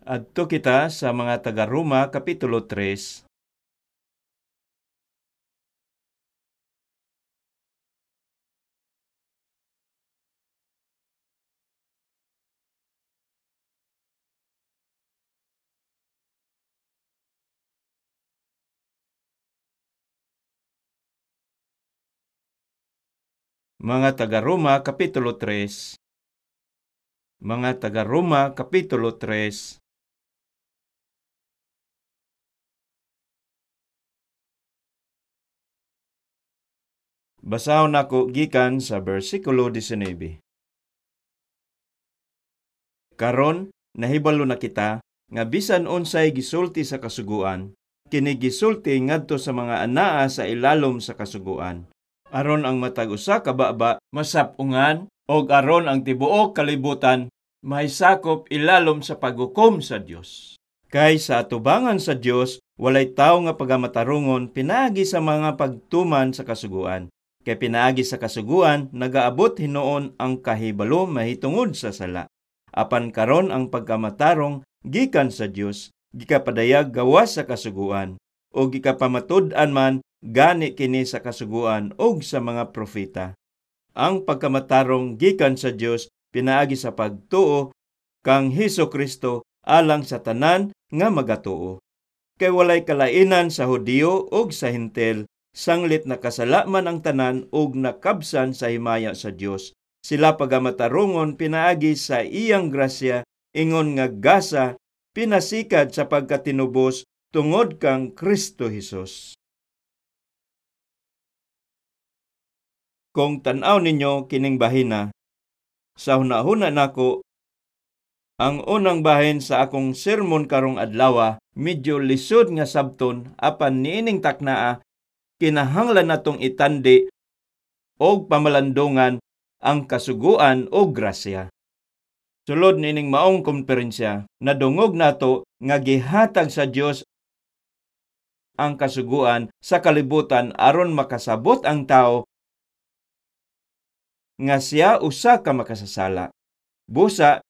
Adto kita sa mga taga-Roma kapitulo 3. Mga taga-Roma kapitulo 3. Mga taga-Roma kapitulo 3. Basahon nako gikan sa bersikulo 19. Karon nahibalo na kita nga bisan unsay gisulti sa kasuguan, kini gisulti ngadto sa mga anaa sa ilalom sa kasuguan, aron ang matag usa ka baba masapungan og aron ang tibuok kalibutan mahisakop ilalom sa paghukom sa Dios. Kay sa atubangan sa Dios walay tawo nga pagamatarungon pinaagi sa mga pagtuman sa kasuguan. Kay pinaagi sa kasuguan nagaabot hinuon ang kahibalo mahitungod sa sala. Apan karon ang pagkamatarong gikan sa Dios gikapadayag gawas sa kasuguan o gikapamatud-an man gani kini sa kasuguan og sa mga propeta. Ang pagkamatarong gikan sa Dios pinaagi sa pagtuo kang Hesus Kristo alang sa tanan nga magatuo. Kay walay kalainan sa Hudiyo ug sa Hentil, sanglit nakasala man ang tanan ug nakabsan sa himaya sa Dios. Sila pagamatarungon pinaagi sa iyang grasya, ingon nga gasa pinasikad sa pagkatinubos tungod kang Kristo Hesus. Kung tan-aw ninyo kining bahina, sa hunahuna nako, ang unang bahin sa akong sermon karong adlawa, medyo lisod nga sabton apan niining taknaa, kinahanglan natong itandi og pamalandungan ang kasuguan og grasya. Sulod niining maong komperensya, nadungog nato nga gihatag sa Dios ang kasuguan sa kalibutan aron makasabot ang tao nga siya usa ka makasasala. Busa,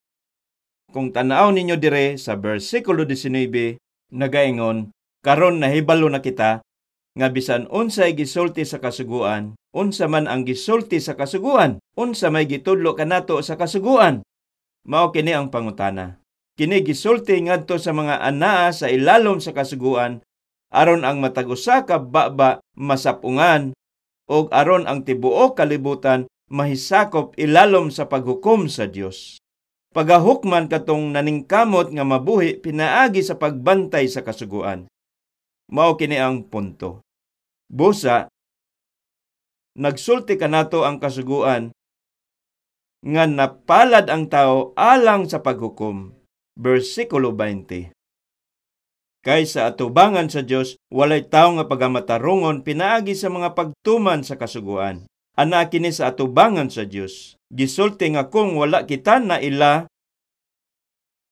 kung tan-aw ninyo dire sa bersikulo 19, nagaingon, karon nahibalo na kita nga bisan unsay gisulti sa kasuguan, unsa man ang gisulti sa kasuguan, unsa may gitudlo kanato sa kasuguan. Mao kini ang pangutana. Kini gisulti ngadto sa mga anaa sa ilalom sa kasuguan, aron ang matag usa ka baba masapungan ug aron ang tibuok kalibutan mahisakop ilalom sa paghukom sa Dios. Pagahukman katong naningkamot nga mabuhi pinaagi sa pagbantay sa kasuguan. Mao kini ang punto. Busa, nagsulti kanato ang kasuguan nga napalad ang tao alang sa paghukom. Bersikulo 20. Kay sa atubangan sa Dios walay tawo nga pagamatarungon pinaagi sa mga pagtuman sa kasuguan. Ana kini sa atubangan sa Dios. Gisulti nga kung wala kita na ila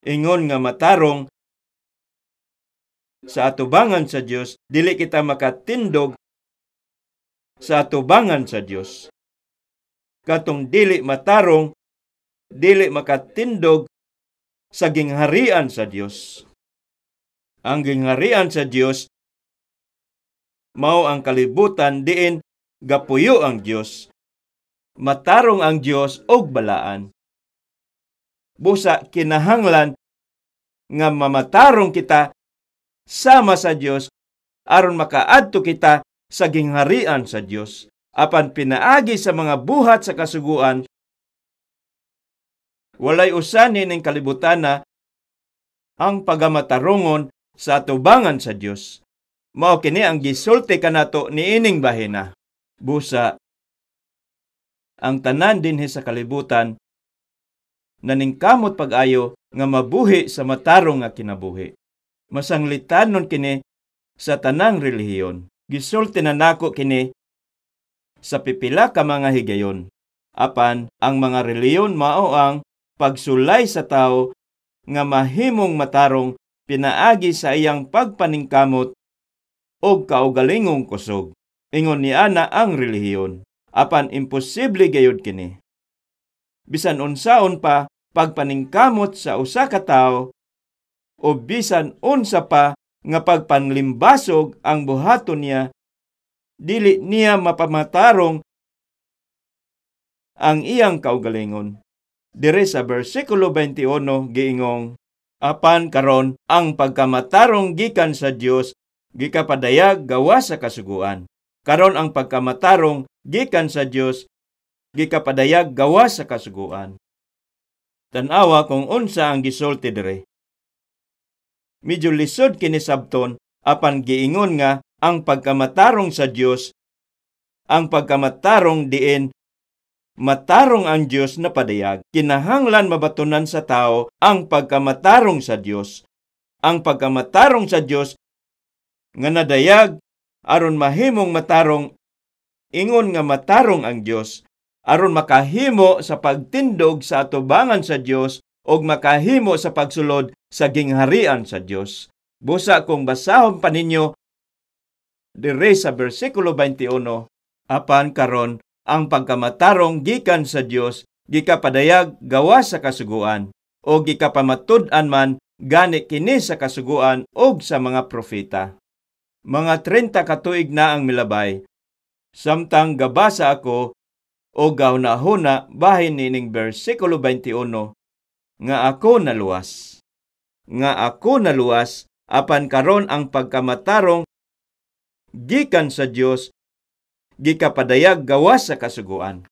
ingon nga matarong sa atubangan sa Dios, dili kita makatindog sa atubangan sa Dios. Katong dili matarong, dili makatindog sa gingharian sa Dios. Ang gingharian sa Dios mao ang kalibutan diin gapuyo ang Dios. Matarong ang Dios og balaan. Busa kinahanglan nga mamatarong kita sama sa Dios aron makaadto kita sa gingharian sa Dios. Apan pinaagi sa mga buhat sa kasuguan, walay usa nining kalibutana ang pagamatarungon sa atubangan sa Dios. Mao kini ang gisulti kanato niining bahina. Busa, ang tanan dinhi sa kalibutan naningkamot pag-ayo nga mabuhi sa matarong nga kinabuhi. Masanglitan nun kini sa tanang relihiyon. Gisulti na nako kini sa pipila ka mga higayon. Apan ang mga relihiyon mao ang pagsulay sa tao nga mahimong matarong pinaagi sa iyang pagpaningkamot og kaugalingong kusog. Ingon ni ana ang relihiyon. Apan imposible gayud kini. Bisan unsaon pa pagpaningkamot sa usa ka tawo o bisan unsa pa nga pagpanglimbasog ang buhaton niya, dili niya mapamatarong ang iyang kaugalingon. Dire sa bersikulo 21 giingong, apan karon ang pagkamatarong gikan sa Dios gikapadayag gawas sa kasuguan. Karon ang pagkamatarong gikan sa Dios gikapadayag gawas sa kasuguan. Tan-awa kung unsa ang gisulti dire. Medyo lisod kini sabton, apan giingon nga ang pagkamatarong sa Dios, ang pagkamatarong diin matarong ang Dios na padayag. Kinahanglan mabatunan sa tao ang pagkamatarong sa Dios. Ang pagkamatarong sa Dios nga nadayag aron mahimong matarong, ingon nga matarong ang Dios, aron makahimo sa pagtindog sa atubangan sa Dios og makahimo sa pagsulod sa gingharian sa Dios. Busa kung basahon pa ninyo dire sa bersikulo 21, apan karon ang pagkamatarong gikan sa Dios gikapadayag gawas sa kasuguan o gikapamatud-an man gani kini sa kasuguan og sa mga propeta. Mga 30 ka tuig na ang milabay. Samtang gabasa ako o gahuna-huna bahin nining bersikulo 21 nga ako naluwas. Nga ako naluwas, apan karon ang pagkamatarong gikan sa Dios gikapadayag gawas sa kasuguan.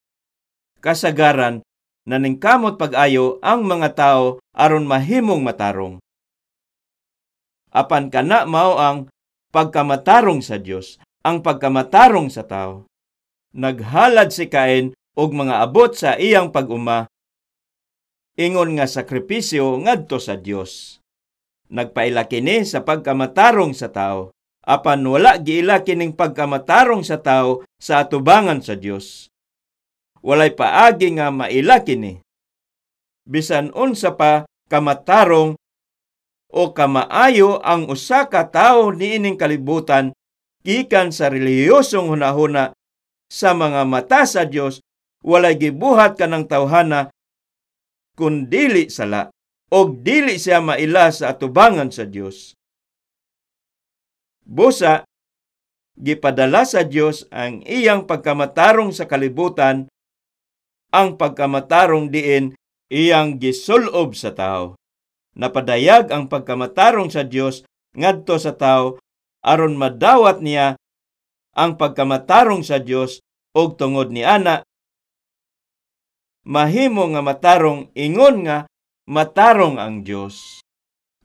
Kasagaran, naningkamot pag-ayo ang mga tao aron mahimong matarong. Apan kana mao ang pagkamatarong sa Dios, ang pagkamatarong sa tao. Naghalad si Cain og mga abot sa iyang pag-uma, ingon nga sakripisyo ngadto sa Dios. Nagpaila kini sa pagkamatarong sa tao, apan wala giila kining pagkamatarong sa tao sa atubangan sa Dios. Walay paagi nga maila kini. Bisan unsa pa kamatarong o kamaayo ang usa ka tawo niining kalibutan gikan sa relihiyosong hunahuna, sa mga mata sa Dios walay gibuhat kanang tawhana kun dili sala, og dili siya maila sa atubangan sa Dios. Busa gipadala sa Dios ang iyang pagkamatarong sa kalibutan, ang pagkamatarong diin iyang gisulob sa tao. Napadayag ang pagkamatarong sa Dios ngadto sa tao aron madawat niya ang pagkamatarong sa Dios, og tungod ni ana mahimo nga matarong ingon nga matarong ang Dios,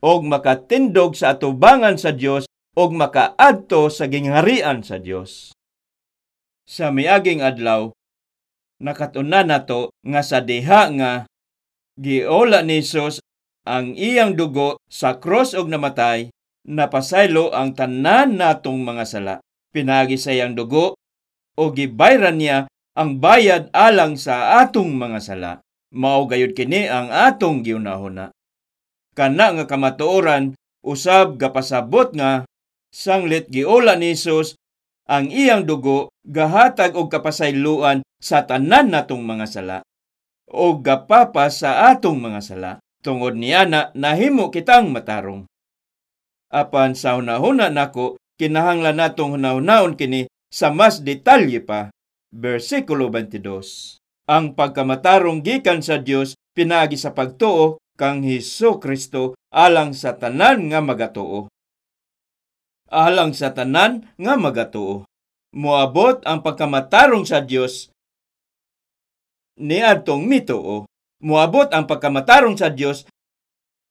og makatindog sa atubangan sa Dios og makaadto sa gingharian sa Dios. Sa miaging adlaw, nakatun-an nato nga sa diha nga giola ni Hesus ang iyang dugo sa cross og namatay, napasaylo ang tanan natong mga sala. Pinaagi sa iyang dugo o gibayran niya ang bayad alang sa atong mga sala. Mao gayud kini ang atong giunahuna. Kana nga kamatuoran usab gapasabot nga sanglit giola ni Hesus ang iyang dugo, gahatag og kapasayloan sa tanan natong mga sala o gapapa sa atong mga sala. Tungod niana nahimo kitang matarong. Apan sa hunahuna nako, kinahanglan natong hunahunaon kini sa mas detalye pa. Bersikulo 22. Ang pagkamatarong gikan sa Dios pinaagi sa pagtuo kang Hesus Kristo alang sa tanan nga magatuo. Alang sa tanan nga magatuo. Moabot ang pagkamatarong sa Dios niadtong mituo. Moabot ang pagkamatarong sa Dios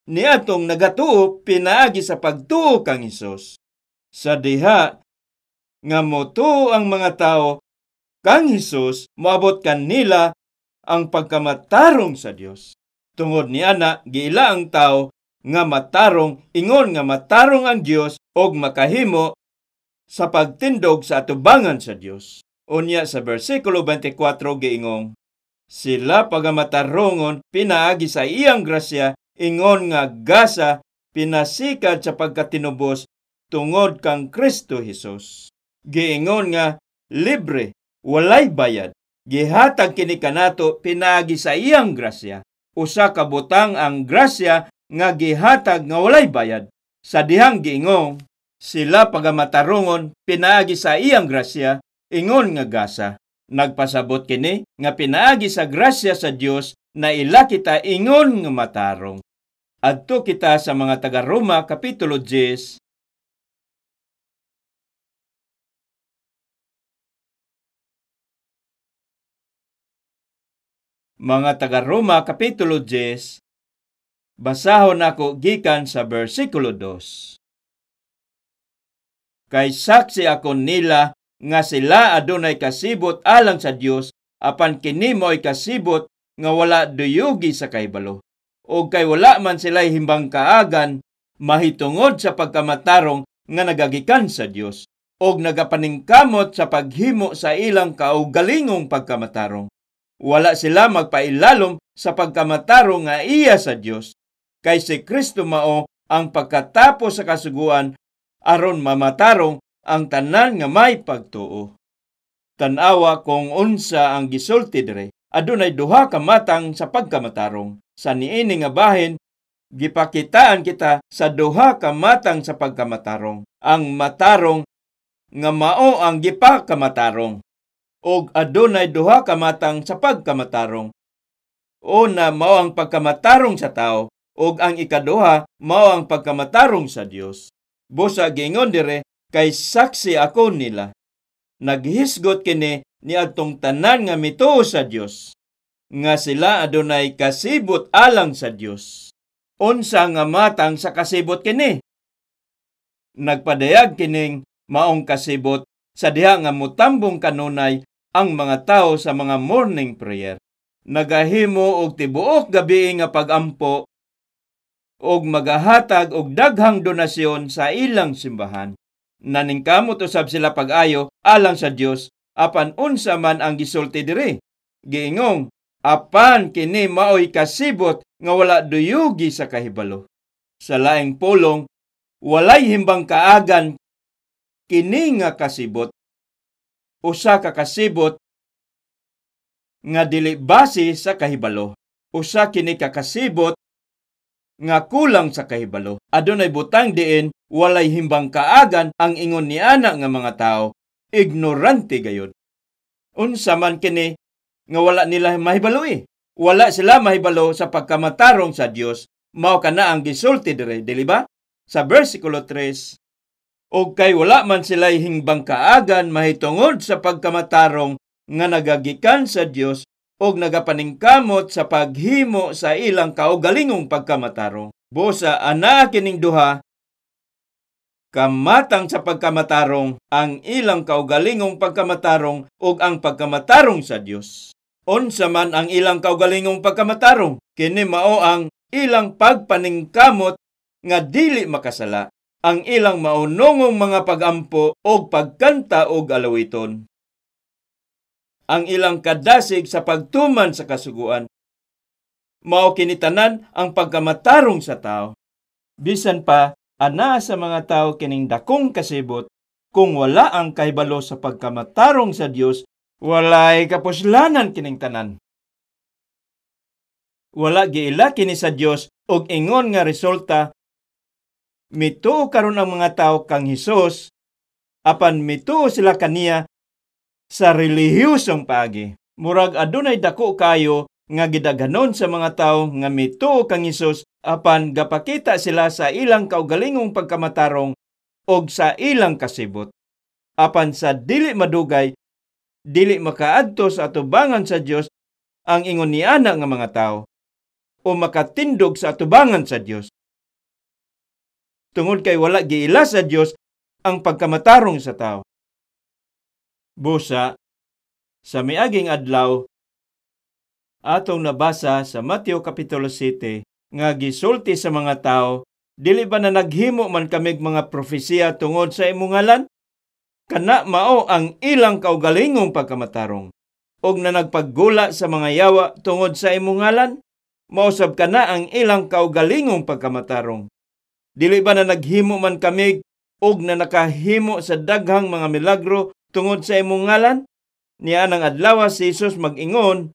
niadtong nagatuo pinaagi sa pagtuo kang Hesus. Sa diha nga motuo ang mga tao kang Hesus, moabot kanila ang pagkamatarong sa Dios. Tungod niana giila ang tao nga matarong ingon nga matarong ang Dios og makahimo sa pagtindog sa atubangan sa Dios. Unya sa bersikulo 24 giingong, sila pagamatarungon pinaagi sa iyang grasya ingon nga gasa pinasikat sa pagkatinubos tungod kang Kristo Hesus. Giingon nga libre, walay bayad. Gihatag kini kanato pinaagi sa iyang grasya. Usa ka butang ang grasya nga gihatag nga walay bayad. Sa dihang giingong sila pagamatarongon pinaagi sa iyang grasya, ingon nga gasa. Nagpasabot kini nga pinaagi sa grasya sa Dios na ila kita ingon nga matarong. Adto kita sa mga taga-Roma kapitulo 10. Mga taga-Roma kapitulo 10. Basahon nako gikan sa bersikulo 2. Kay saksi ako nila nga sila adunay kasibot alang sa Dios, apan kini mo'y kasibot nga wala duyugi sa kahibalo. O kay wala man sila'y himbang kaagan mahitungod sa pagkamatarong nga nagagikan sa Dios, og nagapaningkamot sa paghimo sa ilang kaugalingong pagkamatarong. Wala sila magpailalom sa pagkamatarong nga iya sa Dios, kay si Kristo mao ang pagkatapos sa kasuguan aron mamatarong ang tanan nga may pagtuo. Tan-awa kung unsa ang gisulti dire. Adunay duha ka matang sa pagkamatarong. Sa niini nga bahin, gipakitaan kita sa duha ka matang sa pagkamatarong. Ang matarong nga mao ang gipakamatarong, og adunay duha ka matang sa pagkamatarong. Una mao ang pagkamatarong sa tao, og ang ikaduha mao ang pagkamatarong sa Dios. Busa giingon dire, kay saksi ako nila. Naghisgot kini niadtong tanan nga mituo sa Dios, nga sila adunay kasibot alang sa Dios. Unsa nga matang sa kasibot kini? Nagpadayag kining maong kasibot sa diha nga mutambong kanunay ang mga tao sa mga morning prayer. Nagahimo og tibuok gabi nga pagampo og magahatag og daghang donasyon sa ilang simbahan. Naningkamot usab sila pag-ayo alang sa Dios, apan unsa man ang gisulti diri. Giingong, apan kini maoy kasibot nga wala duyugi sa kahibalo. Sa laing pulong, walay himbang kaagan kini nga kasibot. Usa ka kasibot nga dili base sa kahibalo. Usa kini ka kasibot nga kulang sa kahibalo. Adunay butang diin walay himbang kaagan ang ingon niana nga mga tao, ignorante gayud. Unsa man kini nga wala nila mahibalo. Wala sila mahibalo sa pagkamatarong sa Dios. Mao kana ang gisulti dire, dili ba? Sa bersikulo 3, og kay wala man sila himbang kaagan mahitungod sa pagkamatarong nga nagagikan sa Dios og nagapaningkamot sa paghimo sa ilang kaugalingong pagkamatarong. Busa anaa kining duha kamatang sa pagkamatarong, ang ilang kaugalingong pagkamatarong ug ang pagkamatarong sa Dios. Unsa man ang ilang kaugalingong pagkamatarong, kini mao ang ilang pagpaningkamot nga dili makasala, ang ilang maunongong mga pagampo og pagkanta og alawiton, ang ilang kadasig sa pagtuman sa kasuguan. Mao kini tanan ang pagkamatarong sa tao. Bisan pa ana sa mga tao kining dakong kasibot, kung wala ang kahibalo sa pagkamatarong sa Dios, walay kapuslanan kining tanan. Wala giila kini sa Dios og ingon nga resulta, mituo karon ang mga tao kang Hesus, apan mituo sila kaniya sa relihiyosong paagi. Murag adunay dako kayo nga gidaghanon sa mga tao nga mituo kang Hesus, apan gapakita sila sa ilang kaugalingong pagkamatarong og sa ilang kasibot. Apan sa dili madugay, dili makaadto sa atubangan sa Dios ang ingon niana nga mga tao o makatindog sa atubangan sa Dios. Tungod kay wala giila sa Dios ang pagkamatarong sa tao. Busa, sa miaging adlaw, atong nabasa sa Mateo Kapitulo 7 nga gisulti sa mga tao, dili ba na naghimo man kamig mga propesiya tungod sa imong ngalan? Kana mao ang ilang kaugalingong pagkamatarong. Og na nagpaggula sa mga yawa tungod sa imong ngalan, mausab kana ang ilang kaugalingong pagkamatarong. Dili ba na naghimo man kamig og na nakahimo sa daghang mga milagro tungod sa imong ngalan? Niya nang adlaw si Jesus mag-ingon,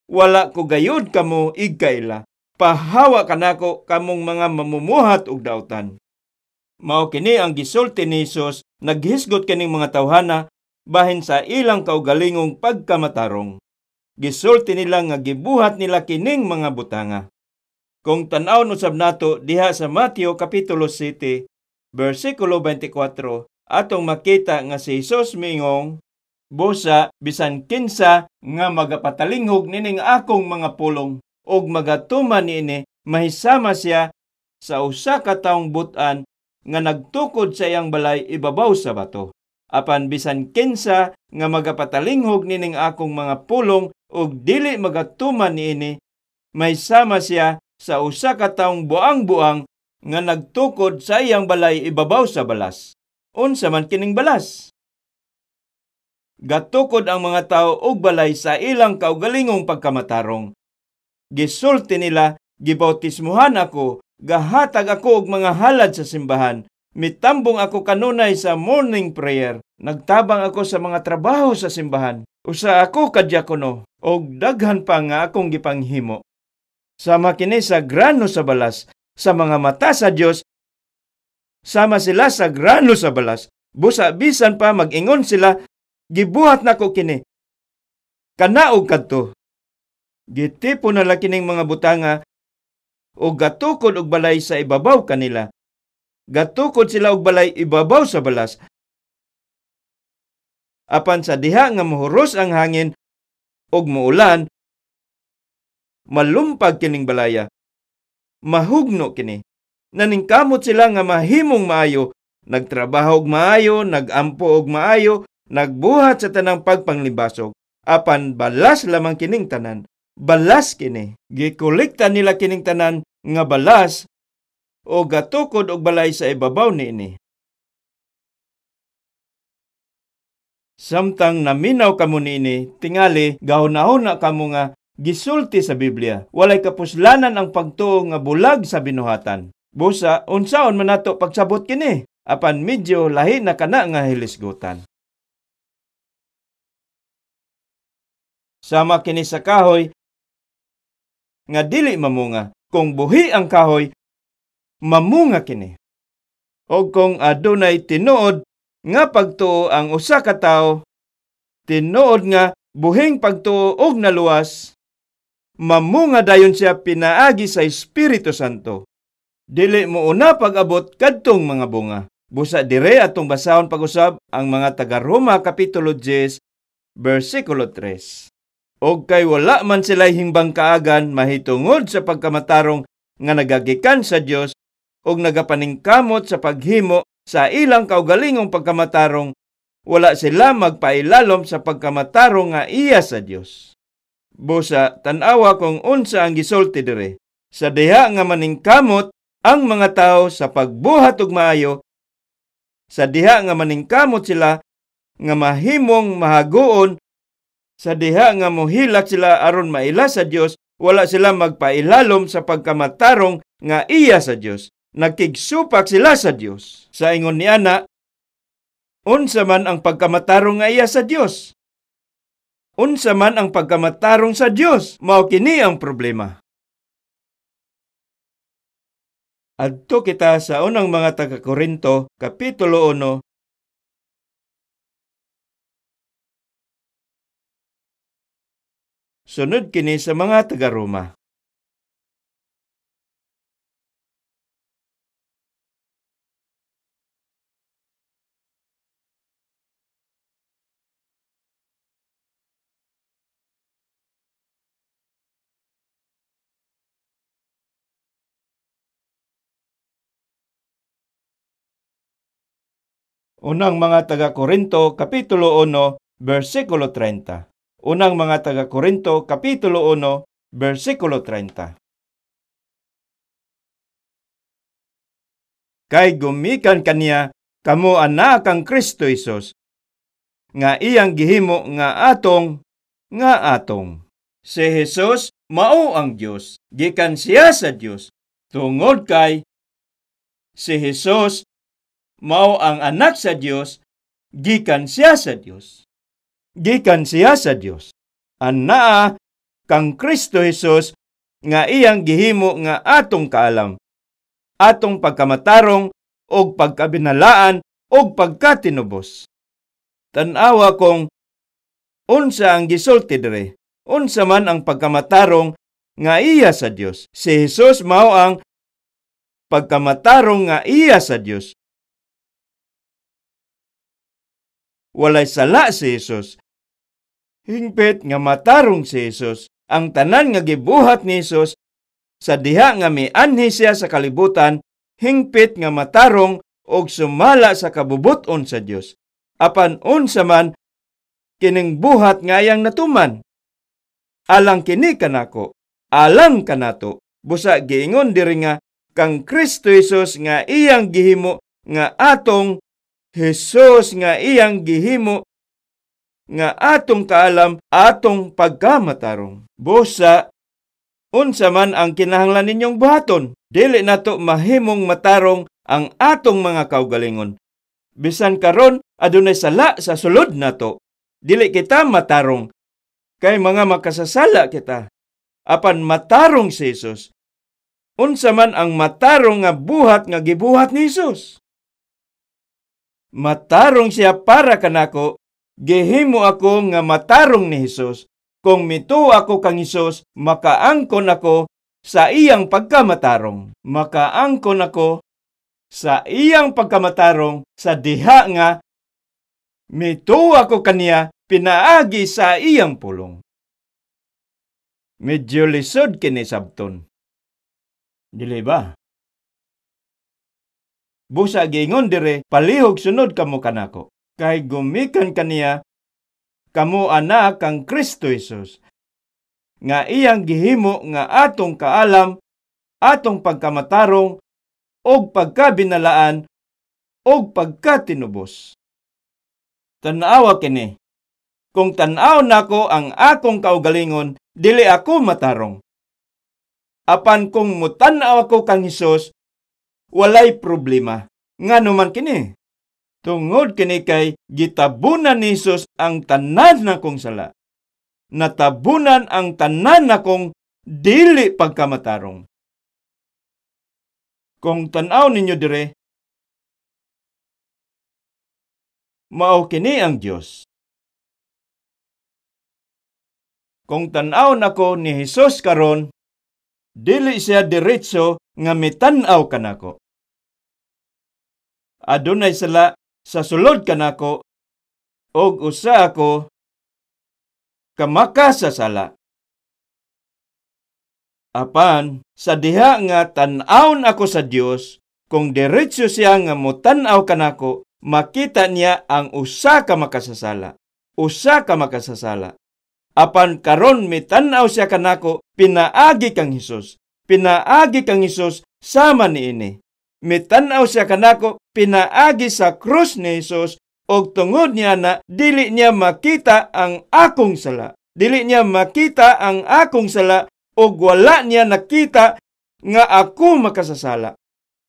wala ko gayud kamo igkaila. Pahawa kanako kamong mga mamumuhat og dautan. Mao kini ang gisulti ni Hesus, naghisgot kining mga tawhana bahin sa ilang kaugalingong pagkamatarong. Gisulti nila nga gibuhat nila kining mga butanga. Kung tan-awon usab nato diha sa Mateo kapitulo 7, bersikulo 24, atong makita nga si Hesus miingong, busa bisan kinsa nga magapatalingog nining akong mga pulong og magatuman niini, mahisama siya sa usa ka taong but-an nga nagtukod sa iyang balay ibabaw sa bato. Apan bisan kinsa nga magapatalingog nining akong mga pulong og dili magatuman niini, mahisama siya sa usa ka taong buang-buang nga nagtukod sa iyang balay ibabaw sa balas. Unsa man kining balas? Gatukod ang mga tawo og balay sa ilang kaugalingong pagkamatarong. Gisulti nila, gibautismuhan ako, gahatag ako og mga halad sa simbahan, mitambong ako kanunay sa morning prayer, nagtabang ako sa mga trabaho sa simbahan, usa ako ka diakono, og daghan pa nga akong gipanghimo. Sama kini sa grano sa balas, sa mga mata sa Dios, sama sila sa grano sa balas. Busa bisan pa mag-ingon sila, gibuhat nako kini, kanaog kadto. Gitipo na lang kining mga butanga o gatukod og balay sa ibabaw kanila. Gatukod sila og balay ibabaw sa balas. Apan sa diha nga mohuros ang hangin og muulan, malumpag kining balaya. Mahugno kini. Naningkamot sila nga mahimong maayo, nagtrabaho og maayo, nagampo og maayo, nagbuhat sa tanang pagpanglibasog. Apan balas lamang kining tanan. Balas kini. Gikolekta nila kining tanan nga balas o gatukod og balay sa ibabaw niini. Samtang naminaw kamo niini, tingali gahunahuna kamo nga gisulti sa Biblia. Walay kapuslanan ang pagtuo nga bulag sa binuhatan. Busa unsaon man nato pagsabot kini? Apan medyo lahi na kana nga hilisgutan. Sama kini sa kahoy nga dili mamunga. Kung buhi ang kahoy, mamunga kini. O kung adunay tinuod nga pagtuo ang usa ka tawo, tinuod nga buhing pagtuo og naluwas, mamunga dayon siya pinaagi sa Espiritu Santo. Dili mo una pag-abot kadtong mga bunga. Busa dire atong basahon pag-usab ang mga taga-Roma kapitulo 10, bersikulo 3. Og kay wala man sila'y himbang kaagan mahitungod sa pagkamatarong nga nagagikan sa Dios og nagapaningkamot sa paghimo sa ilang kaugalingong pagkamatarong, wala sila magpailalom sa pagkamatarong nga iya sa Dios. Busa tan-awa kung unsa ang gisulti dire. Sa diha nga maningkamot ang mga tawo sa pagbuhat og maayo, sa diha nga maningkamot sila nga mahimong mahaguon, sa diha nga mohilak sila aron maila sa Dios, wala sila magpailalom sa pagkamatarong nga iya sa Dios. Nagkigsupak sila sa Dios. Sa ingon ni ana, unsa man ang pagkamatarong nga iya sa Dios? Unsa man ang pagkamatarong sa Dios? Mao kini ang problema. Adto kita sa unang mga taga-Korinto, kapitulo 1, sunod kini sa mga taga-Roma. Unang mga taga-Korinto, kapitulo 1, bersikulo 30. Unang mga taga-Korinto, kapitulo 1, bersikulo 30. Kay gumikan kaniya, kamo anak kang Kristo Hesus, nga iyang gihimo nga atong, nga atong. Si Hesus mao ang Dios, gikan siya sa Dios, tungod kay si Hesus mao ang anak sa Dios, gikan siya sa Dios. Gikan siya sa Dios. Anaa kang Kristo Hesus nga iyang gihimo nga atong kaalam, atong pagkamatarong og pagkabinalaan og pagkatinubos. Tan-awa kung unsa ang gisulti diri, unsa man ang pagkamatarong nga iya sa Dios. Si Jesus mao ang pagkamatarong nga iya sa Dios. Walay sala si Jesus. Hingpit nga matarong si Jesus. Ang tanan nga gibuhat ni Jesus sa diha nga mianhi siya sa kalibutan, hingpit nga matarong og sumala sa kabubut-on sa Dios. Apan unsa man kining buhat nga iyang natuman? Alang kini kanako, alang kanato, busa giingon diri nga kang Kristo Jesus nga iyang gihimo nga atong Jesus nga iyang gihimo nga atong kaalam, atong pagkamatarong. Busa unsa man ang kinahanglan ninyong buhaton, dili nato mahimong matarong ang atong mga kaugalingon. Bisan karon adunay sala sa sulod nato, dili kita matarong kay mga makasasala kita. Apan matarong si Jesus. Unsa man ang matarong nga buhat nga gibuhat ni Jesus? Matarong siya para kanako, gihimo ako nga matarong ni Jesus. Kung mituo ako kang Jesus, makaangkon ako sa iyang pagkamatarong. Makaangkon ako sa iyang pagkamatarong sa diha nga mituo ako kaniya pinaagi sa iyang pulong. Medyo lisod kini sabton. Dili ba? Busa giingon dire, palihog sunod kamo kanako. Kay gumikan kaniya kamo anak kang Kristo Jesus, nga iyang gihimo nga atong kaalam, atong pagkamatarong, og pagkabinalaan, og pagkatinubos. Tan-awa kini. Kung tan-aw nako ang akong kaugalingon, dili ako matarong. Apan kung mutan-aw ako kang Hesus, walay problema. Ngano man kini? Tungod kini kay gitabunan ni Hesus ang tanan nakong sala. Natabunan ang tanan nakong dili pagkamatarong. Kung tan-aw ninyo dire, mao kini ang Dios. Kung tan-aw nako ni Hesus karon, dili siya diretso nga mitan-aw kanako. Adunay sala sa sulod kanako og usa ako kamakasasala. Apan sa diha nga tan-awon ako sa Dios, kung diretso siya nga motan-aw kanako, makita niya ang usa ka makasasala. Usa ka makasasala. Apan karon mitan-aw siya kanako, pinaagi kang Hesus. Pinaagi kang Hesus sama niini. Mitan-aw siya kanako, pinaagi sa krus ni Hesus, og tungod niya na dili niya makita ang akong sala. Dili niya makita ang akong sala, og wala niya nakita nga ako makasasala.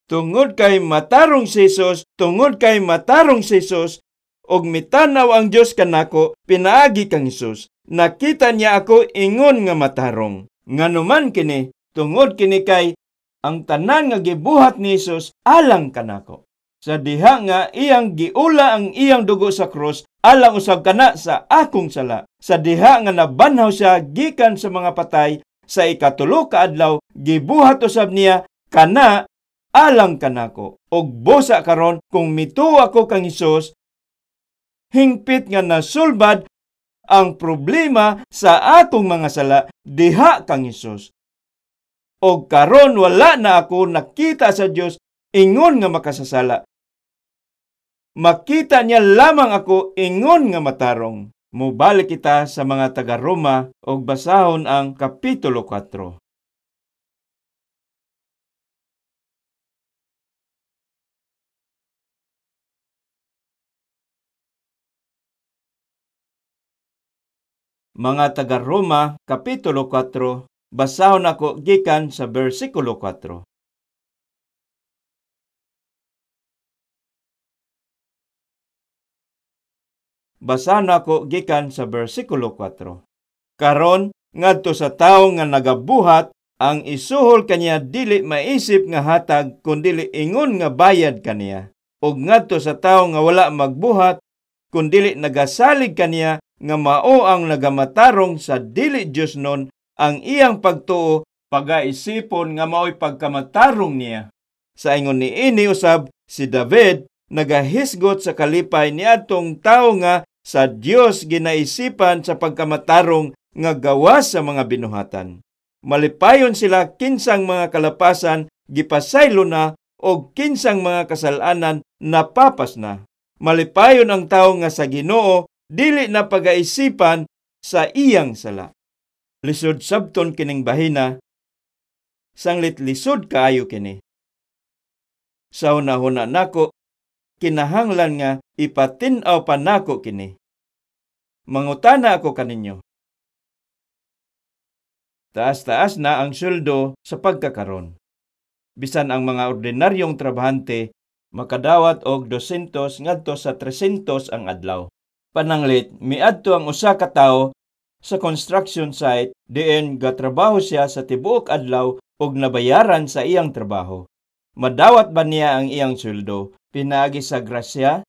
Tungod kay matarong si Hesus, tungod kay matarong si Hesus, og mitanaw ang Dios kanako, pinaagi kang Hesus. Nakita niya ako ingon nga matarong. Nganuman kini, tungod kini kay ang tanan nga gibuhat ni Hesus alang kanako. Sa diha nga iyang giula ang iyang dugo sa krus, alang usab kana sa akong sala. Sa diha nga nabanhaw siya gikan sa mga patay, sa ikatulo ka adlaw gibuhat usab niya kana alang kanako. Og busa karon kung mituo ako kang Hesus, hingpit nga nasulbad ang problema sa akong mga sala diha kang Hesus. Og karon wala na ako nakita sa Dios ingon nga makasasala. Makita niya lamang ako ingon nga matarong. Mubalik kita sa mga taga-Roma og basahon ang Kapitulo 4. Mga taga-Roma, Kapitulo 4, basahon ako gikan sa versikulo 4. Basahon ako gikan sa versikulo 4. Karon ngadto sa tawo nga nagabuhat Ang isuhol kaniya dili maisip nga hatag kun dili ingon nga bayad kaniya. Ug ngadto sa tawo nga wala magbuhat kun dili nagasalig kaniya nga mao ang nagamatarong sa dili Dios nun, ang iyang pagtuo pagaisipon nga mao'y pagkamatarong niya. Sa ingon niini usab si David nagahisgot sa kalipay niadtong tawo nga sa Dios ginaisipan sa pagkamatarong nga gawas sa mga binuhatan. Malipayon sila kinsang mga kalapasan gipasaylo na og kinsang mga kasalanan napapas na. Malipayon ang tawo nga sa Ginoo dili na pagaisipan sa iyang sala. Lisod sabton kining bahina, sanglit lisod kaayo kini. Sa hunahuna nako, kinahanglan nga ipatin-aw pa nako kini. Mangutana ako kaninyo. Taas-taas na ang sweldo sa pagkakaron. Bisan ang mga ordinaryong trabahante makadawat og 200 ngadto sa 300 ang adlaw. Pananglit, miadto ang usa ka tawo sa construction site diin gatrabaho siya sa tibuok adlaw ug nabayaran sa iyang trabaho. Madawat ba niya ang iyang sweldo pinaagi sa grasya?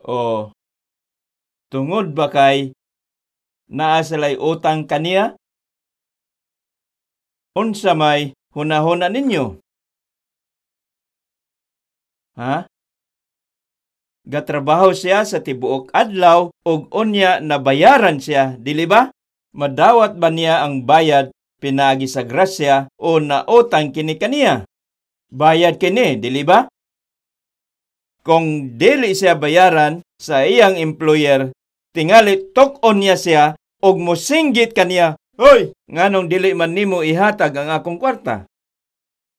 O tungod ba kay naa sila'y utang kaniya? Unsa may hunahuna ninyo? Ha? Gatrabaho siya sa tibuok adlaw ug unya nabayaran siya, dili ba? Madawat ba niya ang bayad pinaagi sa grasya o nautang kini kaniya? Bayad kini, dili ba? Kung dili siya bayaran sa iyang employer, tingali tuk-on niya siya og mosinggit kaniya, "Hoy, nganong dili man nimo ihatag ang akong kwarta?"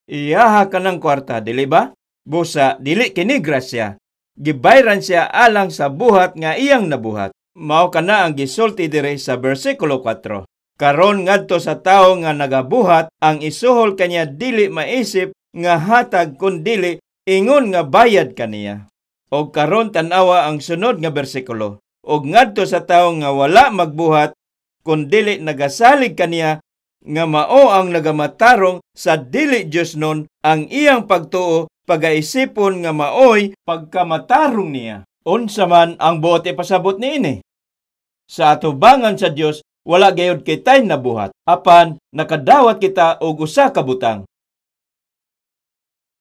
Iyaha ka ng kwarta, dili ba? Busa, dili kini grasya. Gibayran siya alang sa buhat nga iyang nabuhat. Mao kana ang gisulti diri sa bersikulo 4. Karon ngadto sa tawo nga nagabuhat, ang isuhol kaniya dili maisip nga hatag kun dili ingon nga bayad kaniya. Og karon tan-awa ang sunod nga bersikulo. Og ngadto sa tawo nga wala magbuhat kun dili nagasalig kaniya nga mao ang nagamatarong sa dili Dios nun, ang iyang pagtuo pagaisipon nga maoy pagkamatarong niya. Unsa man ang buot ipasabot niini? Sa atubangan sa Dios wala gayud kitay nabuhat, apan nakadawat kita og usa ka butang.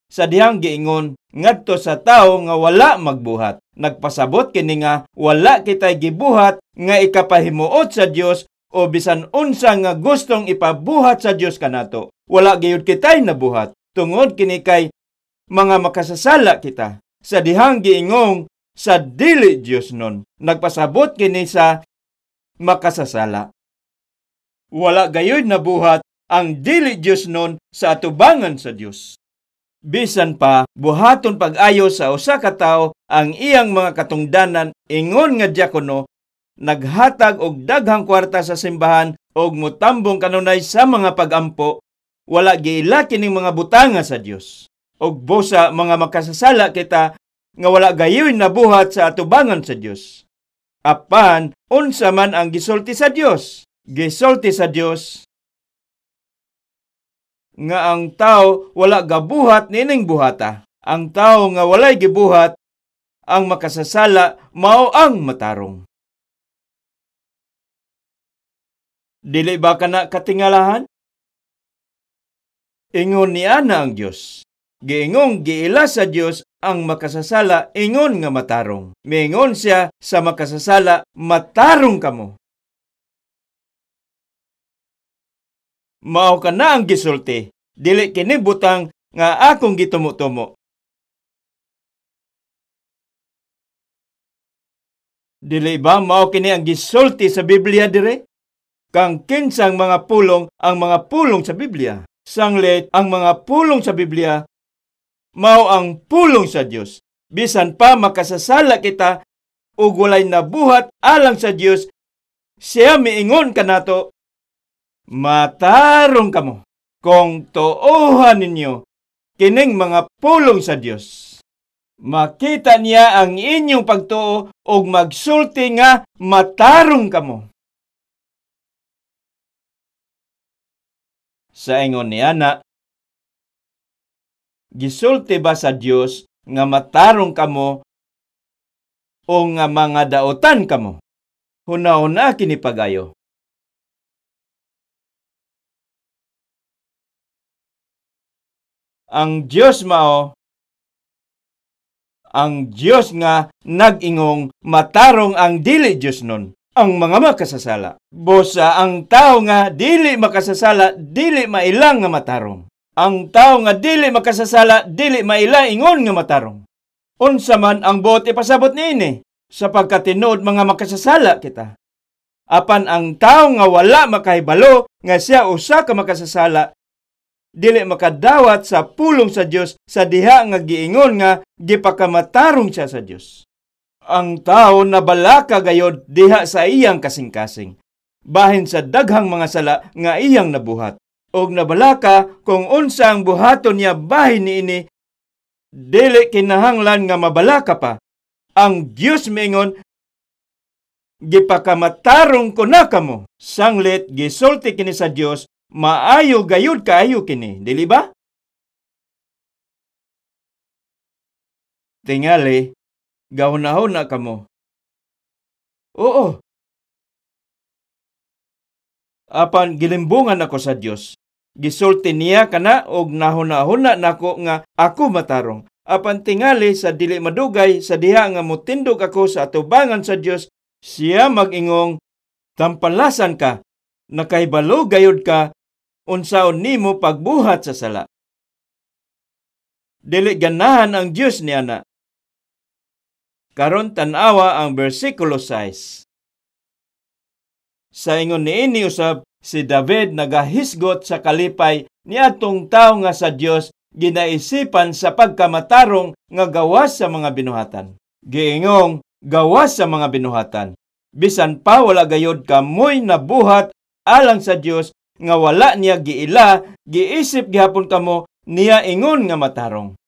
Sa dihang giingon ngadto sa tawo nga wala magbuhat, nagpasabot kini nga wala kitay gibuhat nga ikapahimuot sa Dios o bisan unsa nga gustong ipabuhat sa Dios kanato. Wala gayud kitay nabuhat tungod kini kay mga makasasala kita. Sa dihang giingong sa dili Dios nun, nagpasabot kini sa makasasala. Wala gayud nabuhat ang dili Dios nun sa atubangan sa Dios. Bisan pa buhaton pag-ayo sa usa ka tawo ang iyang mga katungdanan ingon nga diakono, naghatag og daghang kwarta sa simbahan og motambong kanunay sa mga pagampo, wala giila kining mga butanga sa Dios. Og busa mga makasasala kita nga wala gayoy nabuhat sa atubangan sa Dios. Apan unsa man ang gisulti sa Dios? Gisulti sa Dios nga ang tao wala gabuhat nining buhata. Ang tao nga walay gibuhat ang makasasala mao ang matarong. Dili ba kana katingalahan? Ingon niya na ang Dios. Giingong giila sa Dios ang makasasala ingon nga matarong. Miingon siya sa makasasala, matarong kamo. Mao kana ang gisulti, dili kini butang nga akong gitumo-tumo. Dili ba mao kini ang gisulti sa Biblia dire? Kang kinsang mga pulong ang mga pulong sa Biblia. Sanglit ang mga pulong sa Biblia mao ang pulong sa Dios. Bisan pa makasasala kita ug walay nabuhat alang sa Dios, siya miingon kanato, matarong kamo kung tuohan ninyo kining mga pulong sa Dios. Makita niya ang inyong pagtuo ug magsulti nga matarong kamo. Sa ingon niana, gisulti ba sa Dios nga matarong kamo o nga mga daotan kamo? Huna-huna kini pagayo. Ang Dios mao ang Dios nga nag-ingong matarong ang dili Dios nun, ang mga makasasala. Bosa ang tao nga dili makasasala, dili mailang nga matarong. Ang tao nga dili makasasala, dili maila ingon nga matarong. Unsa man ang buot ipasabot niini, sapagkat tinuod mga makasasala kita. Apan ang tao nga wala makahibalo nga siya usa ka makasasala, dili makadawat sa pulong sa Dios sa diha nga giingon nga gipakamatarong siya sa Dios. Ang tao nabalaka gayod diha sa iyang kasing-kasing, bahin sa daghang mga sala nga iyang nabuhat. Og nabalaka kung unsa ang buhaton niya bahin niini, dili kinahanglan nga mabalaka pa. Ang Dios miingon, gipakamatarong ko na kamo. Sanglit gisulti kini sa Dios, maayo gayud kaayo kini, dili ba? Tingali, gahunahuna kamo. Oo. Apan gilimbungan ako sa Dios. Gisulti niya kana og nahunahuna nako nga ako matarong. Apan tingali sa dili madugay sa diha nga motindog ako sa atubangan sa Dios, siya mag-ingong, tampalasan ka, nakahibalo gayud ka, unsaon nimo pagbuhat sa sala. Dili ganahan ang Dios niana. Karon tan-awa ang bersikulo 6. Sa ingon niini usab, si David nagahisgot sa kalipay niadtong tawo nga sa Dios ginaisipan sa pagkamatarong nga gawas sa mga binuhatan. Giingong gawas sa mga binuhatan. Bisan pa wala gayod kamoy nabuhat alang sa Dios nga wala niya giila, giisip gihapon kamo niya ingon nga matarong.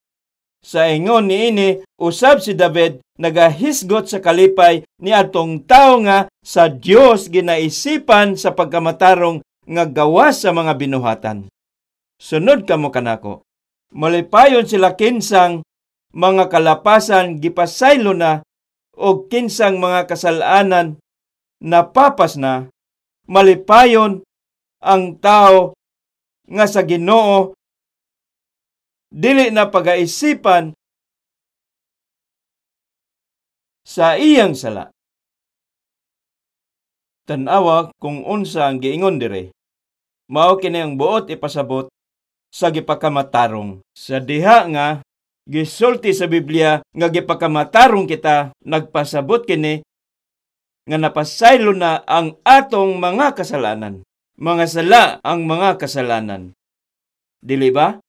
Sa ingon niini usab si David nagahisgot sa kalipay niadtong tawo nga sa Dios ginaisipan sa pagkamatarong nga gawas sa mga binuhatan. Sunod kamo kanako. Malipayon sila kinsang mga kalapasan gipasaylo na o kinsang mga kasalanan napapas na. Malipayon ang tao nga sa Ginoo dili na pagaisipan sa iyang sala. Tan-awa kung unsa ang giingon dire. Mao kini ang buot ipasabot sa gipakamatarong. Sa diha nga gisulti sa Biblia nga gipakamatarong kita, nagpasabot kini nga napasaylo na ang atong mga kasalanan. Mga sala ang mga kasalanan. Dili ba?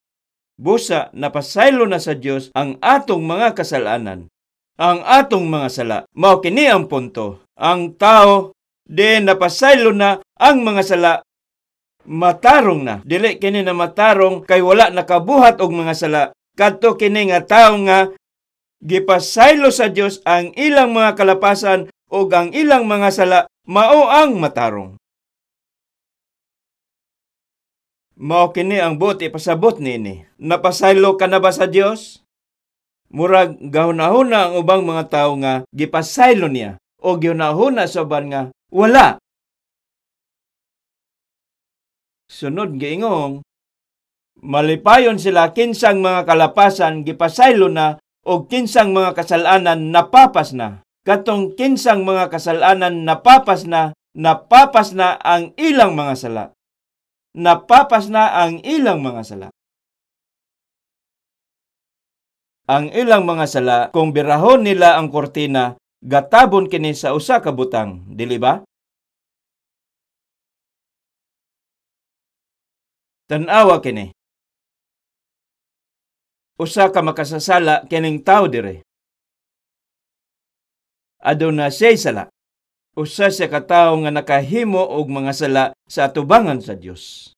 Busa napasaylo na sa Dios ang atong mga kasalanan, ang atong mga sala. Mao kini ang punto. Ang tao di napasaylo na ang mga sala, matarong na. Dili kini na matarong kay wala nakabuhat og mga sala. Kadto kini nga tawo nga gipasaylo sa Dios ang ilang mga kalapasan ug ang ilang mga sala, mao ang matarong. Mao kini ang buot ipasabot niini. Napasaylo ka na ba sa Dios? Murag gahunahuna ang ubang mga tawo nga gipasaylo niya o gihunahuna sa uban nga wala. Sunod giingong, malipayon sila kinsang mga kalapasan gipasaylo na o kinsang mga kasalanan napapas na. Katong kinsang mga kasalanan napapas na, napapas na ang ilang mga sala. Napapas na ang ilang mga sala. Ang ilang mga sala, kung birahon nila ang kortina, gatabon kini sa usa ka butang, dili ba? Tan-awa kini. Usa ka makasasala kining tawo dire. Aduna siya'y sala. Usa siya ka tawo nga nakahimo og mga sala sa atubangan sa Dios.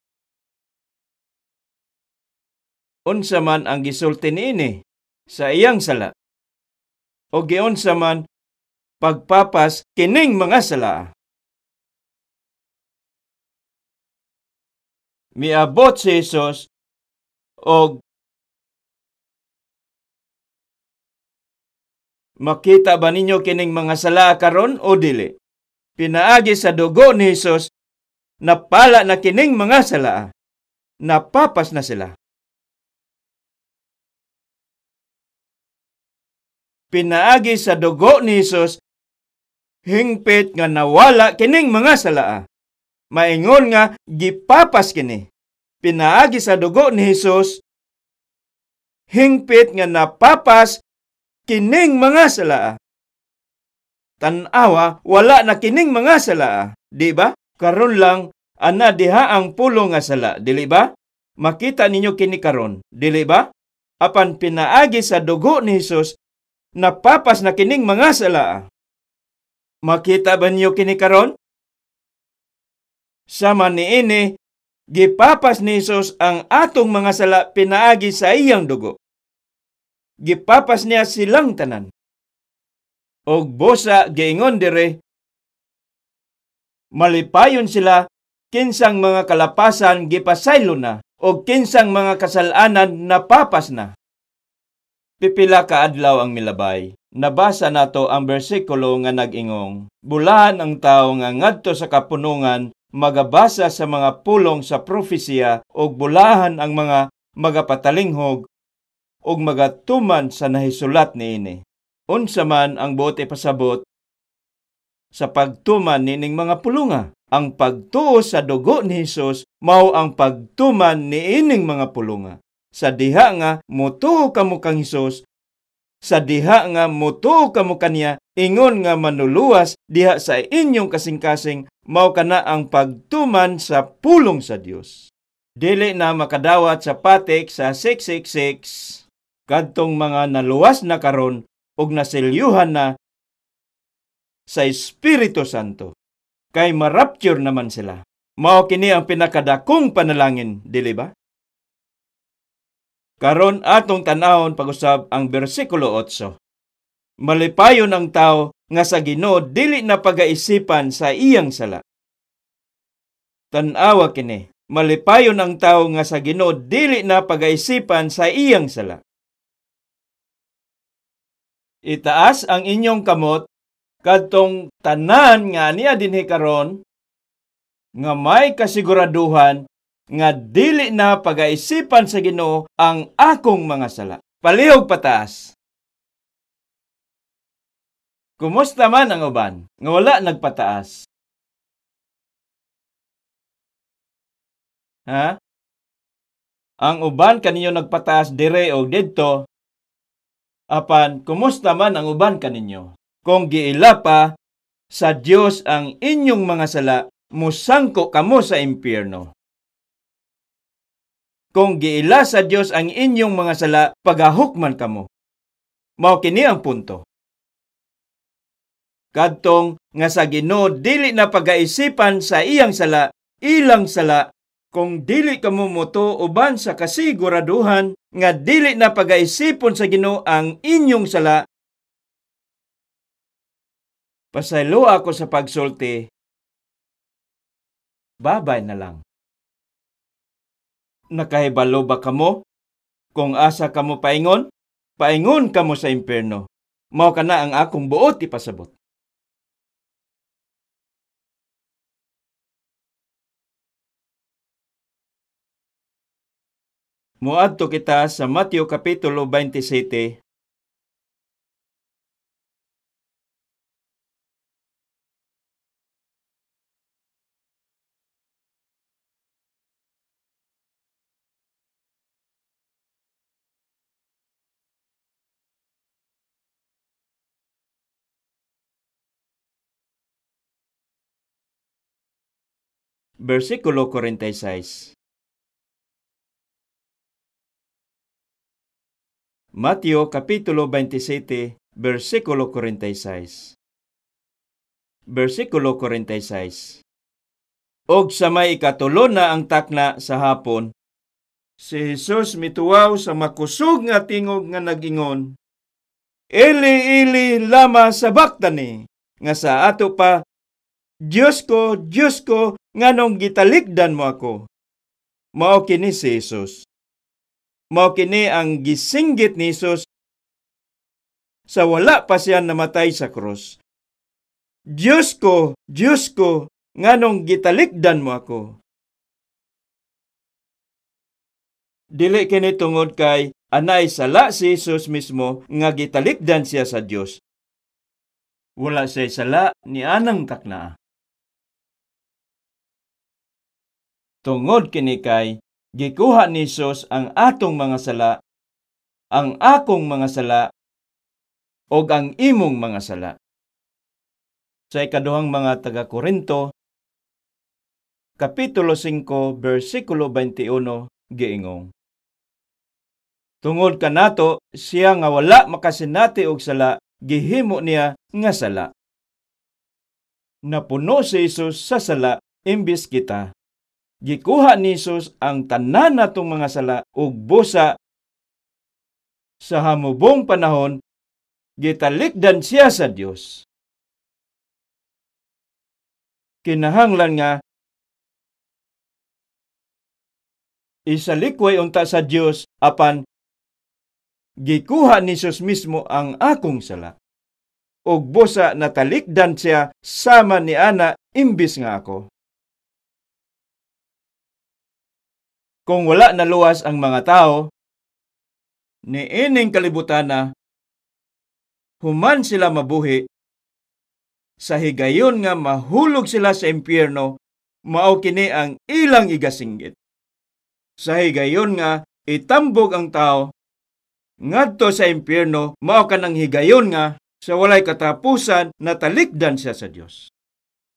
Unsa man ang gisulti niini sa iyang sala, o giunsa man pagpapas kining mga sala. Miabot si Jesus og makita ba ninyo kining mga sala karon o dili? Pinaagi sa dugo ni Jesus, napala na kining mga sala. Napapas na sila. Pinaagi sa dugo ni Jesus, hingpit nga nawala kining mga sala. Maingon nga gipapas kini. Pinaagi sa dugo ni Jesus, hingpit nga napapas kining mga sala. Tan-awa, wala na kining mga sala. Di ba? Karon lang ana diha ang pulo nga sala, dili ba? Makita ninyo kini karon, dili ba? Apan pinaagi sa dugo ni Jesus, napapas na kining mga sala. Makita ba ninyo kini karon? Sama niini, gipapas ni Jesus ang atong mga sala pinaagi sa iyang dugo. Gipapas niya silang tanan. Og bosa giingon dire, malipayon sila kinsang mga kalapasan gipasaylo na og kinsang mga kasalanan napapas na. Pipila ka adlaw ang milabay. Nabasa nato ang bersikulo nga nag-ingong, bulahan ang tawo nga ngadto sa kapunungan magabasa sa mga pulong sa propesya og bulahan ang mga magapatalinghog og magatuman sa nahisulat niini. Unsa man ang buot ipasabot sa pagtuman niining mga pulunga? Ang pagtuo sa dugo ni Hesus mao ang pagtuman niining mga pulunga. Sa diha nga motuo kamo kang Hesus, sa diha nga motuo kamo kaniya, ingon nga manuluwas diha sa inyong kasing-kasing, mao kana ang pagtuman sa pulong sa Dios. Dili na makadawat sa patik sa 666 kadtong mga naluwas na karon og naselyuhan na sa Espiritu Santo, kay marapture naman sila. Mao kini ang pinakadakong panalangin, dili ba? Karon atong tan-awon pag-usab ang bersikulo 8. Malipayon ang tao nga sa Ginoo dili na pagaisipan sa iyang sala. Tan-awa kini, malipayon ang tao nga sa Ginoo dili na pagaisipan sa iyang sala. Itaas ang inyong kamot kadtong tanan nga niya dinhi karon nga may kasiguraduhan nga dili na pagaisipan sa Ginoo ang akong mga sala. Palihog pataas. Kumusta man ang uban nga wala nagpataas? Ha? Ang uban kaninyo nagpataas dire o didto, apan kumusta man ang uban kaninyo? Kung giila pa sa Dios ang inyong mga sala, musangko kamo sa impyerno. Kung giila sa Dios ang inyong mga sala, pagahukman kamo. Mao kini ang punto. Kadtong nga sa Ginoo dili na pagaisipan sa iyang sala, ilang sala, kung dili kamo motuo uban sa kasiguraduhan nga dili na pagaisipon sa Ginoo ang inyong sala, pasaylo ako sa pagsulti, babay na lang. Nakahibalo ba kamo? Kung asa kamo paingon, paingon kamo sa impyerno. Mao kana ang akong buot ipasabot. Moadto kita sa Mateo Kapitulo 27, versikulo 46. Mateo Kapitulo 27, versikulo 46. Versikulo 46. Og sa may ikatulo na ang takna sa hapon, si Jesus mituwaw sa makusog nga tingog nga nag-ingon, Eli, Eli, lama sabachthani, nga sa ato pa, Diyos ko, Diyos ko, nganong gitalikdan mo ako. Mao kini si Jesus. Mao kini ang gisinggit ni Jesus sa wala pa siya namatay sa krus. Diyos ko, nganong gitalikdan mo ako? Dili kini tungod kay anay sala si Jesus mismo nga gitalikdan siya sa Dios. Wala siya sala ni anang takna. Tungod kini kay gikuha ni Jesus ang atong mga sala, ang akong mga sala, og ang imong mga sala. Sa ikaduhang mga taga-Korinto, Kapitulo 5, versikulo 21, giingong: Tungod kanato, siya nga wala makasinati og sala, gihimo niya nga sala. Napuno si Jesus sa sala imbis kita. Gikuha ni Jesus ang tanan natong mga sala ug busa sa hamubong panahon, gitalikdan siya sa Dios. Kinahanglan nga isalikway unta sa Dios apan gikuha ni Jesus mismo ang akong sala. Ug busa natalikdan siya sama ni ana imbis nga ako. Kung wala naluwas ang mga tao niining kalibutana, human sila mabuhi, sa higayon nga mahulog sila sa impyerno, mao kini ang ilang igasinggit. Sa higayon nga itambog ang tao ngadto sa impyerno, mao kanang higayon nga sa walay katapusan natalikdan siya sa Dios.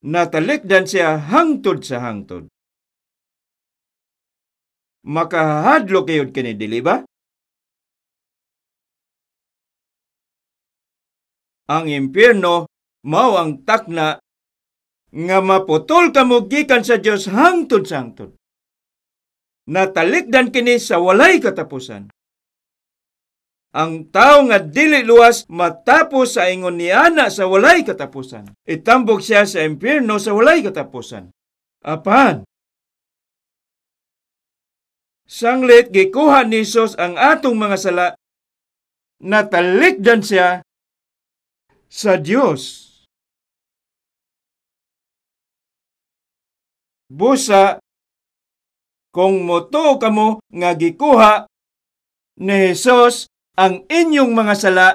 Natalikdan siya hangtod sa hangtod. Makahadlok kayod kini, dili ba? Ang impyerno mao ang takna nga maputol kamo gikan sa Dios hangtod sa hangtod. Natalikdan kini sa walay katapusan. Ang tao nga dili luwas matapos sa ingon niana sa walay katapusan. Itambok siya sa impyerno sa walay katapusan. Apan, sanglit gikuha ni Jesus ang atong mga sala, natalikdan siya sa Dios. Busa, kung motuo kamo nga gikuha ni Jesus ang inyong mga sala,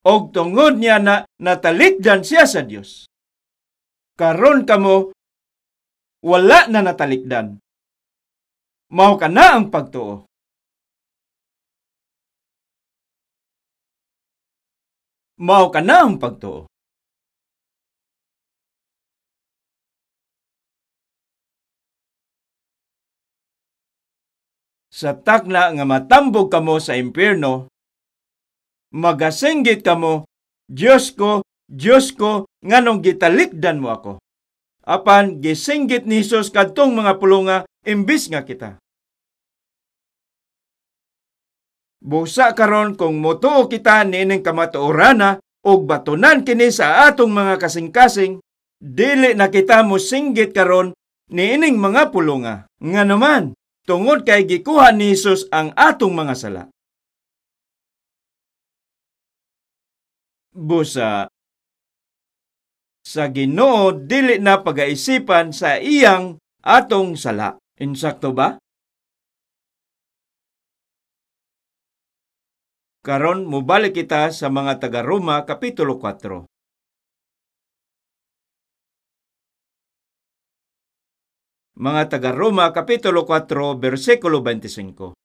og tungod niya na natalikdan siya sa Dios. Karon kamo wala na natalikdan. Mao ka na ang pagtuo. Mao ka na ang pagtuo. Sa takna nga matambog kamo sa impyerno, magasinggit kamo, Diyos ko, Diyos ko, nganong gitalikdan mo ako. Apan gisinggit ni Jesus kadtong mga pulunga imbis nga kita. Busa karon kung motuo kita niining kamatuorana ug batunan kini sa atong mga kasing-kasing, dili na kita mosinggit karon niining mga pulunga. Nganuman, tungod kay gikuha ni Jesus ang atong mga sala. Busa, sa Ginoo dili na pagaisipan sa iyang atong sala. Insakto ba? Karon mobalik kita sa mga taga-Roma Kapitulo 4. Mga taga-Roma Kapitulo 4, versikulo 25.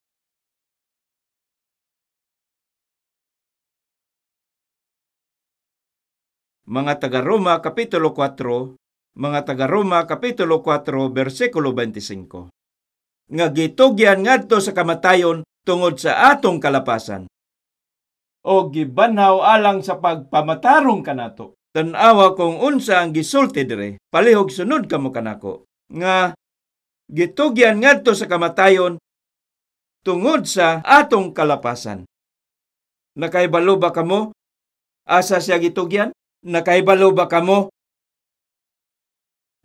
Mga taga-Roma Kapitulo 4, mga taga-Roma Kapitulo 4, versikulo 25. Nga gitugyan ngadto sa kamatayon tungod sa atong kalapasan, o gibanhaw alang sa pagpamatarong kanato. Tan-awa kung unsa ang gisulti dire, palihog sunod kamo kanako, nga gitugyan ngadto sa kamatayon tungod sa atong kalapasan. Nakaibalo ba kamo asa siya gitugyan? Nakaibalo ba kamo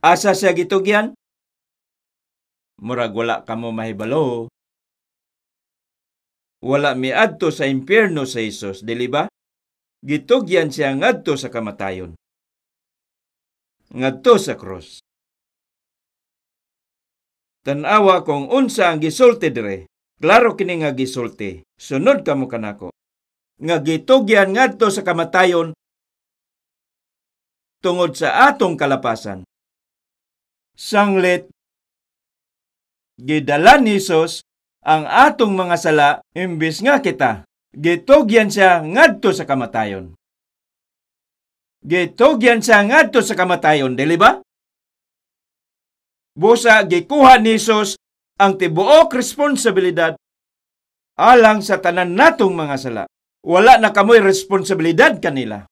asa siya gitugyan? Murag wala kamo mahibalo. Wala miadto sa impyerno sa Jesus, dili ba? Gitugyan siya ngadto sa kamatayon, ngadto sa krus. Tan-awa kung unsa ang gisulti dire. Klaro kini nga gisulti. Sunod kamo kanako. Nga gitugyan ngadto sa kamatayon tungod sa atong kalapasan. Sanglit gidala ni Jesus ang atong mga sala imbis nga kita gitugyan siya ngadto sa kamatayon. Gitugyan siya ngadto sa kamatayon, dili ba? Busa gikuha ni Jesus ang tibuok responsibilidad alang sa tanan natong mga sala. Wala na kamoy responsibilidad kanila.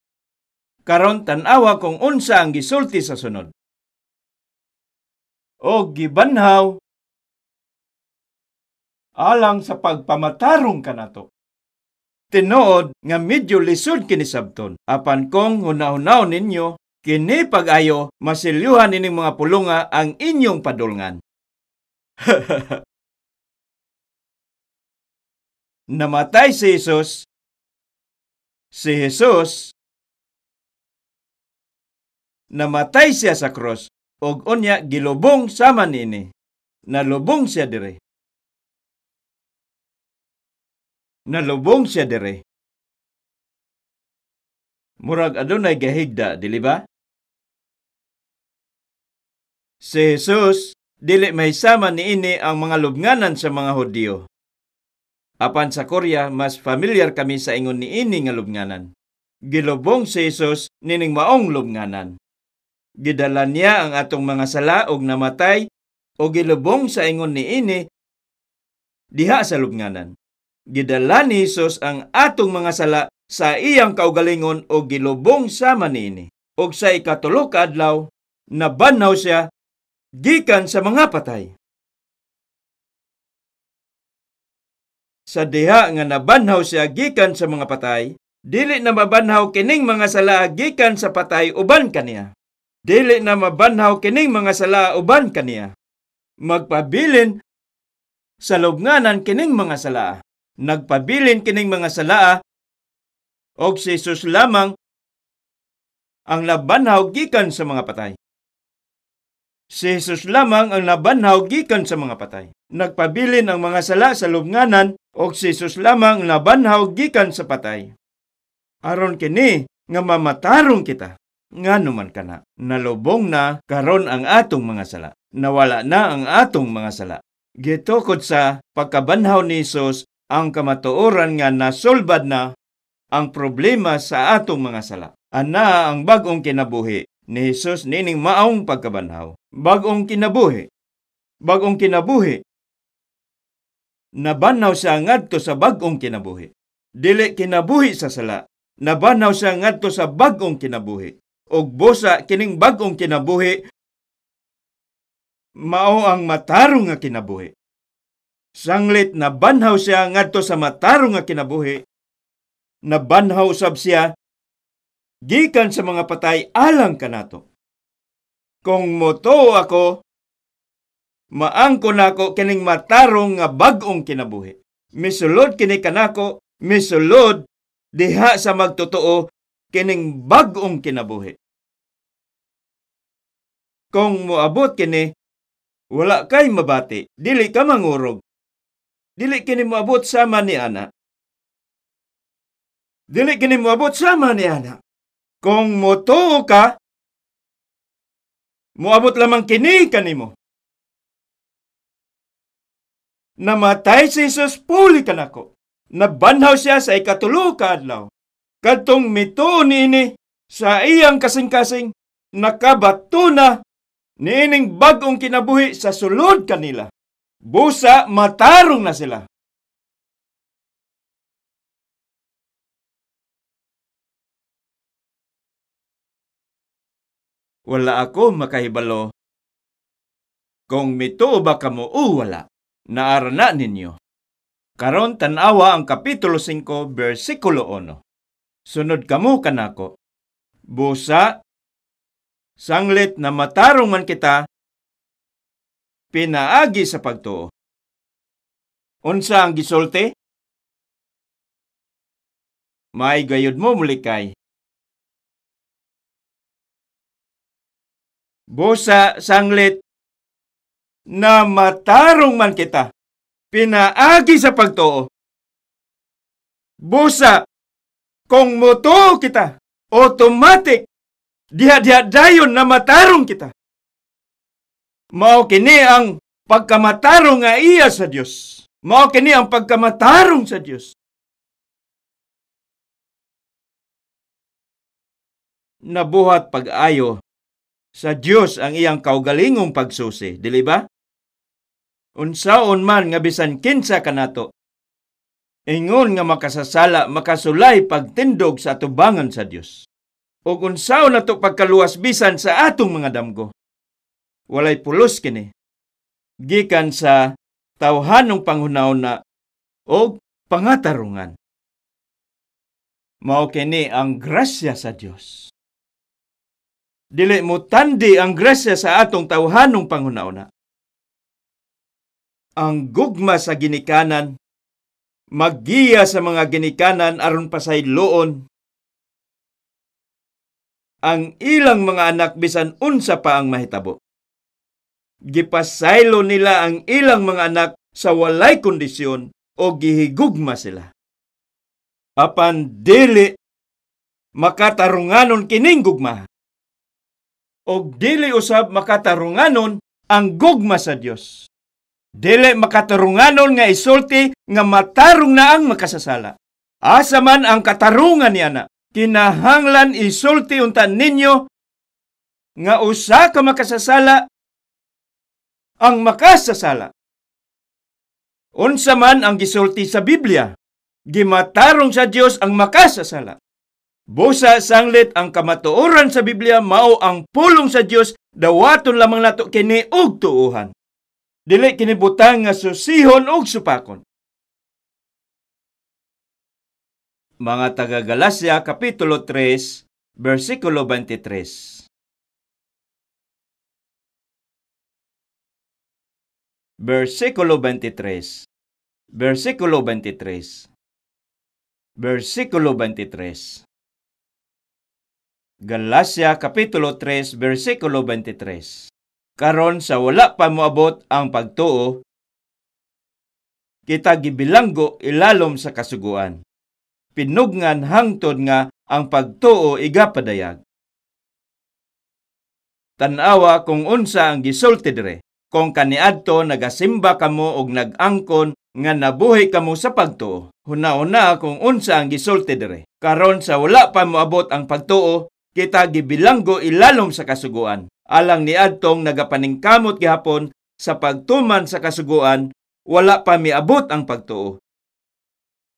Karon tan-awa kung unsa ang gisulti sa sunod. O gibanhaw alang sa pagpamatarong kanato. Tinuod nga medyo lisod kini sabton. Apan kung hunahunaw ninyo, kini pag-ayo masilyuhan ining mga pulunga ang inyong padulngan. Namatay si Jesus. Si Jesus namatay siya sa cross og unya gilubong sama niini. Nalubong siya dire. Nalubong siya dire. Murag adunay gahigda, dili ba? Si Jesus dili mahisama niini ang mga lubnganan sa mga Hudiyo. Apan sa Korea, mas familiar kami sa ingon niini nga lubnganan. Gilubong si Jesus nining maong lubnganan. Gidala niya ang atong mga sala og namatay o gilubong sa ingon niini diha sa lubnganan. Gidala ni Jesus ang atong mga sala sa iyang kaugalingon o gilubong sama niini. Og sa ikatulo ka adlaw, nabanhaw siya gikan sa mga patay. Sa diha nga nabanhaw siya gikan sa mga patay, dili na mabanhaw kining mga sala gikan sa patay uban kaniya. Dili na mabanhaw kining mga sala uban kaniya. Magpabilin sa lubnganan kining mga sala. Nagpabilin kining mga sala og si Jesus lamang ang nabanhaw gikan sa mga patay. Si Jesus lamang ang nabanhaw gikan sa mga patay. Nagpabilin ang mga sala sa lubnganan og si Jesus lamang nabanhaw gikan sa patay. Aron kini nga mamatarong kita. Ngano man kana, nalubong na karon ang atong mga sala. Nawala na ang atong mga sala. Gitukod sa pagkabanhaw ni Jesus ang kamatuoran nga nasulbad na ang problema sa atong mga sala. Ana ang bag-ong kinabuhi ni Jesus nining maong pagkabanhaw. Bag-ong kinabuhi. Bag-ong kinabuhi. Nabanhaw siya ngadto sa bag-ong kinabuhi. Dili kinabuhi sa sala. Nabanhaw siya ngadto sa bag-ong kinabuhi. Og busa kining bag-ong kinabuhi mao ang matarong nga kinabuhi. Sanglit nabanhaw siya ngadto sa matarong nga kinabuhi, nabanhaw usab siya gikan sa mga patay alang kanato. Kung motuo ako, maangko nako kining matarong nga bag-ong kinabuhi. Misulod kini kanako, misulod diha sa magtotoo kining bag-ong kinabuhi. Kung moabot kini, wala kay mabati, dili ka mangurog. Dili kini moabot sama ni ana. Dili kini moabot sama ni ana. Kung motuo ka, moabot lamang kini kanimo. Namatay si Jesus puli kanako. Nabanhaw siya sa ikatulo ka adlaw. Kadtong mituo niini sa iyang kasing-kasing, nakabato na niining bag-ong kinabuhi sa sulod kanila. Busa matarong na sila. Wala ako makahibalo kung mituo ba kamo o wala. Naara na ninyo. Karon tan-awa ang Kapitulo 5, versikulo 1. Sunod kamo kanako. Busa, sanglit na matarong man kita, pinaagi sa pagtuo. Unsa ang gisulti? May gayud mo mulikay. Busa sanglit na matarong man kita pinaagi sa pagtuo. Busa kung motuo kita, automatic diha-diha dayon na matarong kita. Mao kini ang pagkamatarong nga iya sa Dios. Mao kini ang pagkamatarong sa Dios. Nabuhat pag-ayo sa Dios ang iyang kaugalingong pagsusi, dili ba? Unsaon man nga bisan kinsa kanato, ingon nga makasasala, makasulay pagtindog sa atubangan sa Dios. Og unsaon nato pagkaluwas bisan sa atong mga damgo. Walay pulos kini. Gikan sa tawhanong panghunahuna og pangatarungan. Mao kini ang grasya sa Dios. Dili mo tandi ang grasya sa atong tawhanong panghunahuna. Ang gugma sa ginikanan, maggiya sa mga ginikanan aron pasayloon ang ilang mga anak bisan unsa pa ang mahitabo. Gipasaylo nila ang ilang mga anak sa walay kondisyon o gihigugma sila. Apan dili makatarunganon kining gugma. Og dili usab makatarunganon ang gugma sa Dios. Dili makatarunganon nga isulti nga matarong na ang makasasala. Asa man ang katarungan niya na, kinahanglan isulti unta ninyo nga usa ka makasasala ang makasasala. Unsa man ang gisulti sa Biblia, gimatarong sa Dios ang makasasala. Busa sanglit ang kamatuoran sa Biblia mao ang pulong sa Dios, dawaton lamang nato kini og tuohan. Dili kini butang nga susihon og supakon. Mga taga-Galacia, Kapitulo 3, versikulo 23. Versikulo 23. Versikulo 23. Versikulo 23. Galacia, Kapitulo 3, versikulo 23. Karon sa wala pa moabot ang pagtuo, kita gibilanggo ilalom sa kasuguan. Pinugngan hangtod nga ang pagtuo igapadayag. Tan-awa kung unsa ang gisulti dire. Kung kaniadto nagasimba kamo og nag-angkon nga nabuhi kamo sa pagtuo. Huna-huna kung unsa ang gisulti dire. Karon sa wala pa moabot ang pagtuo, kita gibilanggo ilalom sa kasuguan. Alang niadtong nagapaningkamot gihapon sa pagtuman sa kasuguan, wala pa miabot ang pagtuo.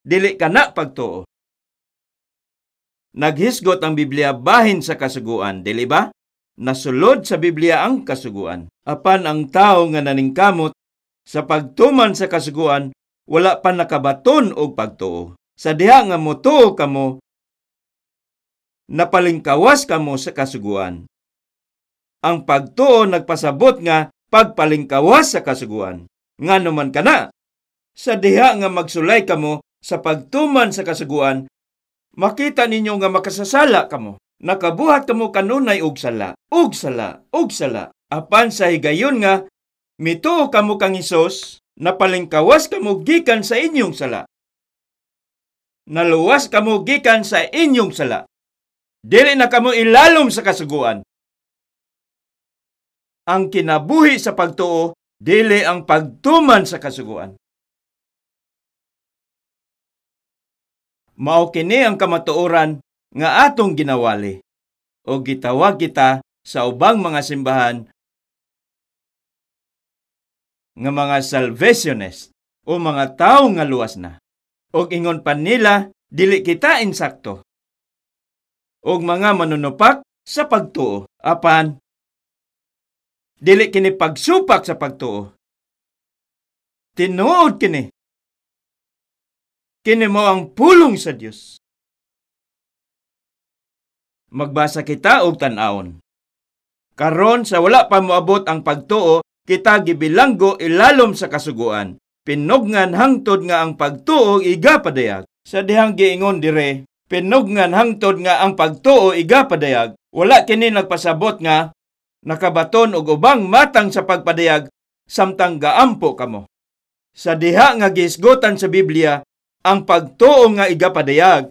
Dili kana pagtuo. Naghisgot ang Biblia bahin sa kasuguan, dili ba? Nasulod sa Biblia ang kasuguan. Apan ang tao nga naningkamot sa pagtuman sa kasuguan, wala pa nakabaton og pagtuo. Sa diha nga motuo kamo, napalingkawas kamo sa kasuguan. Ang pagtuo nagpasabot nga pagpalingkawas sa kasuguan. Ngano man kana, sa diha nga magsulay kamo sa pagtuman sa kasuguan, makita ninyo nga makasasala kamo. Nakabuhat kamo kanunay og sala, og sala, og sala. Apan sa higayon nga mituo kamo kang Hesus, napalingkawas kamo gikan sa inyong sala. Naluwas kamo gikan sa inyong sala. Dili na kamo ilalom sa kasuguan. Ang kinabuhi sa pagtuo, dili ang pagtuman sa kasuguan. Mao kini ang kamatuoran nga atong ginawali o gitawag kita sa ubang mga simbahan nga mga salvationist o mga tawo nga luwas na. Og ingon pa nila, dili kita insakto og mga manunupak sa pagtuo. Apan dili kini pagsupak sa pagtuo. Tinuod kini. Kini mo ang pulong sa Dios. Magbasa kita og tan-awon. Karon sa wala pa moabot ang pagtuo, kita gibilanggo ilalom sa kasuguan, pinugngan hangtod nga ang pagtuo igapadayag. Sa dihang giingon dire, pinugngan hangtod nga ang pagtuo igapadayag, wala kini nagpasabot nga nakabaton og ubang matang sa pagpadayag samtang gaampo kamo. Sa diha nga gihisgotan sa Biblia ang pagtuo nga igapadayag,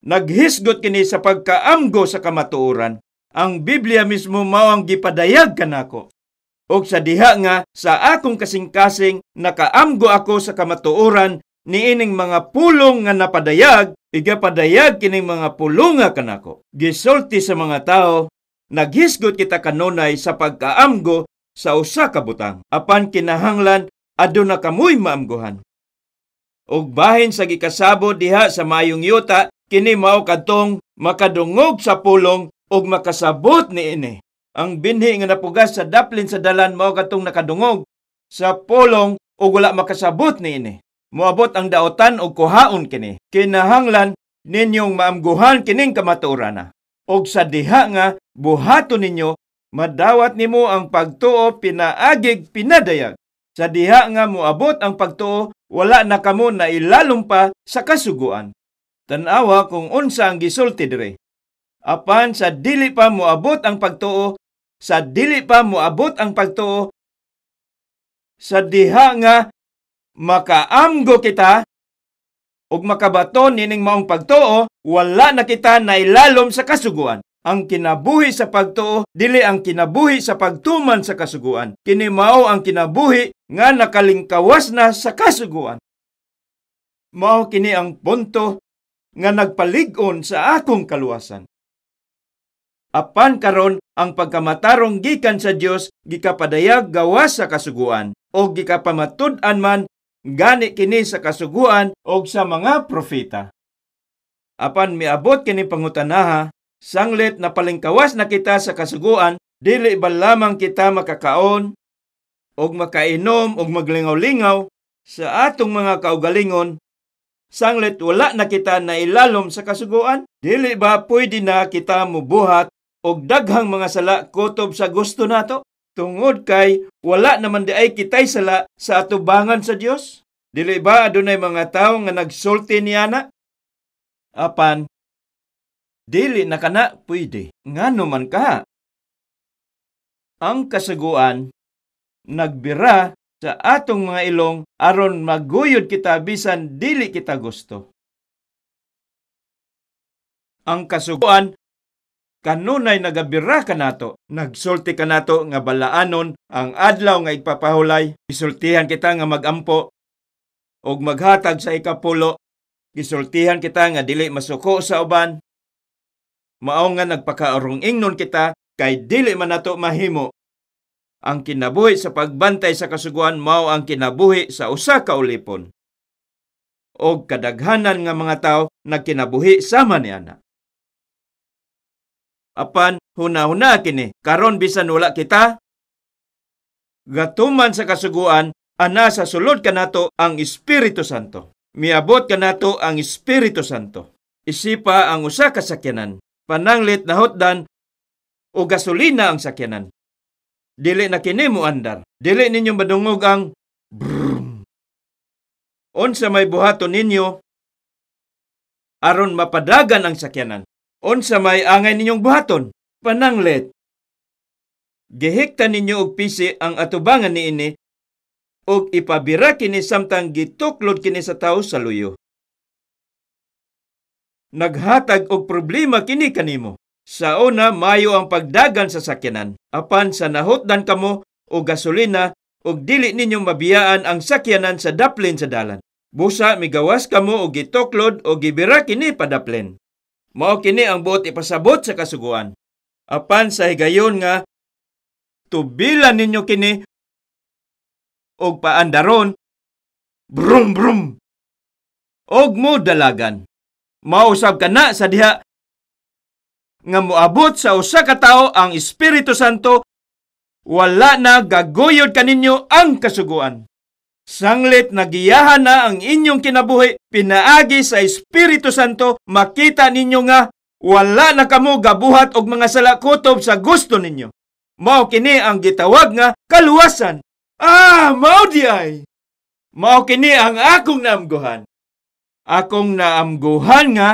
naghisgot kini sa pagkaamgo sa kamatuoran. Ang Biblia mismo mao ang gipadayag kanako. Og sa diha nga sa akong kasing-kasing nakaamgo ako sa kamatuoran niining mga pulong nga napadayag, igapadayag kining mga pulonga kanako. Gisulti sa mga tao, naghisgot kita kanunay sa pagkaamgo sa usa ka butang. Apan kinahanglan aduna kamoy maamguhan. Og bahin sa gikasabo diha sa mayong yuta, kini mao kadtong makadungog sa pulong og makasabot niini. Ang binhi nga napugas sa daplin sa dalan mao kadtong nakadungog sa pulong ug wala makasabot niini. Moabot ang daotan og kuhaon kini. Kinahanglan ninyong maamguhan kining kamatuorana. Og sa diha nga buhaton ninyo, madawat nimo ang pagtuo pinaagig pinadayag. Sa diha nga moabot ang pagtuo, wala na kamo na ilalom pa sa kasuguan. Tan-awa kung unsa ang gisulti dire. Apan sa dili pa moabot ang pagtuo, sa dili pa moabot ang pagtuo, sa diha nga makaamgo kita ug makabaton nining maong pagtuo, wala na kita nailalom sa kasuguan. Ang kinabuhi sa pagtuo, dili ang kinabuhi sa pagtuman sa kasuguan. Kini mao ang kinabuhi nga nakalingkawas na sa kasuguan. Mao kini ang punto nga nagpalig-on sa akong kaluwasan. Apan karon ang pagkamatarong gikan sa Dios gikapadayag gawas sa kasuguan o gikapamatud-an man gani kini sa kasuguan og sa mga propeta. Apan miabot kini pangutanaha, sanglit na palingkawas na kita sa kasuguan, dili ba lamang kita makakaon og makainom og maglingaw-lingaw sa atong mga kaugalingon, sanglit wala na kita nailalom sa kasuguan? Dili ba pwede na kita mubuhat og daghang mga sala kutob sa gusto nato? Tungod kay wala naman di ay kitay sala sa atubangan sa Dios. Dili ba adunay mga tawo nga nagsulti niana? Apan dili na kana pwede. Ngano man ka? Ang kasuguan nagbira sa atong mga ilong aron maguyod kita bisan dili kita gusto. Ang kasuguan kanunay nagabira kanato, nagsulti kanato nga balaanon ang adlaw nga igpapahulay, gisultihan kita nga magampo og maghatag sa ikapulo, gisultihan kita nga dili masuko sa uban. Mao nga nagpakaarong ingnon kita kay dili man nato mahimo. Ang kinabuhi sa pagbantay sa kasuguan mao ang kinabuhi sa usa ka ulipon. Og kadaghanan nga mga tawo nagkinabuhi sama niana. Apan huna-huna kini, karon bisan wala kita gatuman sa kasuguan, ana sa sulod kanato ang Espiritu Santo. Miabot kanato ang Espiritu Santo. Isipa ang usa ka sakyanan, pananglit nahutdan o gasolina ang sakyanan. Dili na kini moandar. Dili ninyo madungog ang brrrm. Unsa may buhaton ninyo aron mapadagan ang sakyanan? Unsa may angay ninyong buhaton? Pananglit gihikta ninyo og pisi ang atubangan niini og ipabira kini samtang gituklod kini sa tawo sa luyo. Naghatag og problema kini kanimo. Sa una, mayo ang pagdagan sa sakyanan. Apan sa nahutdan kamo og gasolina og dili ninyo mabiyaan ang sakyanan sa daplin sa dalan. Busa migawas kamo og gituklod o gibira kini padaplin. Mao kini ang buot ipasabot sa kasuguan. Apan sa higayon nga tubilan ninyo kini og paandaron, brum brum, og mo dalagan. Mausab ka na sa diha nga moabot sa usa ka tawo ang Espiritu Santo, wala na gaguyod kaninyo ang kasuguan. Sanglit nagiyahan na ang inyong kinabuhi pinaagi sa Espiritu Santo, makita ninyo nga wala na kamo gabuhat og mga sala kutob sa gusto ninyo. Mao kini ang gitawag nga kaluwasan. Ah, mao di ay. Mao kini ang akong naamguhan. Akong naamguhan nga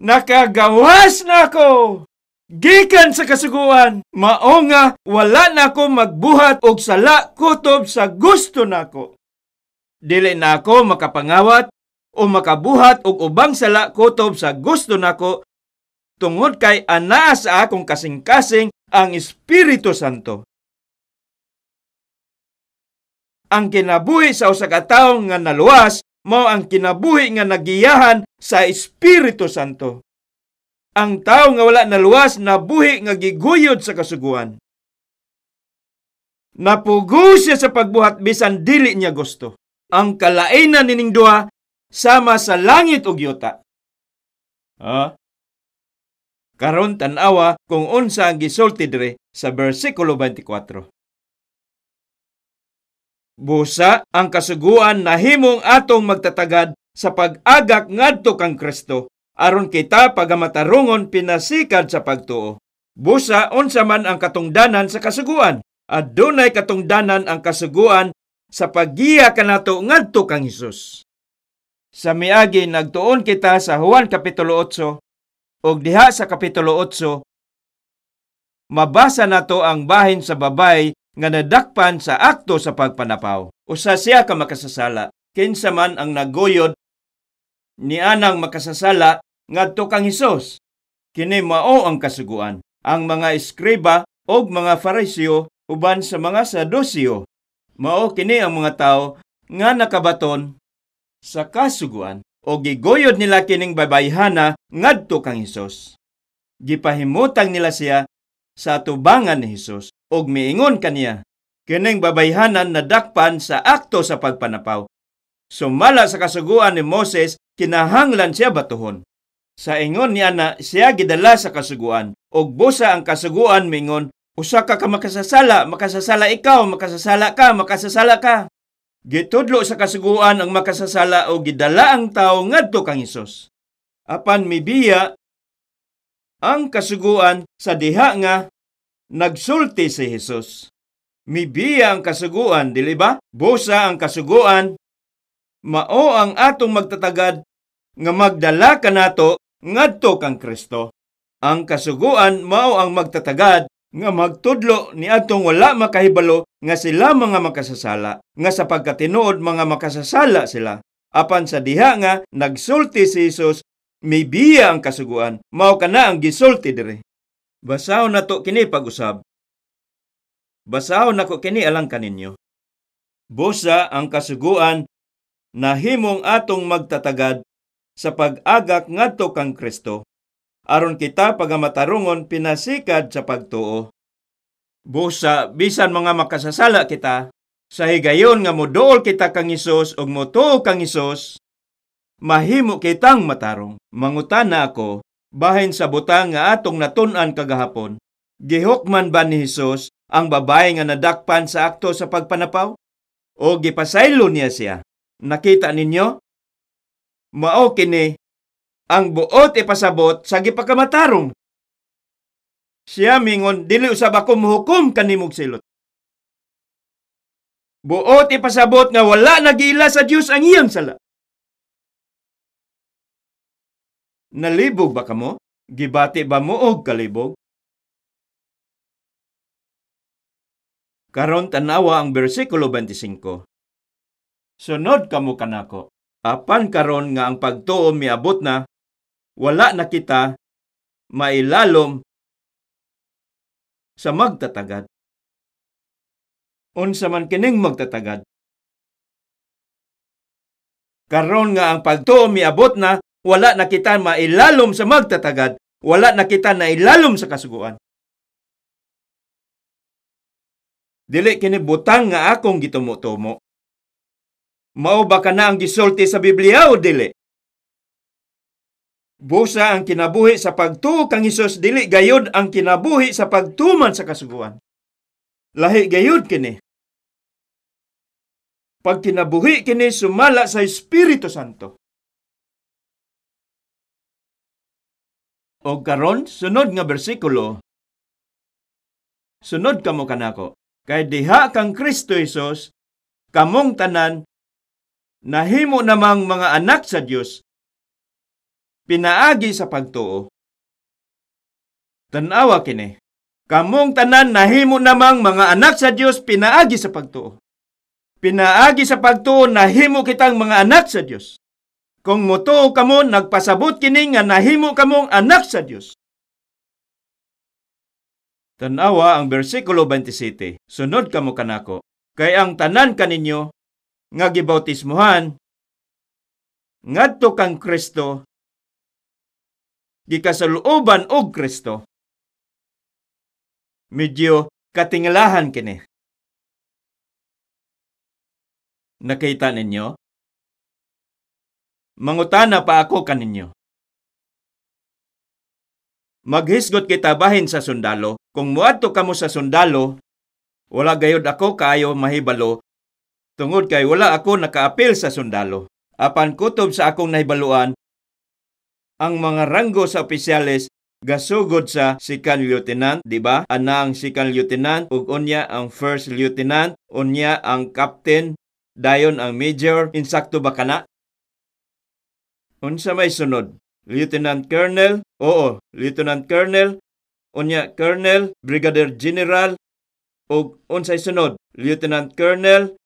nakagawas na ako gikan sa kasuguan, mao nga wala na ako magbuhat og sala kutob sa gusto nako. Dili na ako makapangawat o makabuhat og ubang sala kutob sa gusto nako tungod kay anaa sa akong kasing-kasing ang Espiritu Santo. Ang kinabuhi sa usa ka tawo nga naluwas mao ang kinabuhi nga nagiyahan sa Espiritu Santo. Ang tao nga wala naluwas nabuhi nga giguyod sa kasuguan. Napugo siya sa pagbuhat bisan dili niya gusto. Ang kalainan nining duha sama sa langit ug yuta. Ha? Karon tan-awa kung unsa ang gisulti diri sa bersikulo 24. Busa ang kasuguan nahimong atong magtatagad sa pag-agak ngadto kang Kristo aron kita pagamatarungon pinasikad sa pagtuo. Busa unsa man ang katungdanan sa kasuguan, adunay katungdanan ang kasuguan sa paggiya kanato ngadto kang Hesus. Sa miagi nagtuon kita sa Juan Kapitulo 8 ug diha sa Kapitulo 8 mabasa nato ang bahin sa babay nga nadakpan sa akto sa pagpanapaw. Usa siya ka makasasala, kinsa man ang naguyod nianang makasasala ngadto kang Hesus. Kini mao ang kasuguan. Ang mga eskriba og mga Fariseo uban sa mga Saduseo. Mao kini ang mga tawo nga nakabaton sa kasuguan o giguyod nila kining babayhana ngadto kang Hesus. Gipahimutang nila siya sa atubangan ni Hesus og miingon kaniya, kining babayhanan nadakpan sa akto sa pagpanapaw. Sumala sa kasuguan ni Moses, kinahanglan siya batuhon. Sa ingon niya na siya gidala sa kasuguan, og busa ang kasuguan mingon, usa ka ka makasasala, makasasala ikaw, makasasala ka, makasasala ka. Gitudlo sa kasuguan ang makasasala o gidala ang tao ngadto kang Hesus. Apan mibiya ang kasuguan sa diha nga nagsulti si Hesus. Mibiya ang kasuguan, dili ba? Busa ang kasuguan, mao ang atong magtatagad nga magdala kanato ngadto kang Kristo. Ang kasuguan mao ang magtatagad nga magtudlo ni atong wala makahibalo nga sila mga makasasala, nga sa pagkatinuod mga makasasala sila. Apan sa diha nga nagsulti si Hesus, mibiya ang kasuguan, mao kana ang gisulti diri. Basahon nato kini pag-usab. Basahon nako kini alang kaninyo. Busa ang kasuguan nahimong atong magtatagad sa pag-agak ngadto kang Kristo, aron kita pagamatarungon pinasikad sa pagtuo. Busa bisan mga makasasala kita, sa higayon nga moduol kita kang Hesus ug motuo kang Hesus, mahimo kitang matarong. Mangutana ako, bahin sa butang nga atong natun-an kagahapon, gihukman ba ni Hesus ang babae nga nadakpan sa akto sa pagpanapaw? O gipasaylo niya siya? Nakita ninyo? Mao kini ang buot ipasabot sa gipakamatarong. Siya mingon, dili usab ako mohukom kanimog silot. Buot ipasabot nga wala nagila sa Dios ang iyang sala. Nalibog ba kamo? Gibati ba mo og kalibog? Karon tanawa ang bersikulo 25. Sunod kamo kanako. Apan karon nga ang pagtuo miabot na, wala na kita mailalom sa magtatagad. Unsa man kining magtatagad? Karon nga ang pagtuo miabot na, wala na kita mailalom sa magtatagad, wala na kita nailalom sa kasuguan. Dili kini butang nga akong gitumo-tumo. Mao ba kana ang gisulti sa Biblia o dili? Busa ang kinabuhi sa pagtuo kang Hesus, dili gayud ang kinabuhi sa pagtuman sa kasuguan. Lahi gayud kini. Pag kinabuhi kini sumala sa Espiritu Santo. Og karon sunod nga bersikulo. Sunod kamo kanako. Kay diha kang Kristo Hesus, Kamong tanan nahimo namang mga anak sa Dios pinaagi sa pagtuo. Tan-awa kini. Kamong tanan nahimo namang mga anak sa Dios pinaagi sa pagtuo. Pinaagi sa pagtuo nahimo kitang mga anak sa Dios. Kung motuo kamo, nagpasabot kini nga nahimo kamong anak sa Dios. Tan-awa ang bersikulo 27. Sunod kamo kanako. Kay ang tanan kaninyo nga gibautismuhan ngadto kang Kristo, gikasaluoban og Kristo. Medyo katingalahan kini. Nakita ninyo? Mangutana pa ako kaninyo. Maghisgot kita bahin sa sundalo. Kung muadto kamo sa sundalo, wala gayod ako kaayo mahibalo, tungod kay wala ako nakaapil sa sundalo. Apan kutob sa akong nahibaluan, ang mga ranggo sa opisyales gasugod sa second lieutenant, di ba? Ana ang second lieutenant, ug unya ang first lieutenant, unya ang captain, dayon ang major. Insakto ba kana? Unsa may sunod? Lieutenant colonel? Oo, lieutenant colonel, unya colonel, brigadier general, ug unsay sunod? Lieutenant colonel,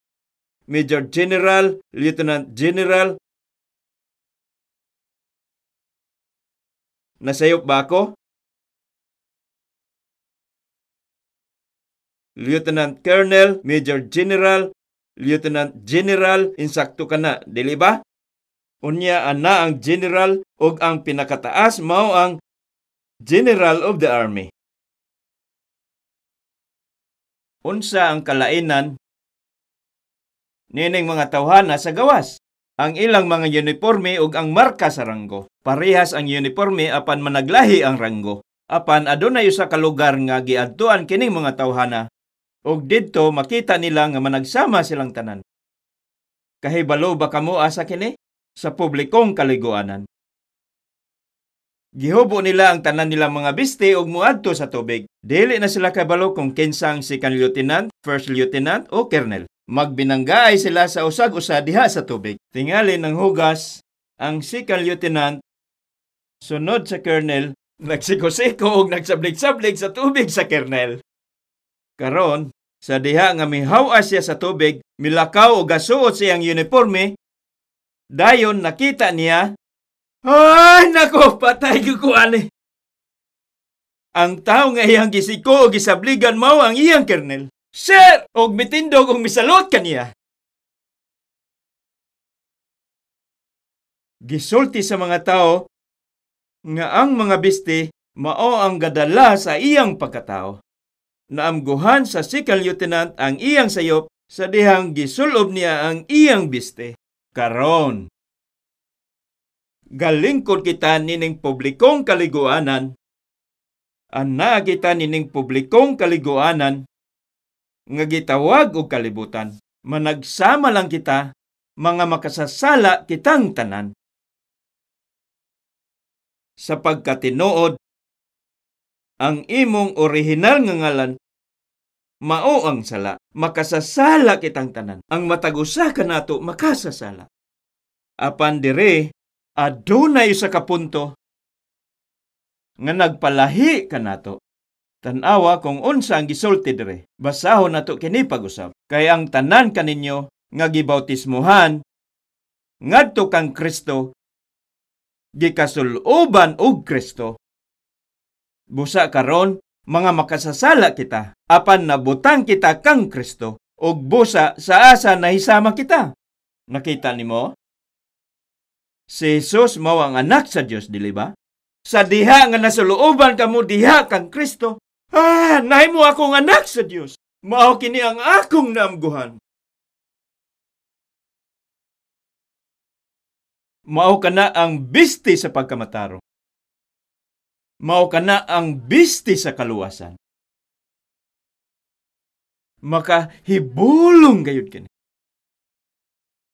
major general, lieutenant general. Nasayop ba ako? Lieutenant colonel, major general, lieutenant general, insakto ka na, dili ba? Unya ana ang general ug ang pinakataas mao ang general of the army. Unsa ang kalainan nining mga tawhana sa gawas? Ang ilang mga uniforme ug ang marka sa ranggo. Parehas ang uniforme apan managlahi ang ranggo. Apan adunay usa ka lugar nga giadtuan kining mga tawhana ug didto makita nila nga managsama silang tanan. Kahibalo ba kamo asa kini? Sa publikong kaliguanan. Gihubo nila ang tanan nilang mga biste ug muadto sa tubig. Dili na sila kabalo kung kinsang second lieutenant, first lieutenant o colonel. Magbinanggaay sila sa usag-usa diha sa tubig. Tingali ng hugas ang second lieutenant sunod sa colonel, nagsiko-siko og nagsablig-sablig sa tubig sa colonel. Karon, sa diha nga mihaw-a siya sa tubig, milakaw og gasuot siyang uniforme. Dayon nakita niya, ay nako, patay ko ani. Ang tao nga iyang gisiko o gisabligan mao ang iyang kernel. Sir! Og mitindog og misalot kaniya. Gisulti sa mga tao nga ang mga biste mao ang gadala sa iyang pagkatao. Naamguhan sa second lieutenant ang iyang sayop sa dihang gisulob niya ang iyang biste. Karon, galingkod kita nining publikong kaliguanan. Anaa kita nining publikong kaliguanan nga gitawag og kalibutan. Managsama lang kita, mga makasasala kitang tanan. Sa pagkatinuod, ang imong orihinal nga ngalan mao ang sala. Makasasala kitang tanan. Ang matag usa kanato makasasala. Apan dire, adunay usa ka punto nga nagpalahi kanato. Tan-awa kung unsa ang gisulti dire. Basahon nato kini pag-usab. Kay ang tanan kaninyo nga gibautismuhan ngadto kang Kristo, gikasuloban og Kristo. Busa karon mga makasasala kita, apan nabutang kita kang Kristo, ug busa sa asa nahisama kita. Nakita nimo? Si Jesus mao ang anak sa Dios, dili ba? Sa diha nga nasulooban kamo diha kang Kristo, nahimo akong anak sa Dios. Mao kini ang akong naamguhan. Mao kana ang biste sa pagkamataro. Mao kana ang biste sa kaluwasan. Makahibulong gayud kini.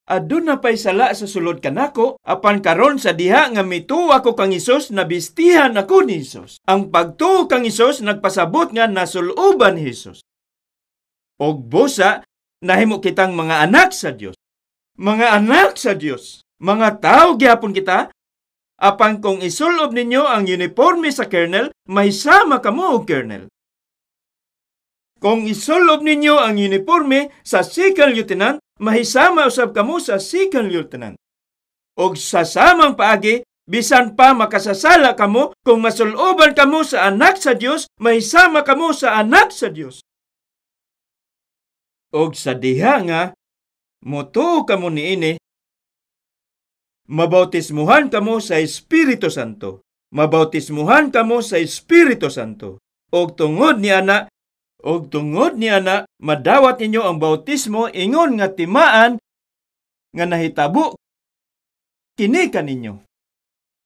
Aduna pay sala sa sulod kanako, apan karon sa diha nga mituo ako kang Hesus, nabistihan ako ni Hesus. Ang pagtuo kang Hesus nagpasabot nga nasuluban ni Hesus. Og busa Nahimo kitang mga anak sa Dios. Mga anak sa Dios. Mga tao gihapon kita. Apan kung isulob ninyo ang uniforme sa colonel, mahisama kamo og colonel. Kung isulob ninyo ang uniforme sa second lieutenant, mahisama usab kamo sa second lieutenant. Og sa samang paagi, bisan pa makasasala kamo, kung masuloban kamo sa anak sa Dios, mahisama kamo sa anak sa Dios. Og sa diha nga motuo kamo niini, mabautismuhan kamo sa Espiritu Santo. Mabautismuhan kamo sa Espiritu Santo. Og tungod ni ana, madawat ninyo ang bautismo ingon nga timaan nga nahitabo kini kaninyo.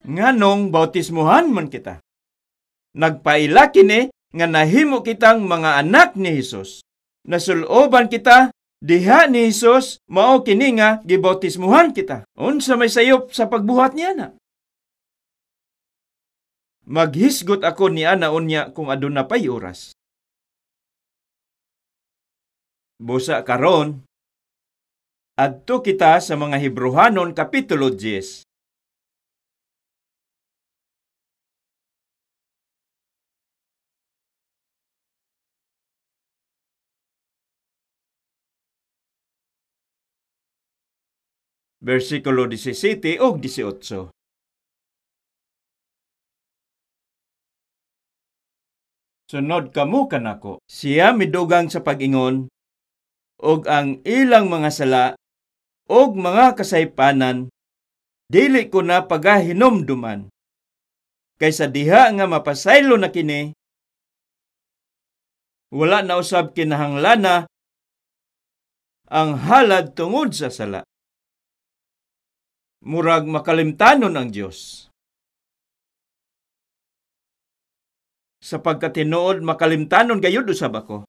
Nganong bautismuhan man kita? Nagpaila kini nga nahimo kitang mga anak ni Hesus. Nasuloban kita diha ni Hesus, mao kini nga gibautismuhan kita. Unsa may sayop sa pagbuhat niya na? Maghisgot ako ni ana unya kung aduna pay oras. Busa karon, adto kita sa mga Hebreohanon kapitulo 10. Versikulo 17 ug 18. Sunod kamo kanako. Siya midugang sa pag-ingon, og ang ilang mga sala og mga kasaypanan dili ko na pagahinumduman. Kaysa diha nga mapasaylo na kini, wala na usab kinahanglana ang halad tungod sa sala. Murag makalimtanon ang Dios. Sa pagkatinuod makalimtanon gayud usab ako.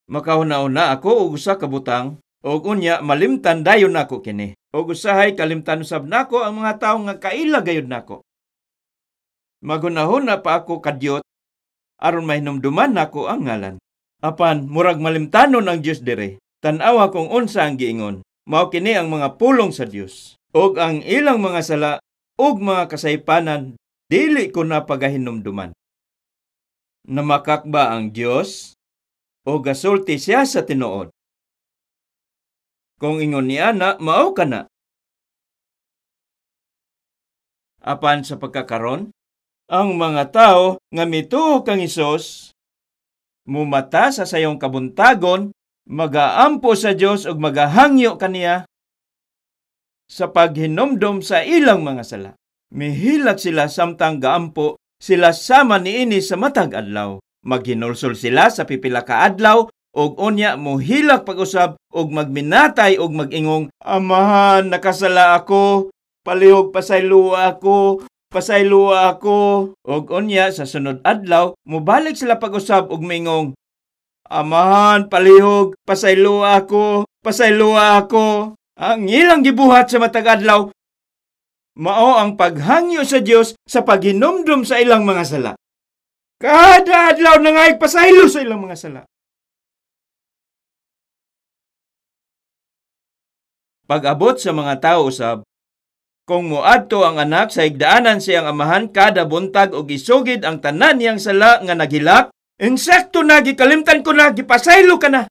Makahuna-una ako og usa ka butang, og unya malimtan dayon nako kini. Og usahay kalimtan usab nako ang mga tawo nga kaila gayud nako. Maghunahuna pa ako kadyot aron mahinumduman nako ang ngalan. Apan murag malimtanon ang Dios dire. Tan-awa kung unsa ang giingon. Mao kini ang mga pulong sa Dios. Og ang ilang mga sala og mga kasaypanan dili ko na pagahinumduman. Namakakba ang Dios o gasulti siya sa tinuod? Kung ingon niya na, mao ka na. Apan sa pagkakaron, ang mga tao nga mituo kang Hesus, mumata sa sayong kabuntagon, magaampo sa Dios ug magahangyo kaniya sa paghinumdom sa ilang mga sala. Mihilak sila samtang gaampo sila sama niini sa matag adlaw. Maghinulsol sila sa pipila ka adlaw og unya mohilak pag-usab og magminatay og mag-ingong, Amahan, nakasala ako, palihog pasayloa ako, pasayloa ako. Og unya sa sunod adlaw mobalik sila pag-usab og mingong, Amahan, palihog, pasayloa ako, pasayloa ako. Ang ilang gibuhat sa matag adlaw mao ang paghangyo sa Dios sa paghinumdum sa ilang mga sala. Kada adlaw nangayog pasaylo sa ilang mga sala. Pag-abot sa mga tao usab, kung moadto ang anak sa higdaanan siyang amahan kada buntag og isugid ang tanan niyang sala nga naghilak, insekto na, gikalimtan ko na, gipasaylo ka na.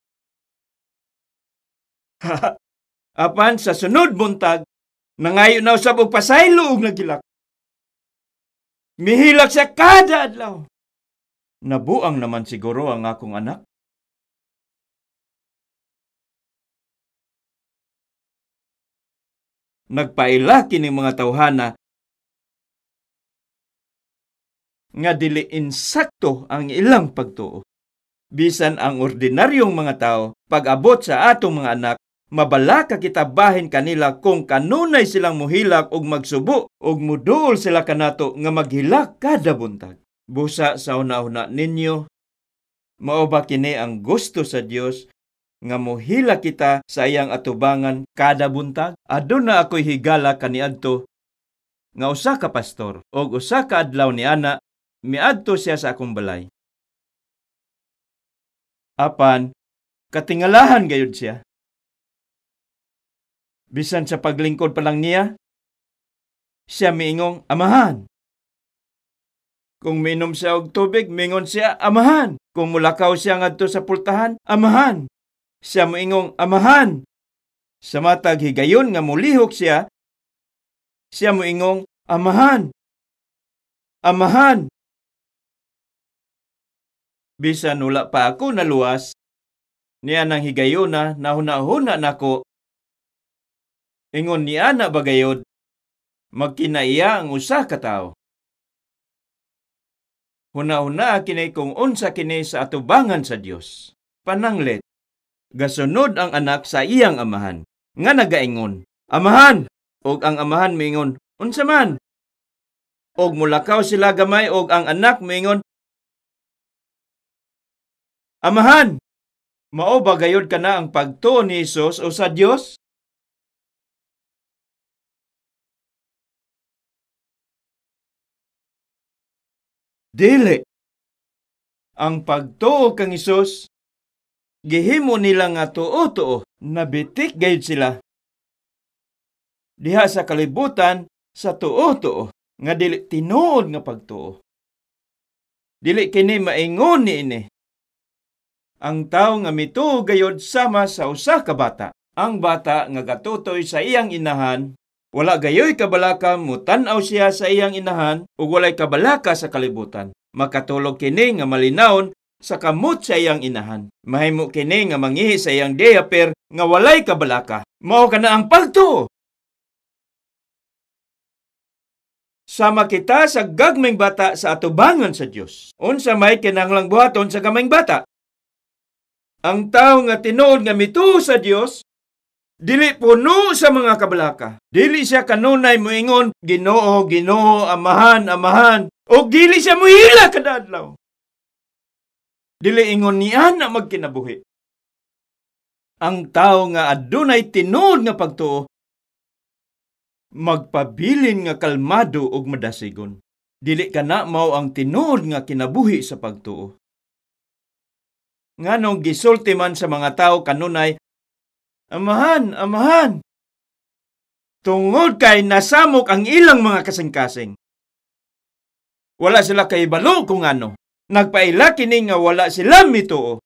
Apan sa sunod buntag, nangayo na usab og pasaylo og naghilak. Mihilak siya kada adlaw. Nabuang naman siguro ang akong anak. Nagpaila kini mga tawhana nga dili insakto ang ilang pagtuo. Bisan ang ordinaryong mga tao, pag-abot sa atong mga anak, mabalaka kita bahin kanila kung kanunay silang muhilak og magsubo og muduol sila kanato nga maghilak kada buntag. Busa sa una-una ninyo, mao ba kini ang gusto sa Dios nga muhilak kita sa iyang atubangan kada buntag? Aduna ako'y higala kaniadto nga usa ka pastor og usa ka adlaw ni ana miadto siya sa akong balay. Apan katingalahan gayud siya. Bisan sa paglingkod pa lang niya, siya miingong Amahan. Kung miinom siya og tubig, mingon siya Amahan. Kung mulakaw siya ngadto sa pultahan, Amahan. Siya moingong Amahan. Sa matag higayon nga mulihok siya, siya moingong Amahan. Amahan. Bisan wala pa ako naluwas, niya nang higayona, nahuna-huna nako. Ingon niya na bagayod, magkinaiya ang usa ka tawo. Huna-huna kini kung unsa kini sa atubangan sa Dios. Pananglit, gasunod ang anak sa iyang amahan, nga nagaingon, Amahan! Og ang amahan miingon, unsa man? Og mulakaw sila gamay og ang anak miingon, Amahan! Mao ba gayod kana ang pagtuo ni Hesus o sa Dios? Dili. Ang pagtuo kang Hesus, gihimo nila nga tuo-tuo, nabitik gayud sila. Diha sa kalibutan, sa tuo-tuo, nga dili tinuod nga pagtuo. Dili kini maingon niini. Ang tawo nga mituo gayud sama sa usa ka bata. Ang bata nga gatutoy sa iyang inahan, wala gayoy kabalaka mutan-aw siya sa iyang inahan ug walay kabalaka sa kalibutan. Makatulog kini nga malinawon sa kamot sa iyang inahan. Mahimo kini nga mangihi sa iyang diaper nga walay kabalaka. Mao kana ang pagtuo. Sama kita sa gagmayng bata sa atubangan sa Dios. Unsa may kinahanglang buhaton sa gagmayng bata? Ang tawo nga tinuod nga mituo sa Dios, dili puno sa mga kabalaka. Dili siya kanunay moingon, Ginoo, Ginoo, Amahan, Amahan. O dili siya mohila kada adlaw. Dili ingon niya na magkinabuhi. Ang tawo nga adunay tinuod nga pagtuo, magpabilin nga kalmado ug madasigon. Dili kana mao ang tinuod nga kinabuhi sa pagtuo. Nganong gisulti man sa mga tawo kanunay, Amahan, Amahan, tungod kay nasamok ang ilang mga kasing-kasing. Wala sila kahibalo kung ano. Nagpaila kini nga wala sila mituo.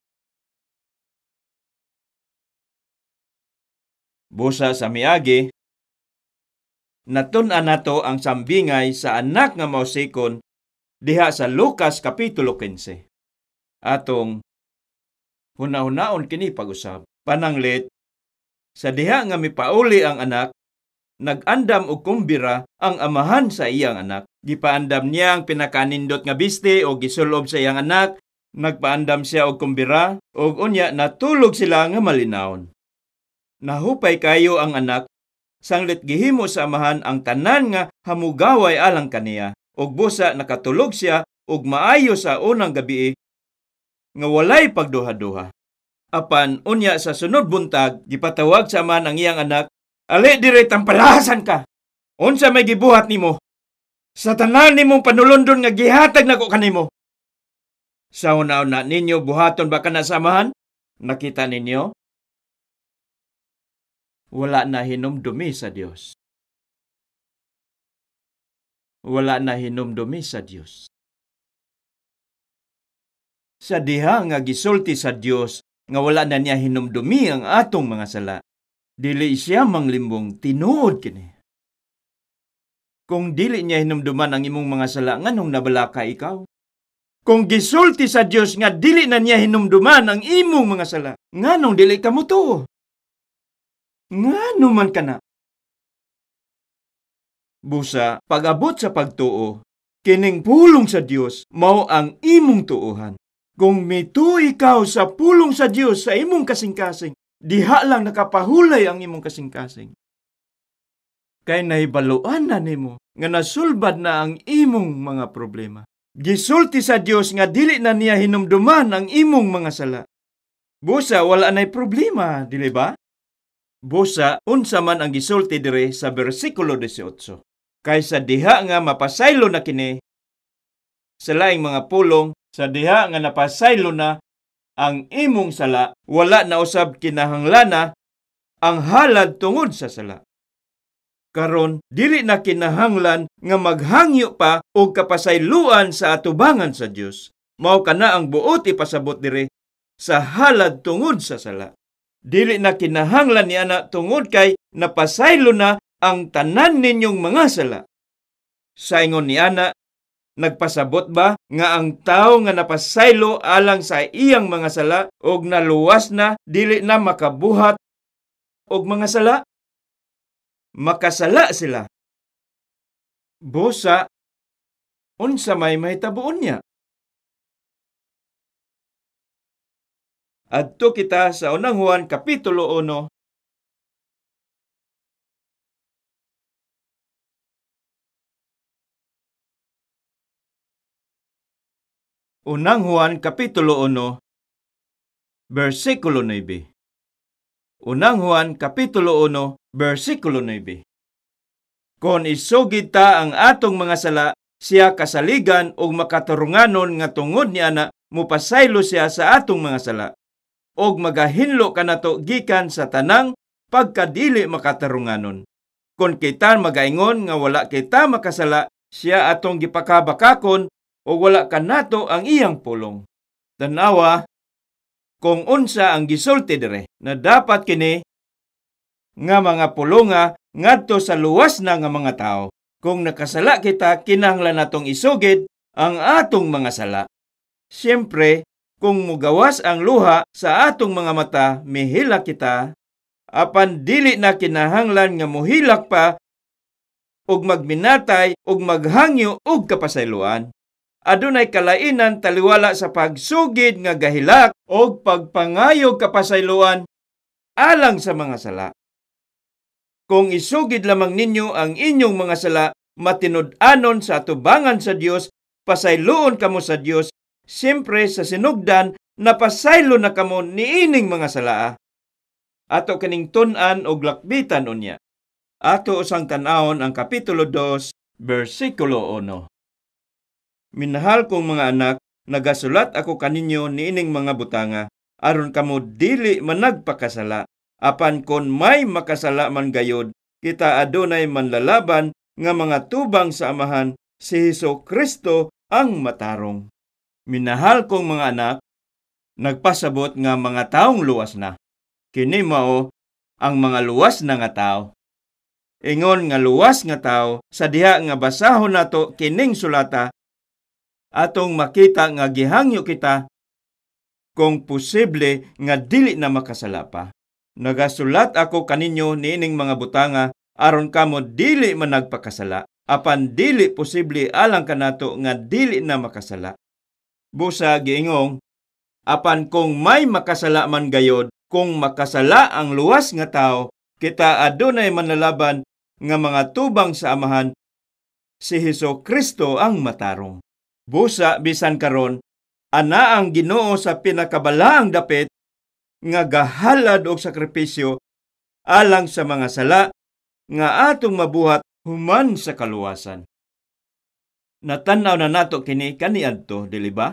Busa sa miagi, natun-an nato ang sambingay sa anak nga mausikon diha sa Lucas Kapitulo 15. Atong huna-hunaon kini pag-usab. Pananglit, sa diha nga mipauli ang anak, nag-andam og kumbira ang amahan sa iyang anak. Gipaandam niya ang pinakanindot nga biste o gisulob sa iyang anak, nagpaandam siya og kumbira, og unya natulog sila nga malinawon. Nahupay kayo ang anak, sanglit gihimo sa amahan ang tanan nga hamugaway alang kaniya, og busa nakatulog siya og maayo sa unang gabi nga walay pagduha-duha. Apan unya sa sunod buntag, gipatawag sa amahan ang iyang anak, Ali dire tampalasan ka. Unsa may gibuhat nimo? Sa tanan nimong panulundon nga gihatag nako kanimo. Sa una-una ninyo buhaton ba kana sa amahan? Nakita ninyo? Wala na hinumdumi sa Dios. Wala na hinumdumi sa Dios. Sa diha nga gisulti sa Dios nga wala na niya hinumdumi ang atong mga sala, dili siya manglimbong, tinuod kini. Kung dili niya hinumduman ang imong mga sala, nganong nabalaka ikaw? Kung gisulti sa Dios nga dili na niya hinumduman ang imong mga sala, nganong dili ka motuo? Ngano man kana? Busa, pag-abot sa pagtuo, kining pulong sa Dios mao ang imong tuohan. Kung mituo ikaw sa pulong sa Dios sa imong kasing-kasing, diha lang nakapahulay ang imong kasing-kasing. Kay nahibaluan na nimo nga nasulbad na ang imong mga problema. Gisulti sa Dios nga dili na niya hinumduman ang imong mga sala. Busa wala nay problema, dili ba? Busa unsa man ang gisulti dire sa bersikulo 18. Kay sa diha nga mapasaylo na kini sa laing mga pulong, sa diha nga napasaylo na ang imong sala, wala na usab kinahanglana Ang halad tungod sa sala. Karon dili na kinahanglan nga maghangyo pa og kapasayloan sa atubangan sa Dios. Mao kana ang buot ipasabot diri sa halad tungod sa sala. Dili na kinahanglan ni ana tungod kay napasaylo na ang tanan ninyong mga sala. Sa ingon ni ana, nagpasabot ba nga ang tawo nga napasaylo alang sa iyang mga sala og naluwas na dili na makabuhat og mga sala? Makasala sila. Busa, unsa may mahitabuon niya? Adto kita sa Unang Juan Kapitulo 1, Unang Juan Kapitulo 1, versikulo 9. Unang Juan Kapitulo 1, versikulo 9. Kon isugid ta ang atong mga sala, siya kasaligan og makaturunganon nga tungod ni ana mupasaylo siya sa atong mga sala, og magahinlo kanato gikan sa tanang pagkadili makatarunganon. Kon kita magaingon nga wala kita makasala, siya atong gipakabakakon o wala kanato ang iyang pulong. Tanawa kung unsa ang gisulti dire na dapat kini nga mga pulonga ngadto sa luwas na nga mga tao. Kung nakasala kita, kinahanglan natong isugid ang atong mga sala. Siyempre, kung mugawas ang luha sa atong mga mata, mihilak kita, apan dili na kinahanglan nga muhilak pa og magminatay og maghangyo og kapasayloan. Adunay kalainan taliwala sa pagsugid nga gahilak og pagpangayog kapasayloan alang sa mga sala. Kung isugid lamang ninyo ang inyong mga sala, matinud-anon sa atubangan sa Dios, pasayloon kamo sa Dios, siyempre sa sinugdan napasaylo na kamo niining mga sala. Ato kining tun-an og lakbitan unya. Ato usang tan-awon ang Kapitulo 2, versikulo 1. Minahal kong mga anak, nagasulat ako kaninyo niining mga butanga, aron kamo dili managpakasala. Apan kon may makasala man gayod, kita adunay manlalaban nga mga tubang sa Amahan, si Hesus Kristo ang matarong. Minahal kong mga anak, nagpasabot nga mga taong luwas na. Kini mao ang mga luwas na nga tao. Ingon nga luwas nga tao, sa diha nga basahon nato kining sulata, atong makita nga gihangyo kita kung posible nga dili na makasala pa. Nagasulat ako kaninyo niining mga butanga aron kamo dili managpakasala, apan dili posible alang kanato nga dili na makasala. Busa giingong, apan kung may makasala man gayod, kung makasala ang luwas nga tao, kita adunay manlalaban nga mga tubang sa Amahan, si Hesus Kristo ang matarong. Busa bisan karon, ana ang Ginoo sa pinakabalaang dapit nga gahalad og sakripisyo alang sa mga sala nga atong mabuhat human sa kaluwasan. Natan-aw na nato kini kaniadto, dili ba?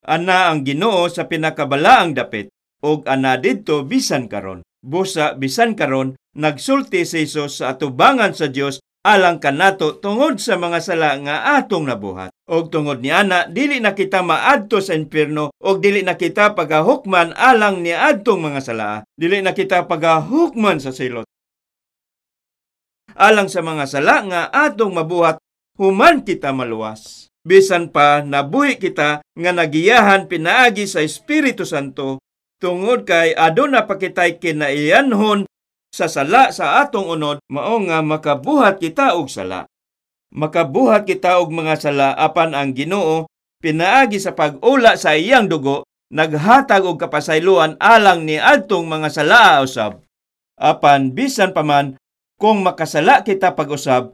Ana ang Ginoo sa pinakabalaang dapit og ana didto bisan karon. Busa bisan karon nagsulti si Hesus sa atubangan sa Dios alang kanato tungod sa mga sala nga atong nabuhat. Og tungod ni ana, dili na kita maadto sa impierno og dili na kita pagahukman alang ni adtong mga sala. Dili na kita pagahukman sa silot. Alang sa mga sala nga atong mabuhat, human kita maluwas. Bisan pa nabuhi kita nga nagiyahan pinaagi sa Espiritu Santo, tungod kay aduna pa kitay kinaiyanhon sa sala sa atong unod, mao nga makabuhat kita og sala. Makabuhat kita og mga sala apan ang Ginoo pinaagi sa pag-ula sa iyang dugo naghatag og kapasayloan alang ni adtong mga sala usab. Apan bisan pa man kung makasala kita pag-usab,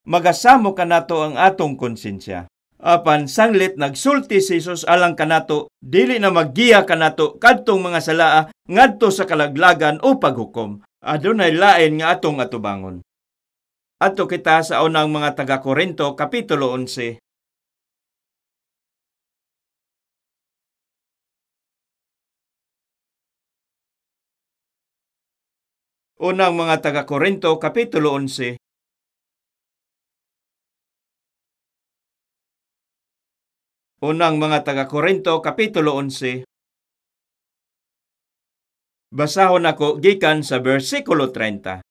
magasamo kanato ang atong konsensya. Apan sanglit nagsulti si Hesus alang kanato, dili na maggiya kanato kadtong mga salaa ngadto sa kalaglagan o paghukom. Adunay lain nga atong atubangon. Adto kita sa unang mga taga-Korinto, Kapitulo 11. Unang mga taga-Korinto, Kapitulo 11. Unang mga taga-Korinto, Kapitulo 11. Basahon ako gikan sa versikulo 30.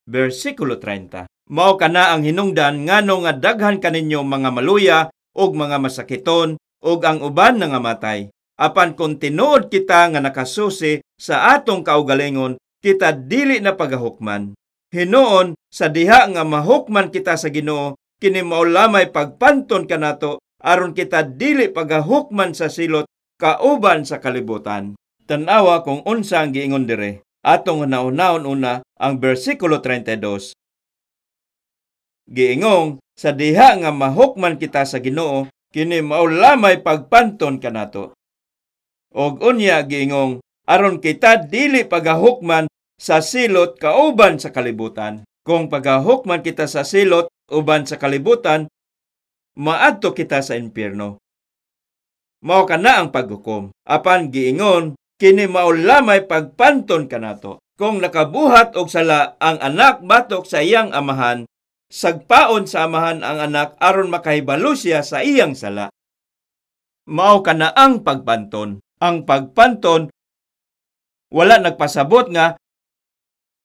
Versikulo 30. Mao kana ang hinungdan ngano nga daghan kaninyo mga maluya ug mga masakiton ug ang uban nangamatay. Apan kung tinuod kita nga nakasusi sa atong kaugalingon, kita dili na pagahukman. Hinuon sa diha nga mahukman kita sa Ginoo, kini mao lamay pagpanton kanato aron kita dili pagahukman sa silot kauban sa kalibutan. Tan-awa kung unsa ang giingon dire. Atong hunahunaon una ang bersikulo 32. Giingong sa diha nga mahukman kita sa Ginoo, kini mao lamay pagpanton kanato. Og unya giingong aron kita dili pagahukman sa silot kauban sa kalibutan. Kung pagahukman kita sa silot uban sa kalibutan, maadto kita sa impyerno. Mao kana ang paghukom. Apan giingon kini mao lamay pagpanton kanato. Kung nakabuhat og sala ang anak batok sa iyang amahan, sagpaon sa amahan ang anak aron makahibalo siya sa iyang sala. Mao kana ang pagpanton. Ang pagpanton wala nagpasabot nga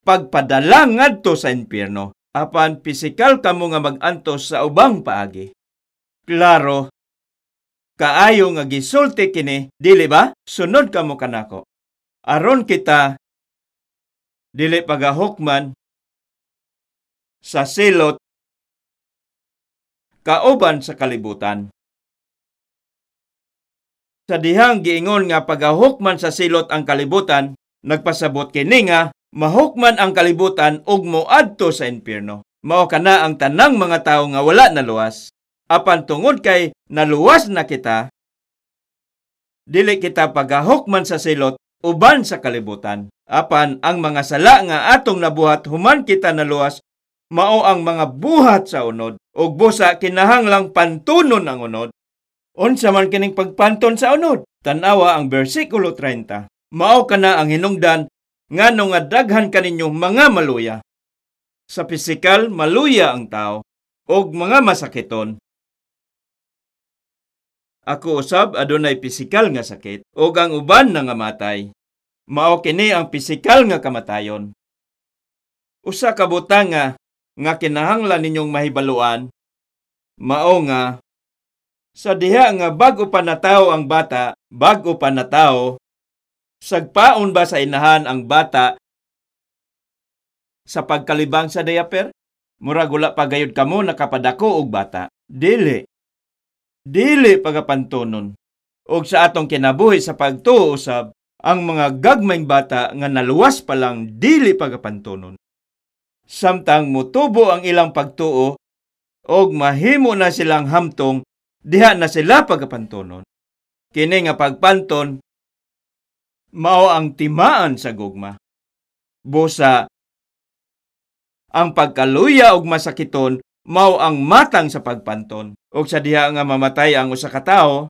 pagpadala ngadto sa impyerno. Apan pisikal kamo nga mag-antos sa ubang paagi. Klaro kaayo nga gisulti kini, dili ba? Sunod kamo kanako. Aron kita dili pagahukman sa silot kauban sa kalibutan. Sa dihang giingon nga pagahukman sa silot ang kalibutan, nagpasabot kini nga mahukman ang kalibutan ug moadto sa impyerno. Mao kana ang tanang mga tawo nga wala naluwas. Apan tungod kay naluwas na kita, dili kita pagahukman sa silot uban sa kalibutan. Apan ang mga sala nga atong nabuhat human kita naluwas, mao ang mga buhat sa unod. Ug busa kinahanglang pantunon ang unod. Unsa man kining pagpanton sa unod? Tan-awa ang bersikulo 30. Mao kana ang hinungdan ngano nga daghan kaninyo mga maluya. Sa pisikal maluya ang tao ug mga masakiton. Ako usab adunay pisikal nga sakit ug ang uban nangamatay. Mao kini ang pisikal nga kamatayon. Usa ka butang nga kinahanglan ninyong mahibaluan, mao nga sa diha nga bag-o pa natawo ang bata, bag-o pa natawo, sagpaon ba sa inahan ang bata sa pagkalibang sa diaper? Murag wala pa gayud kamo nakapadako og bata. Dili. Dili pagapantonon. Og sa atong kinabuhi sa pagtuo usab, ang mga gagmayng bata nga naluwas pa lang dili pagapantonon. Samtang motubo ang ilang pagtuo og mahimo na silang hamtong, diha na sila pagapantonon. Kini nga pagpanton mao ang timaan sa gugma. Busa ang pagkaluya og masakiton mao ang matang sa pagpanton. Og sa diha nga mamatay ang usa ka tawo,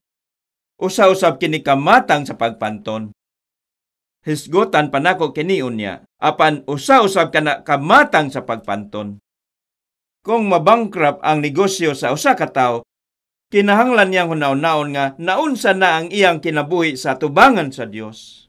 usa-usab kini kamatang sa pagpanton. Hisgutan pa nako kini unya, apan usa-usab kana kamatang sa pagpanton. Kung mabangkrap ang negosyo sa usa ka tawo, kinahanglan niyang hunaw-naon nga naunsa na ang iyang kinabuhi sa tubangan sa Dios.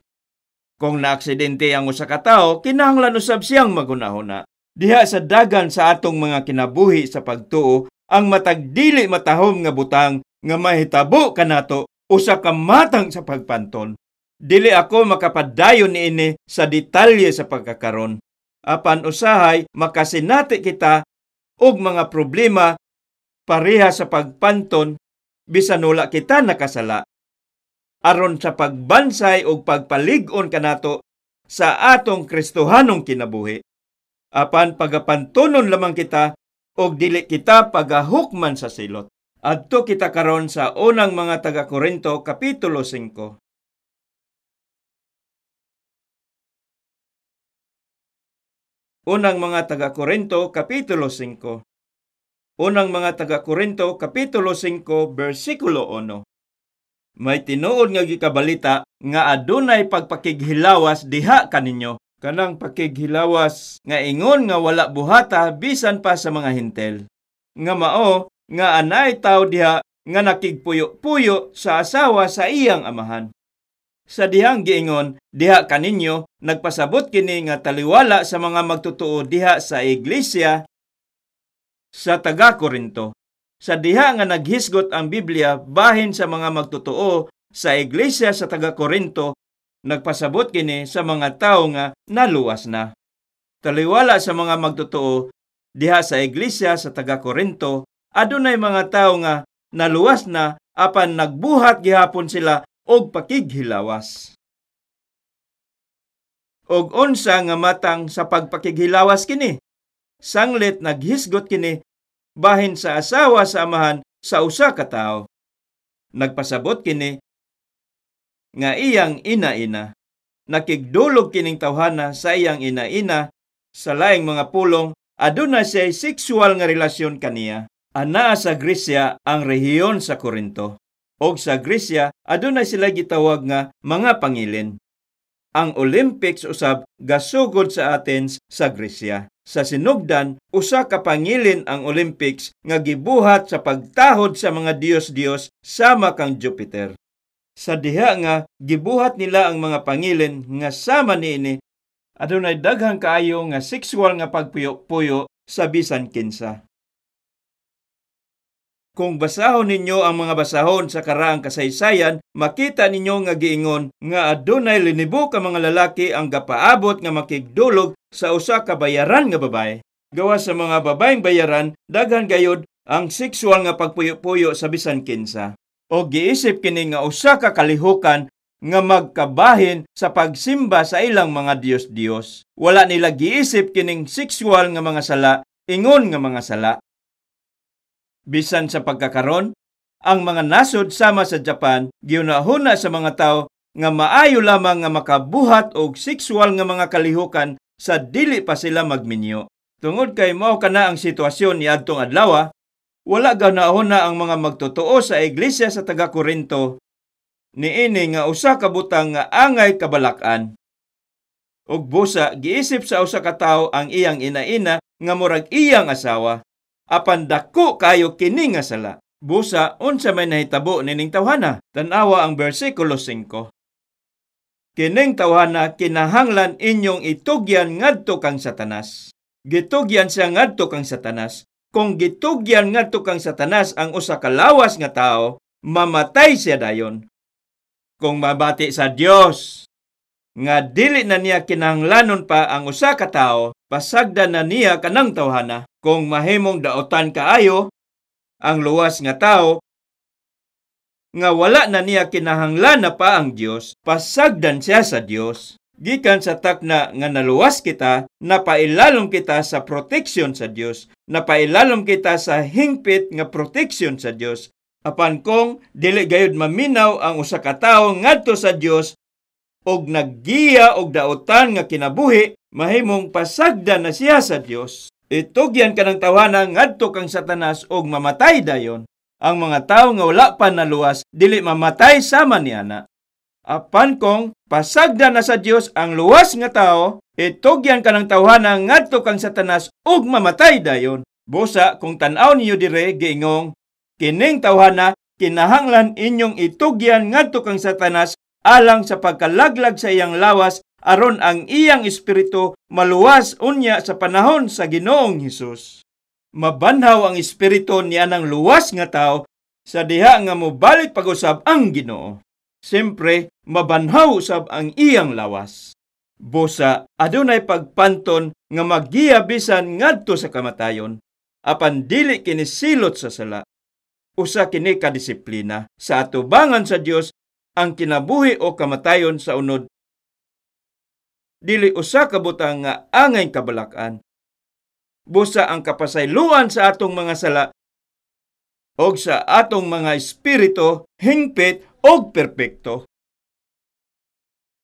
Kung naaksidente ang usa ka tawo, kinahanglan usab siyang maghunahuna. Diha sa dagan sa atong mga kinabuhi sa pagtuo, ang matag dili matahom nga butang nga mahitabo kanato usa ka matang sa pagpanton. Dili ako makapadayon niini sa detalye sa pagkakaron. Apan usahay makasinati kita og mga problema pareha sa pagpanton bisan wala kita nakasala. Aron sa pagbansay og pagpalig-on kanato sa atong Kristohanong kinabuhi. Apan pagapantonon lamang kita og dili kita pagahukman sa silot. Adto kita karon sa unang mga taga-Korinto kapitulo 5. Unang mga taga-Korinto kapitulo 5. Unang mga taga-Korinto kapitulo 5 bersikulo 1. May tinuod nga gikabalita nga adunay pagpakighilawas diha kaninyo. Kanang pakighilawas nga ingon nga wala buhata bisan pa sa mga Hentil. Nga mao nga anay tawo diha nga nakigpuyo-puyo sa asawa sa iyang amahan. Sa dihang giingon diha kaninyo, nagpasabot kini nga taliwala sa mga magtotoo diha sa iglesia sa taga Korinto. Sa diha nga naghisgot ang Biblia bahin sa mga magtotoo sa iglesia sa taga Korinto, nagpasabot kini sa mga tawo nga naluwas na. Taliwala sa mga magtotoo diha sa iglesia sa taga Korinto, adunay mga tawo nga naluwas na apan nagbuhat gihapon sila og pakighilawas. Og unsa nga matang sa pagpakighilawas kini? Sanglit naghisgot kini bahin sa asawa sa amahan sa usa ka tawo. Nagpasabot kini nga iyang ina-ina. Nakigdulog kining tawhana sa iyang ina-ina. Sa laing mga pulong, aduna siya sexual nga relasyon kaniya. Anaa sa Gresya ang rehiyon sa Korinto. Og sa Gresya, aduna sila gitawag nga mga pangilin. Ang Olympics usab gasugod sa Athens sa Gresya. Sa sinugdan, usa ka pangilin ang Olympics nga gibuhat sa pagtahod sa mga diyos-diyos sama kang Jupiter. Sa diha nga gibuhat nila ang mga pangilin nga sama niini, adunay daghang kaayo nga sexual nga pagpuyo-puyo sa bisan kinsa. Kung basahon ninyo ang mga basahon sa karaang kasaysayan, makita ninyo nga giingon nga adunay linibo ka mga lalaki ang gapaabot nga makigdulog sa usa ka bayaran nga babae. Gawas sa mga babaeng bayaran, daghan gayud ang sexual nga pagpuyo-puyo sa bisan kinsa. O giisip kini nga usa ka kalihukan nga magkabahin sa pagsimba sa ilang mga diyos-diyos. Wala nila giisip kining sexual nga mga sala, ingon nga mga sala. Bisan sa pagkakaron, ang mga nasod sama sa Japan giunahuna sa mga tawo nga maayo lamang nga makabuhat og sexual nga mga kalihukan sa dili pa sila magminyo. Tungod kay mao kana ang sitwasyon niadtong adlaw, wala ganahuna ang mga magtotoo sa iglesia sa taga Korinto niini nga usa ka butang nga angay kabalak-an. Og busa giisip sa usa ka tawo ang iyang ina-ina nga murag iyang asawa. Apan dako kayo kini nga sala. Busa unsa may nahitabo nining tawhana? Tan-awa ang bersikulo 5. Kining tawhana kinahanglan inyong itugyan ngadto kang Satanas. Gitugyan siya ngadto kang Satanas. Kung gitugyan ngadto kang Satanas ang usa ka lawas nga tawo, mamatay siya dayon. Kung mabati sa Dios nga dili na niya kinahanglanon pa ang usa ka tawo, pasagdan na niya kanang tawhana. Kung mahimong daotan kaayo ang luwas nga tawo nga wala na niya kinahanglan na pa ang Dios, pasagdan siya sa Dios. Gikan sa takna nga naluwas kita, napailalom kita sa proteksyon sa Dios, napailalom kita sa hingpit nga proteksyon sa Dios. Apan kung dili gayud maminaw ang usa ka tawo ngadto sa Dios og naggiya og daotan nga kinabuhi, mahimong pasagdan na siya sa Dios. Itugyan ka ng tawana ngadto kang Satanas og mamatay dayon. Ang mga tawo nga wala pa naluwas dili mamatay sama ni ana. Apan kung pasagdan na sa Dios ang luwas nga tawo, itugyan ka ng tawhana ngadto kang Satanas ug mamatay dayon. Busa kung tan-aw niyo dire giingong kining tawhana kinahanglan inyong itugyan ngadto kang Satanas alang sa pagkalaglag sa iyang lawas aron ang iyang espiritu maluwas unya sa panahon sa Ginoong Hesus. Mabanhaw ang espiritu niya ng luwas nga tao sa diha nga mobalik pag-usab ang Ginoo. Siyempre, mabanhaw usab ang iyang lawas. Busa, adunay pagpanton nga maggiya bisan ngadto sa kamatayon, apan dili kini silot sa sala. Usa kini ka disiplina sa atubangan sa Dios ang kinabuhi o kamatayon sa unod. Dili usa ka butang nga angay kabalak-an. Busa ang kapasayloan sa atong mga sala og sa atong mga espiritu hingpit og perpekto.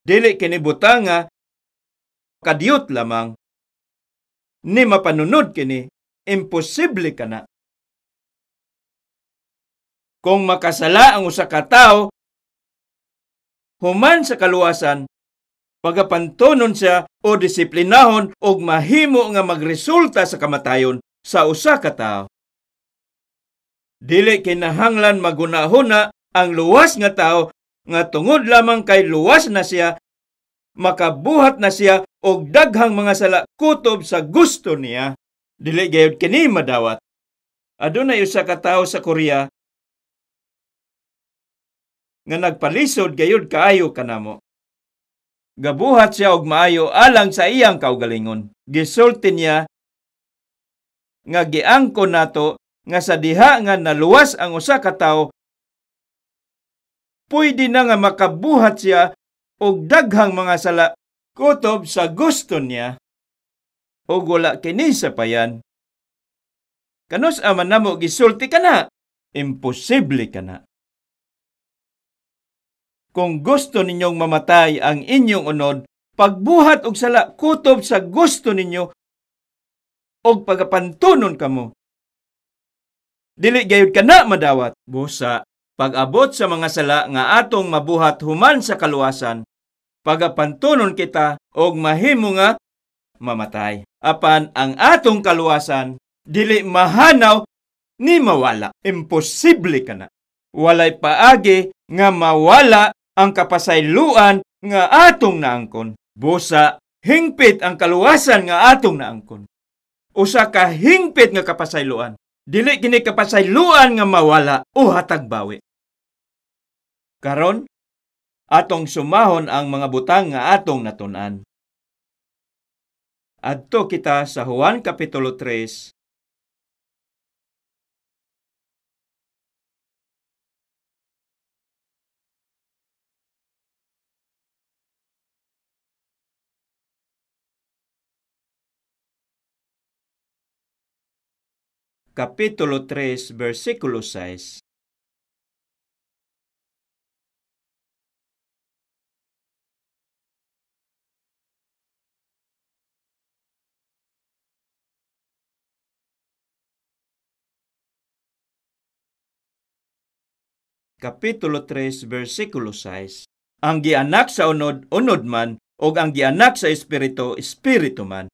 Dili kini butang nga kadiyot lamang. Ni mapanunod kini, imposible kana. Kung makasala ang usa ka tawo human sa kaluwasan, pagapantonon siya o disiplinahon og mahimo nga magresulta sa kamatayon sa usa ka tawo. Dili kinahanglan magunahuna ang luwas nga tawo nga tungod lamang kay luwas na siya, makabuhat na siya og daghang mga sala kutob sa gusto niya. Dili gayud kini madawat. Adunay usa ka tawo sa Korea nga nagpalisod gayud kaayo kanamo. Gabuhat siya og maayo alang sa iyang kaugalingon. Gisulti niya nga giangkon nato nga sa diha nga naluwas ang usa ka tawo, pwede na nga makabuhat siya og daghang mga sala kutob sa gusto niya, og wala kini sa payan. Kanus ama namo gisulti kana? Imposible kana. Kung gusto ninyong mamatay ang inyong unod, pagbuhat og sala kutob sa gusto ninyo og pagapantunon kamo. Dili gayud kana madawat. Busa, pag-abot sa mga sala nga atong mabuhat human sa kaluwasan, pagapantunon kita og mahimo nga mamatay. Apan ang atong kaluwasan dili mahanaw ni mawala. Imposible kana. Walay paagi nga mawala ang kapasayloan nga atong naangkon. Busa, hingpit ang kaluwasan nga atong naangkon. Usa ka hingpit nga kapasayloan. Dili kini kapasayloan nga mawala o hatag bawi. Karon, atong sumahon ang mga butang nga atong natun-an. Adto kita sa Juan Kapitulo 3, Kapitulo 3, versikulo 6. Kapitulo 3, versikulo 6. Ang gianak sa unod, unod man, og ang gianak sa espiritu, espiritu man.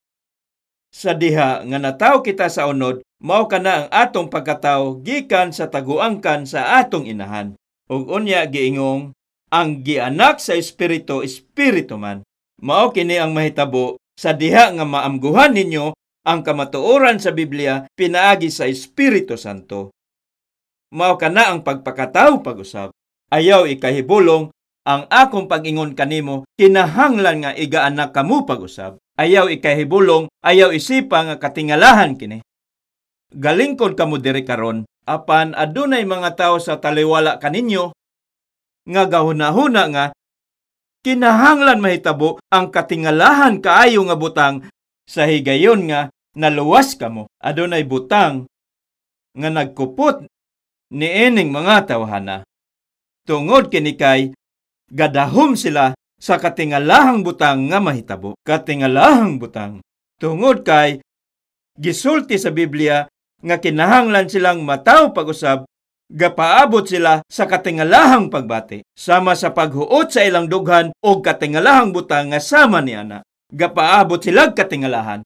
Sa diha nga nataw kita sa unod, mao kana ang atong pagkatawo gikan sa taguangkan sa atong inahan. Ug unya giingong, ang gianak sa espiritu, espiritu man. Mao kini ang mahitabo sa diha nga maamguhan ninyo ang kamatuoran sa Biblia pinaagi sa Espiritu Santo. Mao kana ang pagpakatawo pag-usab. Ayaw ikahibulong ang akong pag-ingon kanimo, kinahanglan nga igaanak kamo pag-usab. Ayaw ikahibulong, ayaw isipa nga katingalahan kini. Galingkod kamo diri karon, apan adunay mga tawo sa taliwala kaninyo nga gahunahuna nga kinahanglan mahitabo ang katingalahan kaayo nga butang sa higayon nga naluwas kamo. Adunay butang nga nagkupot niining mga tawhana. Tungod kini kay gadahom sila sa katingalahang butang nga mahitabo. Katingalahang butang. Tungod kay gisulti sa Biblia nga kinahanglan silang mataw pag-usab, gapaabot sila sa katingalahang pagbati, sama sa paghuot sa ilang dughan og katingalahang butang nga sama ni ana. Gapaabot sila katingalahan.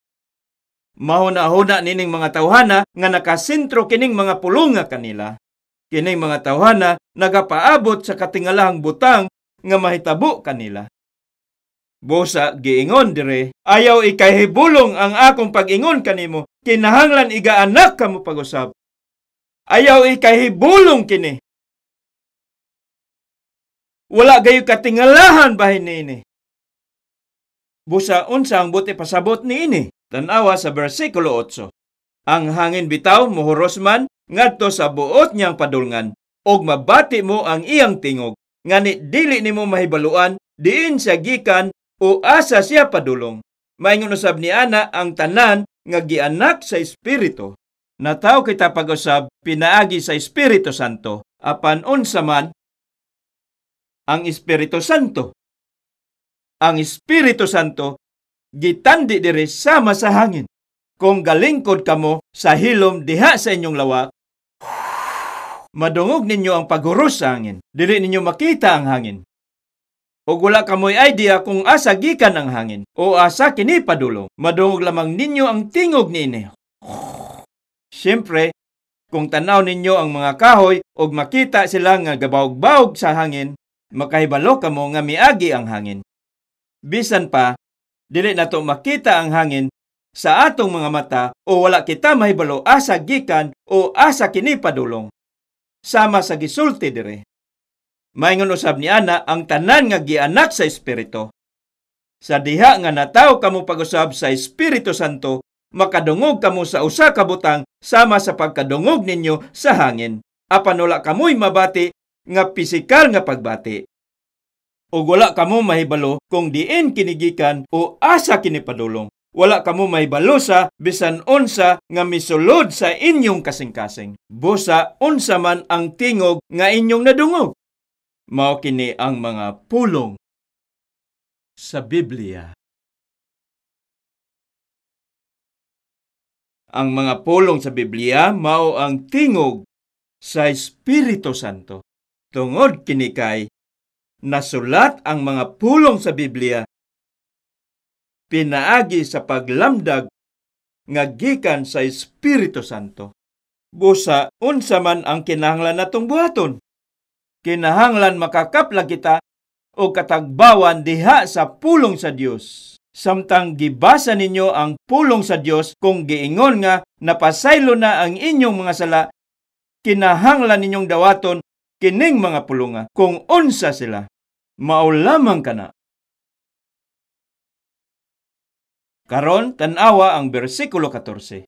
Mahuna-huna nining mga tawhana nga nakasentro kining mga pulong nga kanila. Kining mga tawhana nagapaabot sa katingalahang butang nga mahitabo kanila. Busa giingon dire, ayaw ikahibulong ang akong pag-ingon kanimo, kinahanglan igaanak kamo pag-usab. Ayaw ikahibulong kini. Wala gayo katingalahan bahin niini. Busa unsa ang buti pasabot niini? Tan-awa sa bersikulo 8. Ang hangin bitaw mohuros man ngadto sa buot niyang padulngan, og mabati mo ang iyang tingog, ngani dili nimo mahibaluan diin siya gikan o asa siya padulong. Maingon usab ni ana ang tanan nga gianak sa Espiritu. Nataw kita pag-usab pinaagi sa Espiritu Santo, apan unsa man ang Espiritu Santo. Ang Espiritu Santo gitandi diri sama sa hangin. Kung galingkod kamo sa hilom diha sa inyong lawak, madungog ninyo ang paghuros sa hangin. Dili ninyo makita ang hangin. Ug wala kamoy idea kung asa gikan ang hangin o asa kini padulong. Madungog lamang ninyo ang tingog niini. Siyempre, kung tanaw ninyo ang mga kahoy ug makita sila nga gabawog-bawog sa hangin, makahibalo kamo nga miagi ang hangin. Bisan pa, dili nato makita ang hangin sa atong mga mata o wala kita mahibalo asa gikan o asa kini padulong. Sama sa gisulti dire. Maingon usab ni ana ang tanan nga gianak sa Espiritu. Sa diha nga nataw kamo pag-usab sa Espiritu Santo, makadungog kamo sa usa ka butang sama sa pagkadungog ninyo sa hangin. Apan wala kamoy mabati nga pisikal nga pagbati. Ug wala kamo mahibalo kung diin kinigikan o asa kini padulong. Wala kamo mahibalo sa bisan unsa nga misulod sa inyong kasing-kasing. Busa unsa man ang tingog nga inyong nadungog. Mao kini ang mga pulong sa Biblia. Ang mga pulong sa Biblia mao ang tingog sa Espiritu Santo. Tungod kini kay nasulat ang mga pulong sa Biblia pinaagi sa paglamdag nga gikan sa Espiritu Santo. Busa unsa man ang kinahanglan natong buhaton? Kinahanglan makakaplag kita o katagbawan diha sa pulong sa Dios. Samtang gibasa ninyo ang pulong sa Dios, kung giingon nga napasaylo na ang inyong mga sala, kinahanglan ninyong dawaton kining mga pulunga kung unsa sila. Mao lamang kana. Karon tan-awa ang bersikulo 14.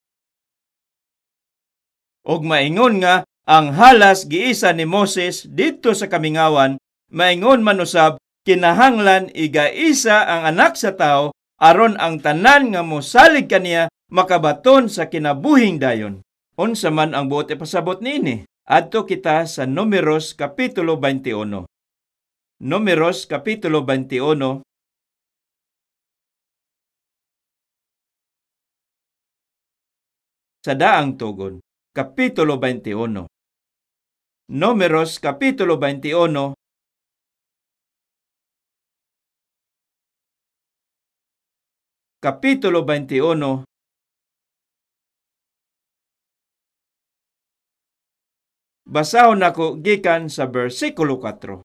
Og maingon nga ang halas giisa ni Moses didto sa kamingawan, maingon man usab kinahanglan igaisa ang anak sa tao aron ang tanan nga mosalig kaniya makabaton sa kinabuhing dayon. Unsa man ang buot ipasabot niini? Adto kita sa Numeros kapitulo 21. Numeros kapitulo 21 sa daang tugon. Kapitulo 21. Numeros kapitulo 21 Kapitulo 21 Basahon nako gikan sa bersikulo 4.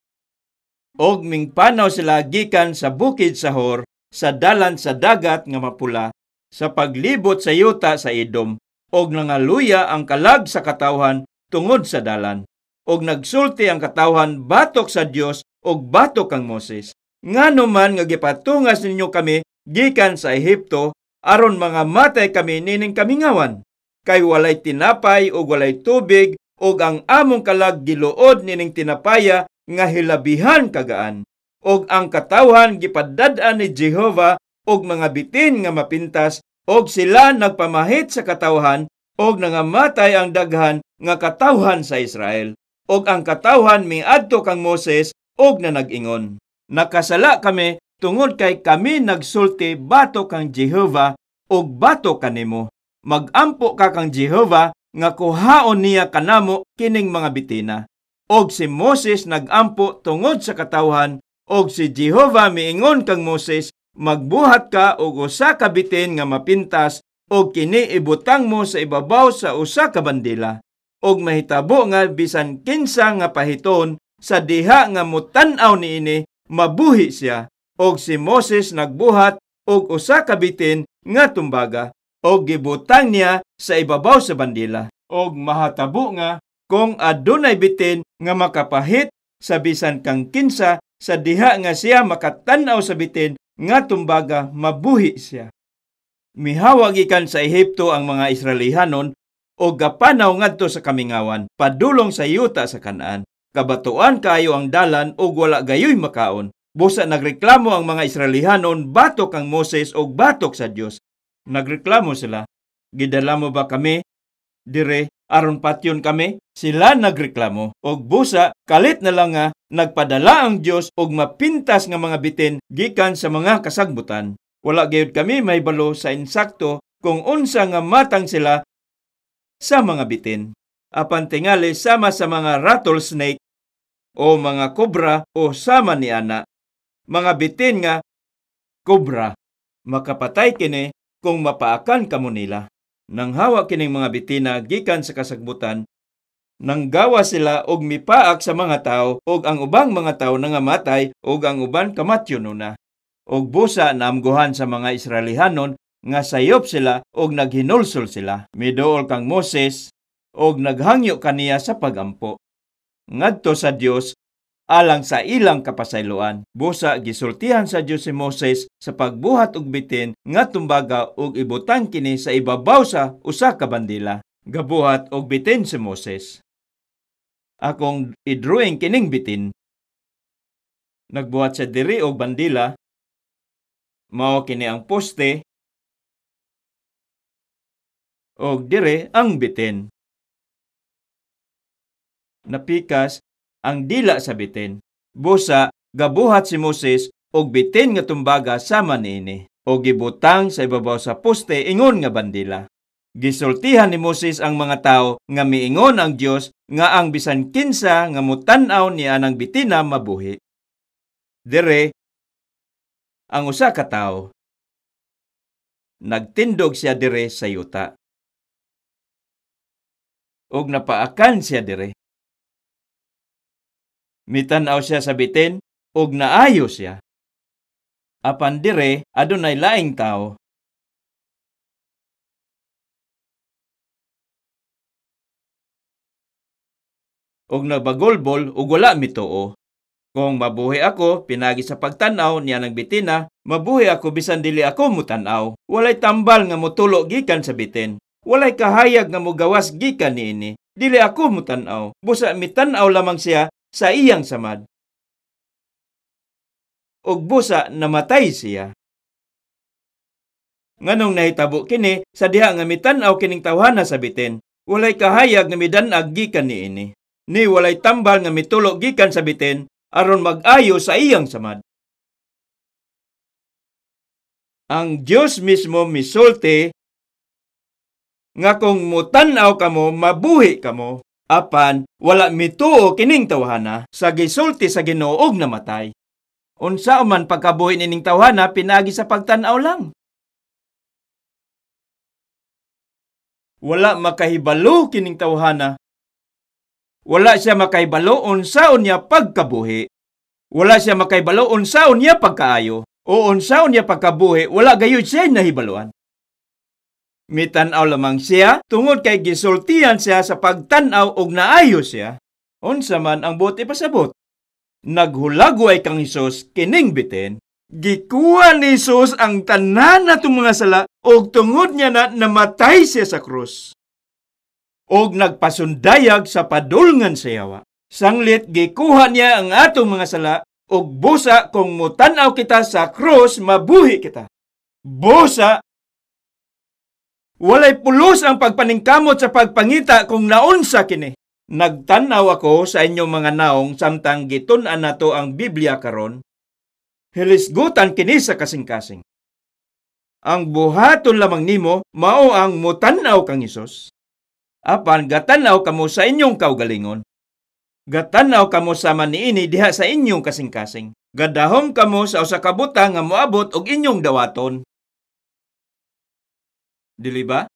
Og mingpanaw sila gikan sa bukid sa Hor, sa dalan sa dagat nga mapula, sa paglibot sa yuta sa Edom, og nangaluya ang kalag sa katawhan tungod sa dalan. Og nagsulti ang katawhan batok sa Dios og batok kang Moses. Ngano man nga gipatungas ninyo kami gikan sa Ehipto, aron mga matay kami nining kamingawan. Kay walay tinapay og walay tubig, og ang among kalag giluod nining tinapaya nga hilabihan kagaan. Og ang katawhan gipadad-an ni Jehova og mga bitin nga mapintas, og sila nagpamahit sa katawhan, og nangamatay ang daghan nga katawhan sa Israel. Og ang katawhan miadto kang Moses og nanag-ingon, nakasala kami tungod kay kami nagsulti batok kang Jehova og batok kanimo. Magampo ka kang Jehova nga kuhaon niya kanamo kining mga bitina. Og si Moses nagampo tungod sa katawhan, og si Jehova miingon kang Moses, magbuhat ka og usa ka bitin nga mapintas, og kini ibutang mo sa ibabaw sa usa ka bandila. Og mahitabo nga bisan kinsa nga pahiton sa diha nga mutan-aw niini, mabuhi siya. Og si Moses nagbuhat og usa ka bitin nga tumbaga, og gibutang niya sa ibabaw sa bandila. Og mahatabo nga kung adunay bitin nga makapahit sa bisan kang kinsa sa diha nga siya makatan-aw sa bitin nga tumbaga, mabuhi siya. Mihawa gikan sa Ehipto ang mga Israelihanon og gapanaw ngadto sa kamingawan padulong sa yuta sa Kanaan. Kabatuan kaayo ang dalan og wala gayoy makaon. Busa nagreklamo ang mga Israelihanon batok kang Moses og batok sa Dios. Nagreklamo sila, gidala mo ba kami dire aron patyon kami? Sila nagreklamo. Og busa kalit na lang nga nagpadala ang Dios og mapintas nga mga bitin gikan sa mga kasagbutan. Wala gayud kami mahibalo sa insakto kung unsa nga matang sila sa mga bitin. Apan tingali sama sa mga rattlesnake o mga kobra o sama ni ana. Mga bitin nga kobra. Makapatay kini kung mapaakan kamo nila. Nanghawa kining mga bitina gikan sa kasagbutan. Nanggawa sila og mipaak sa mga tao og ang ubang mga tao nangamatay og ang uban kamatyon una. Og busa naamguhan sa mga Israelihanon nga sayop sila og naghinulsol sila. Miduol kang Moses og naghangyo kaniya sa pagampo ngadto sa Dios alang sa ilang kapasayloan. Busa gisultihan sa Dios si Moses sa pagbuhat og bitin nga tumbaga og ibutang kini sa ibabaw sa usa ka bandila. Gabuhat og bitin si Moses. Akong i-drawing kining bitin. Nagbuhat siya diri og bandila. Mao kini ang poste og dire ang bitin. Napikas ang dila sa bitin. Busa gabuhat si Moses og bitin nga tumbaga sama niini og gibutang sa ibabaw sa poste ingon nga bandila. Gisultihan ni Moses ang mga tao nga miingon ang Dios nga ang bisan kinsa nga mutan-aw niya ng bitina mabuhi. Dire ang usa ka tawo. Nagtindog siya dire sa yuta. Og napaakan siya dire. Mitan-aw siya sa bitin og naayo siya. Apan dire adunay laing tawo. Og nagbagolbol og wala mituo. Kung mabuhi ako pinagi sa pagtan-aw niya ng bitina, mabuhi ako bisan dili ako mutan-aw. Walay tambal nga motulo gikan sa bitin. Walay kahayag nga mogawas gikan niini. Dili ako mutan-aw. Busa mitan-aw lamang siya sa iyang samad. Og busa namatay siya. Nganong nahitabo kini sa diha nga mitan-aw kining tawhana sa bitin, walay kahayag nga midan-ag gikan niini. Ni walay tambal nga mitulo gikan sa bitin aron mag-ayo sa iyang samad. Ang Dios mismo misulti nga kung mutan-aw kamo mabuhi kamo. Apan wala mituo kining tawhana sa gisulti sa Ginoo og namatay. Unsa man pagkabuhi nining tawhana pinagi sa pagtan-aw lang. Wala makahibalo kining tawhana. Wala siya makahibalo unsaon niya pagkabuhi. Wala siya makahibalo unsaon niya pagkaayo o unsaon niya pagkabuhi, wala gayud siya nahibaluan. Mitan-aw lamang siya tungod kay gisultihan siya sa pagtan-aw og naayo siya. Unsa man ang buot ipasabot? Naghulagway kang Hesus kining bitin. Gikuha ni Hesus ang tanan natong mga sala og tungod niya na namatay siya sa krus. Og nagpasundayag sa padulngan sa yawa. Sanglit gikuha niya ang atong mga sala og busa kung mutan-aw kita sa krus mabuhi kita. Busa walay pulos ang pagpaningkamot sa pagpangita kung naunsa kini. Nagtan-aw ako sa inyong mga naong samtang gitun-an nato ang Biblia karon. Hilisgutan kini sa kasing-kasing. Ang buhaton lamang nimo mao ang mutan-aw kang Hesus. Apan gatan-aw kamo sa inyong kaugalingon. Gatan-aw kamo sama niini diha sa inyong kasing-kasing. Gadahom kamo sa usa ka butang nga moabot og inyong dawaton. Dili ba?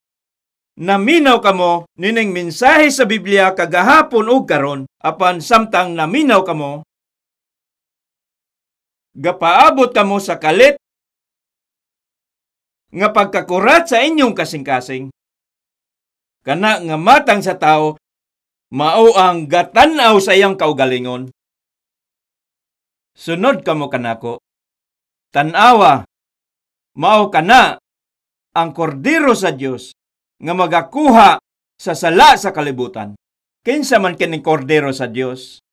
Naminaw kamo nining mensahe sa Biblia kagahapon ug karon. Apan samtang naminaw kamo, gapaabot kamo sa kalit nga pagkakurat sa inyong kasing-kasing. Kana nga matang sa tao mao ang gatan-aw sa iyang kaugalingon. Sunod kamo kanako. Tan-awa, mao kana ang kordero sa Dios nga magakuha sa sala sa kalibutan. Kinsa man kining kordero sa Dios?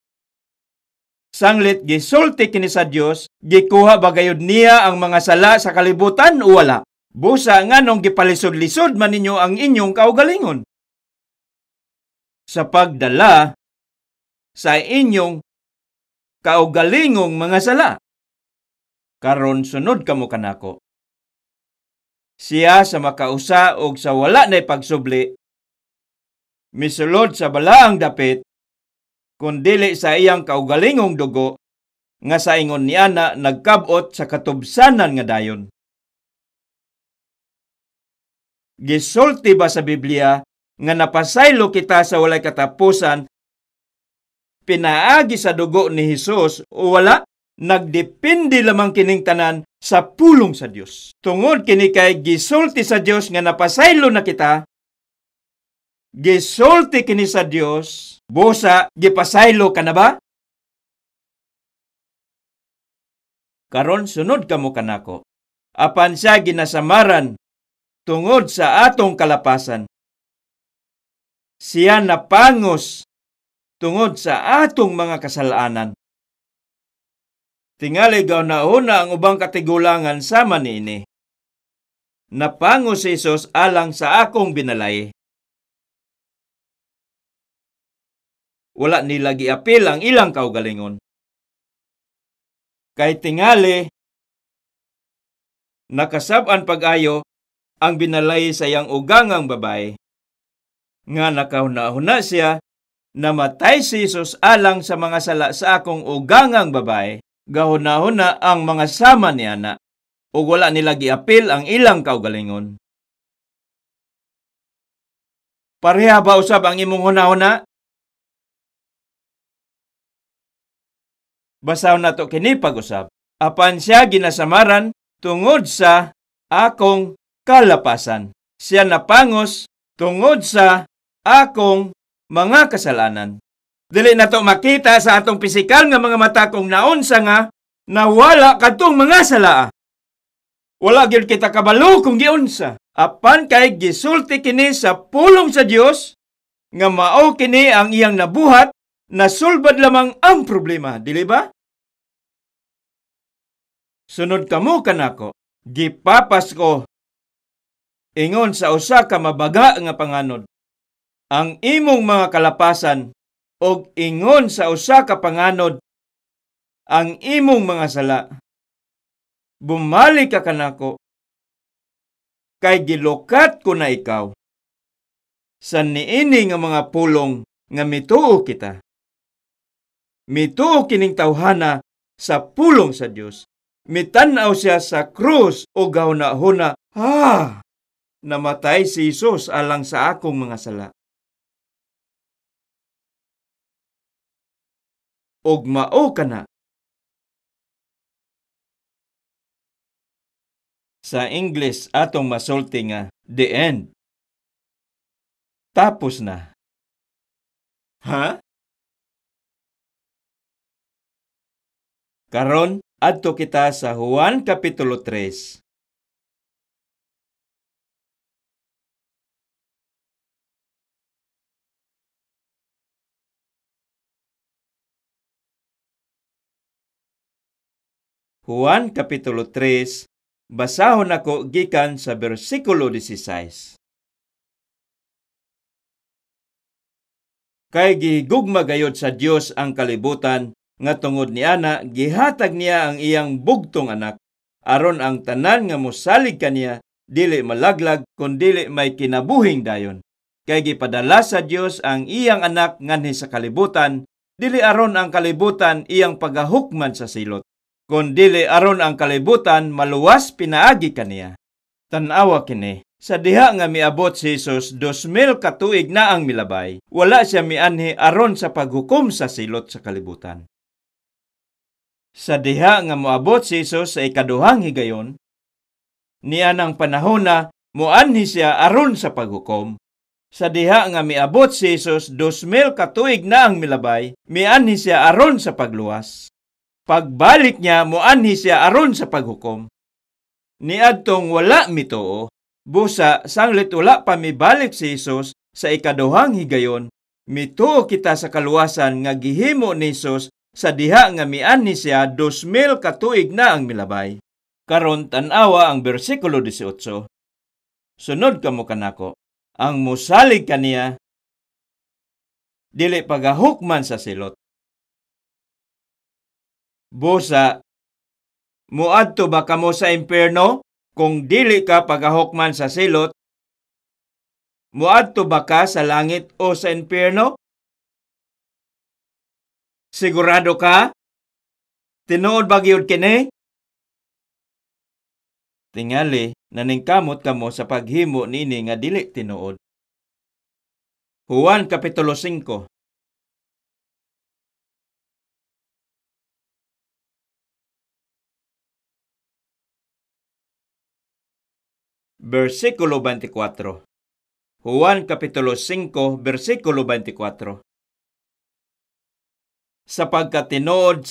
Sanglit gisulti kini sa Dios, gikuha ba gayud niya ang mga sala sa kalibutan o wala? Busa nganong gipalisod-lisod man ninyo ang inyong kaugalingon sa pagdala sa inyong kaugalingong mga sala. Karon sunod kamo kanako. Siya sa makausa og sa wala nay pagsubli, misulod sa balaang dapit, kun dili sa iyang kaugalingong dugo, nga sa ingon niana nagkab-ot sa katubsanan nga dayon. Gisulti ba sa Biblia nga napasaylo kita sa walay katapusan pinaagi sa dugo ni Hesus o wala? Nagdepende lamang kining tanan sa pulong sa Dios. Tungod kini kay gisulti sa Dios nga napasaylo na kita, gisulti kini sa Dios, busa gipasaylo ka na ba? Karon sunod kamo kanako. Apan siya ginasamaran tungod sa atong kalapasan. Siya napangos tungod sa atong mga kasalanan. Tingali gahuna-huna ang ubang katigulangan sama niini. Napangos si Hesus alang sa akong binalay. Wala nila giapil ang ilang kaugalingon. Kay tingali nakasab-an pag-ayo ang binalay sa iyang ugangang babae. Nga nakahuna-huna siya, namatay si Hesus alang sa mga sala sa akong ugangang babae. Gahuna-huna ang mga sama ni ana, ug wala nila giapil ang ilang kaugalingon. Pareha ba usab ang imong hunahuna? Basahon nato kini pag-usab. Apan siya ginasamaran tungod sa akong kalapasan. Siya napangos tungod sa akong mga kasalanan. Dili nato makita sa atong pisikal nga mga mata kung naunsa nga nawala kadtong mga salaa. Wala gyud kita kabalo kung giunsa. Apan kay gisulti kini sa pulong sa Dios nga mao kini ang iyang nabuhat, nasulbad lamang ang problema, dili ba? Sunod kamo kanako, gipapas ko ingon sa usa ka mabaga nga panganod ang imong mga kalapasan, og ingon sa usa ka panganod ang imong mga sala. Bumalik ka kanako, kay gilukat ko na ikaw. Sa niini nga mga pulong nga mituo kita. Mituo kining tawhana sa pulong sa Dios. Mitan-aw siya sa krus o gahuna-huna, ha, namatay si Hesus alang sa akong mga sala. Og mao ka na. Sa English atong masulti nga the end. Tapos na. Ha? Karon adto kita sa Juan Kapitulo 3. Juan Kapitulo 3, basahon ako gikan sa bersikulo 16. Kay gihigugma gayod sa Dios ang kalibutan, nga tungod niana gihatag niya ang iyang bugtong anak, aron ang tanan nga mosalig kaniya dili malaglag kun dili may kinabuhing dayon. Kay gipadala sa Dios ang iyang anak nganhi sa kalibutan, dili aron ang kalibutan iyang pagahukman sa silot, kun dili aron ang kalibutan maluwas pinaagi kaniya. Tan-awa kini, sa diha nga miabot si Hesus 2000 ka tuig na ang milabay, wala siya mianhi aron sa paghukom sa silot sa kalibutan. Sa diha nga moabot si Hesus sa ikaduhang higayon, nianang panahona moanhi siya aron sa paghukom. Sa diha nga miabot si Hesus 2000 ka tuig na ang milabay, mianhi siya aron sa pagluwas. Pagbalik niya, moanhi siya aron sa paghukom. Niadtong wala mituo, busa sanglit wala pa mibalik si Hesus sa ikaduhang higayon, mituo kita sa kaluwasan nga gihimo ni Hesus sa diha nga mianhi siya 2000 ka tuig na ang milabay. Karon tan-awa ang bersikulo 18. Sunod kamo kanako, ang mosalig kaniya dili pagahukman sa silot. Busa, muadto ba kamo sa impierno kung dili ka pagahukman sa silot? Muadto ba ka sa langit o sa impierno? Sigurado ka? Tinuod ba gyud kini? Tingali, naningkamot kamo sa paghimo niini nga dili tinuod. Juan Kapitulo 5. Versikulo 24. Juan Kapitulo 5, versikulo 24. Sa pagkatinuod,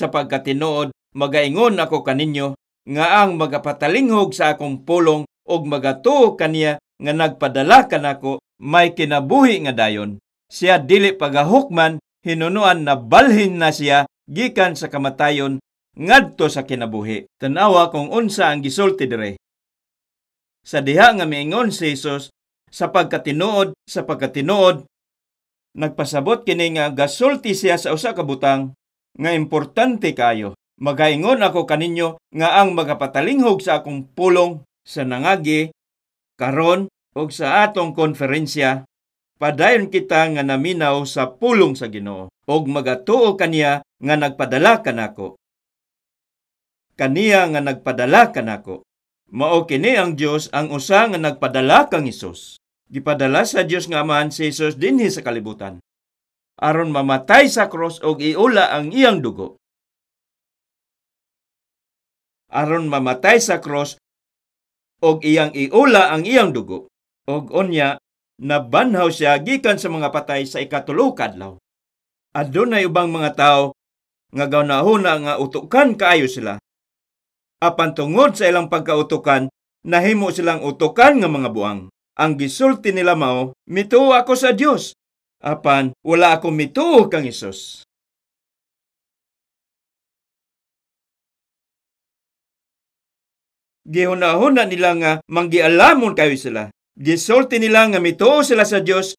magaingon ako kaninyo, nga ang magapatalingog sa akong pulong og magatuo kaniya nga nagpadala kanako, may kinabuhi nga dayon. Siya dili pagahukman, hinunuan na balhin na siya gikan sa kamatayon ngadto sa kinabuhi. Tan-awa kung unsa ang gisulti dire. Sa diha nga miingon si Jesus, sa pagkatinuod, nagpasabot kini nga gasulti siya sa usa ka butang nga importante kayo. Magaingon ako kaninyo nga ang magapatalingog sa akong pulong sa nangagi, karon og sa atong konferensya, padayon kita nga naminaw sa pulong sa Ginoo og magatuo kaniya nga nagpadala kanako. Kaniya nga nagpadala kanako. Mao kini ang Dios ang usa nga nagpadala kang Hesus. Gipadala sa Dios nga Amahan si Hesus dinhi sa kalibutan aron mamatay sa krus og iula ang iyang dugo. Aron mamatay sa krus og iyang iula ang iyang dugo. Og unya nabanhaw siya gikan sa mga patay sa ikatulo ka adlaw. Adunay ubang mga tawo nga gaunahuna nga utukan kaayo sila. Apan tungod sa ilang pagkautukan, nahimo silang utukan nga mga buang. Ang gisulti nila mao, mituo ako sa Dios. Apan wala ako mituo kang Hesus. Gihuna-huna nila nga manggialamon kayo sila. Gisulti nila nga mituo sila sa Dios,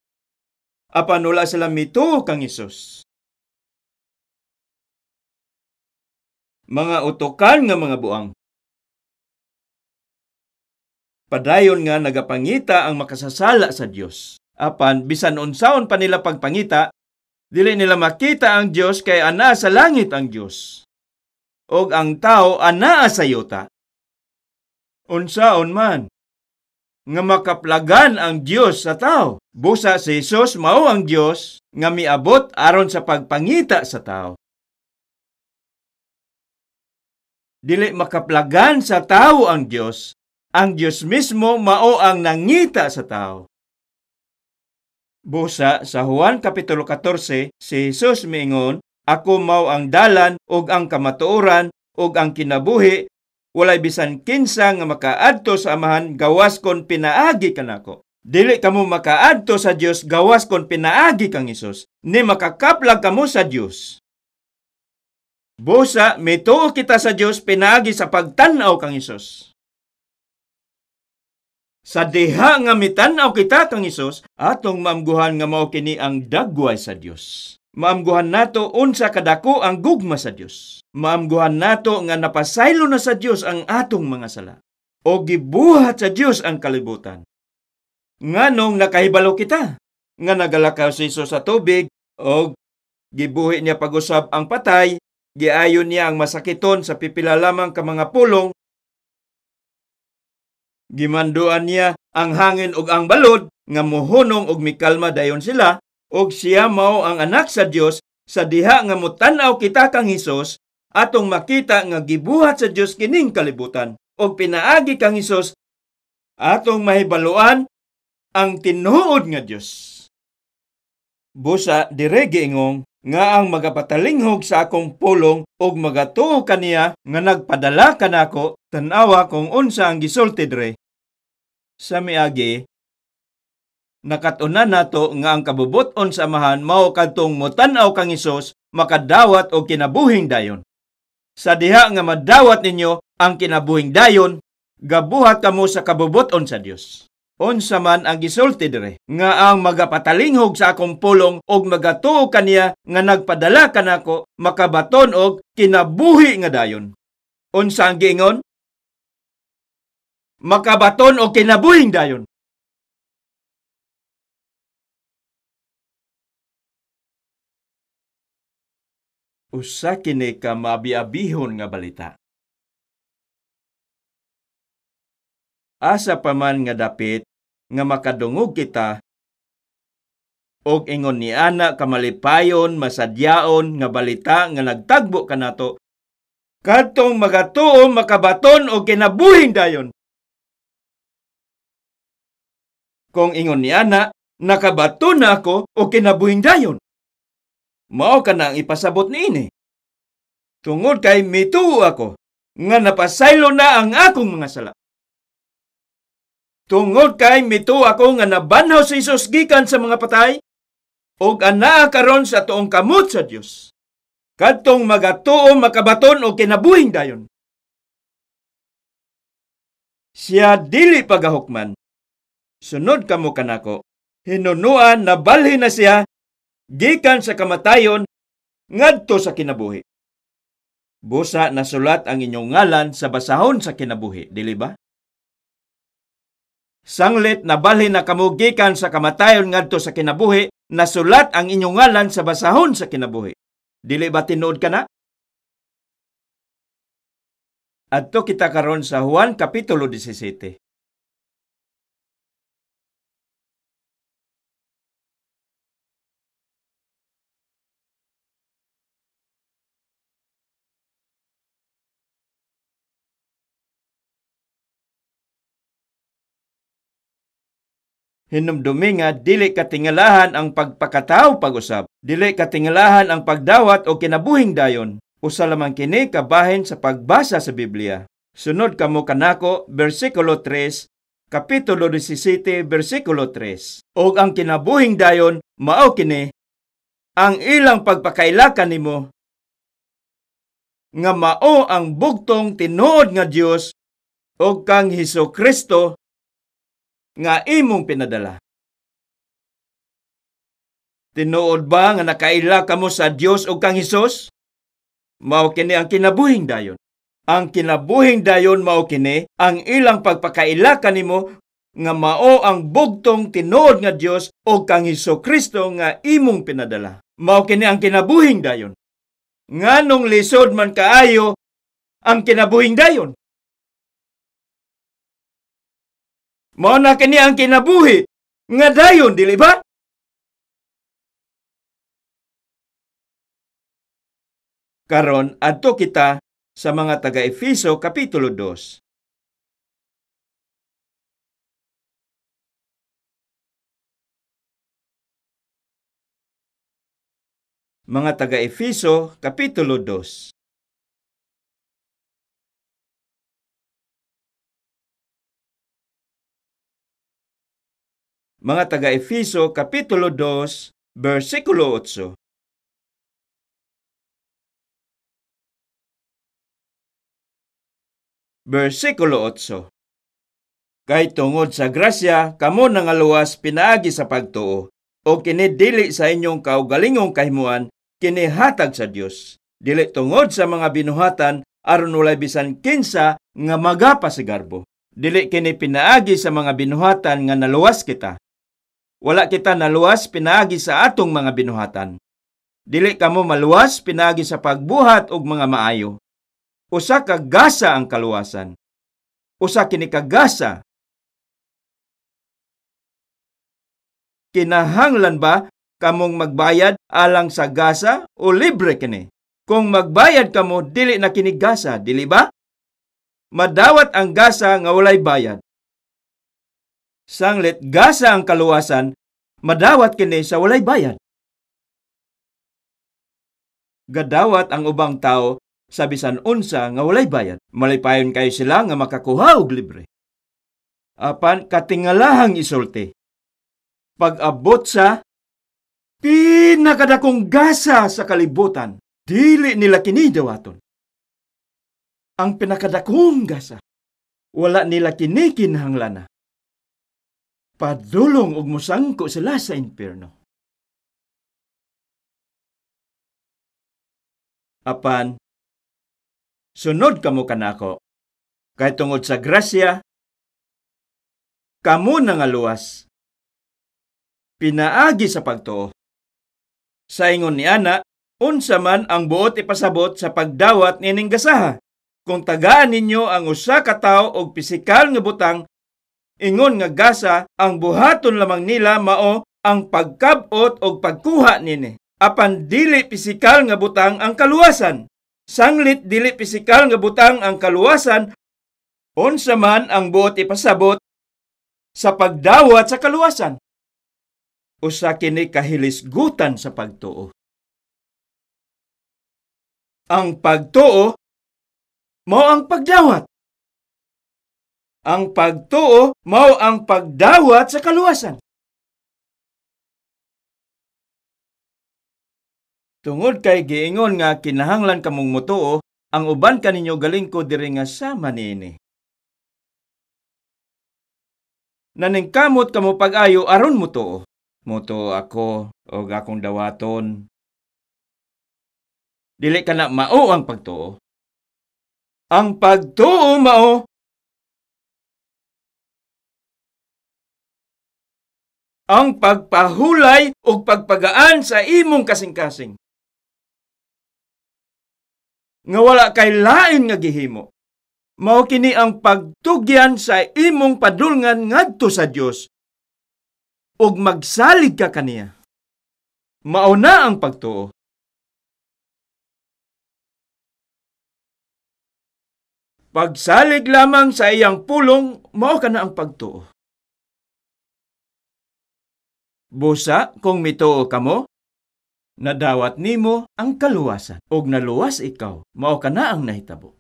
apan wala sila mituo kang Hesus. Mga utukan nga mga buang. Padayon nga nagapangita ang makasasala sa Dios. Apan bisan unsaon pa nila pagpangita, dili nila makita ang Dios kay anaa sa langit ang Dios. Og ang tao anaa sa yuta. Unsaon man nga makaplagan ang Dios sa tao. Busa si Hesus mao ang Dios nga miabot aron sa pagpangita sa tao. Dili makaplagan sa tao ang Dios. Ang Dios mismo mao ang nangita sa tao. Busa sa Juan Kapitulo 14, si Hesus miingon, ako mao ang dalan ug ang kamatuoran ug ang kinabuhi, walay bisan kinsa nga makaadto sa Amahan gawas kon pinaagi kanako. Dili kamo makaadto sa Dios gawas kon pinaagi kang Hesus, ni makakaplag kamo sa Dios. Busa mituo kita sa Dios pinaagi sa pagtan-aw kang Hesus. Sa diha nga mitan-aw kita kang Hesus, atong maamguhan nga mao kini ang dagway sa Dios. Maamguhan nato unsa kadako ang gugma sa Dios. Maamguhan nato nga napasaylo na sa Dios ang atong mga sala. O gibuhat sa Dios ang kalibutan. Nganong nakahibalo kita nga nagalakaw si Hesus sa tubig og gibuhi niya pag-usab ang patay, giayon niya ang masakiton sa pipila lamang ka mga pulong, gimanduan niya ang hangin ug ang balod nga mohunong og mikalma dayon sila, og siya mao ang anak sa Dios. Sa diha nga motan-aw kita kang Hesus, atong makita nga gibuhat sa Dios kining kalibutan og pinaagi kang Hesus, atong mahibaluan ang tinuod nga Dios. Busa dire giingong nga ang magapatalinghog sa akong pulong og magatuo kaniya nga nagpadala kanako, tan-awa kung unsa ang gisulti dire. Sa miagi, nakat-unan nato nga ang kabubut-on sa Amahan mao kadtong motan-aw kang Hesus makadawat og kinabuhing dayon. Sa diha nga madawat ninyo ang kinabuhing dayon, gabuhat kamo sa kabubut-on sa Dios. Unsa man ang gisulti dire, nga ang magapatalinghog sa akong pulong og magatuo kaniya nga nagpadala kanako makabaton og kinabuhi nga dayon. Unsa ang giingon? Makabaton og kinabuhing dayon. Usa kini ka maabiabihon nga balita. Asa pa man nga dapit nga makadungog kita og ingon niana kamalipayon, masadyaon nga balita nga nagtagbo kanato, kadtong magatuo makabaton og kinabuhing dayon. Kung ingon niana, nakabaton na ako og kinabuhing dayon. Mao ka na ang ipasabot niini. Tungod kay mituo ako nga napasaylo na ang akong mga sala. Tungod kay mituo ako nga nabanhaw si Hesus gikan sa mga patay ug anaa karon sa tuong kamot sa Dios. Kadtong magatuo makabaton og kinabuhing dayon. Siya dili pagahukman. Sunod kamo kanako, hinunuan nabalhin na siya gikan sa kamatayon ngadto sa kinabuhi. Busa nasulat ang inyong ngalan sa basahon sa kinabuhi, dili ba? Sanglit nabalhin na kamo gikan sa kamatayon ngadto sa kinabuhi, nasulat ang inyong ngalan sa basahon sa kinabuhi. Dili ba tinuod ka na? Adto kita karon sa Juan Kapitulo 17. Hinumdumi nga dili katingalahan ang pagpakataw pag-usab, dili katingalahan ang pagdawat o kinabuhing dayon. Usa lamang kini kabahin sa pagbasa sa Biblia. Sunod kamo kanako, bersikulo 3, Kapitulo 17, bersikulo 3. Og ang kinabuhing dayon mao kini ang ilang pagpakaila kanimo nga mao ang bugtong tinuod nga Dios og kang Hesus Kristo nga imong pinadala. Tinuod ba nga nakaila kamo sa Dios ug kang Hesus? Mao kini ang kinabuhing dayon. Ang kinabuhing dayon mao kini ang ilang pagpakaila kanimo nga mao ang bugtong tinuod nga Dios ug kang Hesus Kristo nga imong pinadala. Mao kini ang kinabuhing dayon. Nganong lisod man kaayo ang kinabuhing dayon? Mao na kini ang kinabuhi nga dayon, dili ba? Karon adto kita sa mga taga-Efeso Kapitulo 2. Mga taga-Efeso Kapitulo 2. Mga taga-Efeso Kapitulo 2, versikulo 8. Versikulo 8. Kay tungod sa grasya, kamo nangaluwas pinaagi sa pagtuo, o kini dili sa inyong kaugalingong kahimuan, kini hatag sa Dios. Dili tungod sa mga binuhatan, aron walay bisan kinsa nga magapasigarbo. Dili kini pinaagi sa mga binuhatan nga naluwas kita. Wala kita naluwas pinaagi sa atong mga binuhatan. Dili kamo maluwas pinaagi sa pagbuhat og mga maayo. Usa ka gasa ang kaluwasan. Usa kini ka gasa. Kinahanglan ba kamong magbayad alang sa gasa o libre kini? Kung magbayad kamo, dili na kini gasa, dili ba? Madawat ang gasa nga walay bayad. Sanglit gasa ang kaluwasan, madawat kini sa walay bayad. Gadawat ang ubang tao sa bisan unsa nga walay bayad. Malipayon kayo sila nga makakuha og libre. Apan katingalahang isulti, pag-abot sa pinakadakong gasa sa kalibutan, dili nila kini dawaton. Ang pinakadakong gasa, wala nila kini kinahanglana. Padulong og mosangko sila sa impierno. Apan sunod kamo kanako, kay tungod sa grasya, kamo nangaluwas, pinaagi sa pagtuo. Sa ingon ni ana, Unsa man ang buot ipasabot sa pagdawat nining gasaha? Kung tagaan ninyo ang usa ka tawo og pisikal nga butang, ingon nga gasa, ang buhaton lamang nila mao ang pagkab-ot og pagkuha nini. Apan dili pisikal nga butang ang kaluwasan. Sanglit dili pisikal nga butang ang kaluwasan, unsa man ang buot ipasabot sa pagdawat sa kaluwasan? Usa kini kahilisgutan sa pagtuo. Ang pagtuo mao ang pagdawat. Ang pagtuo mao ang pagdawat sa kaluwasan. Tungod kay giingon nga kinahanglan kamong motuo, ang uban kaninyo galingko diri nga sama niini. Naningkamot kamo pag-ayo aron motuo. Motuo ako og akong dawaton. Dili kana mao ang pagtuo. Ang pagtuo mao ang pagpahulay ug pagpagaan sa imong kasing-kasing, nga wala kay lain nga gihimo. Mao kini ang pagtugyan sa imong padulngan ngadto sa Dios ug magsalig ka kaniya. Mao na ang pagtuo. Pagsalig lamang sa iyang pulong, mao kana ang pagtuo. Busa kung mituo kamo, nadawat nimo ang kaluwasan ug naluwas ikaw, mao kana ang nahitabo.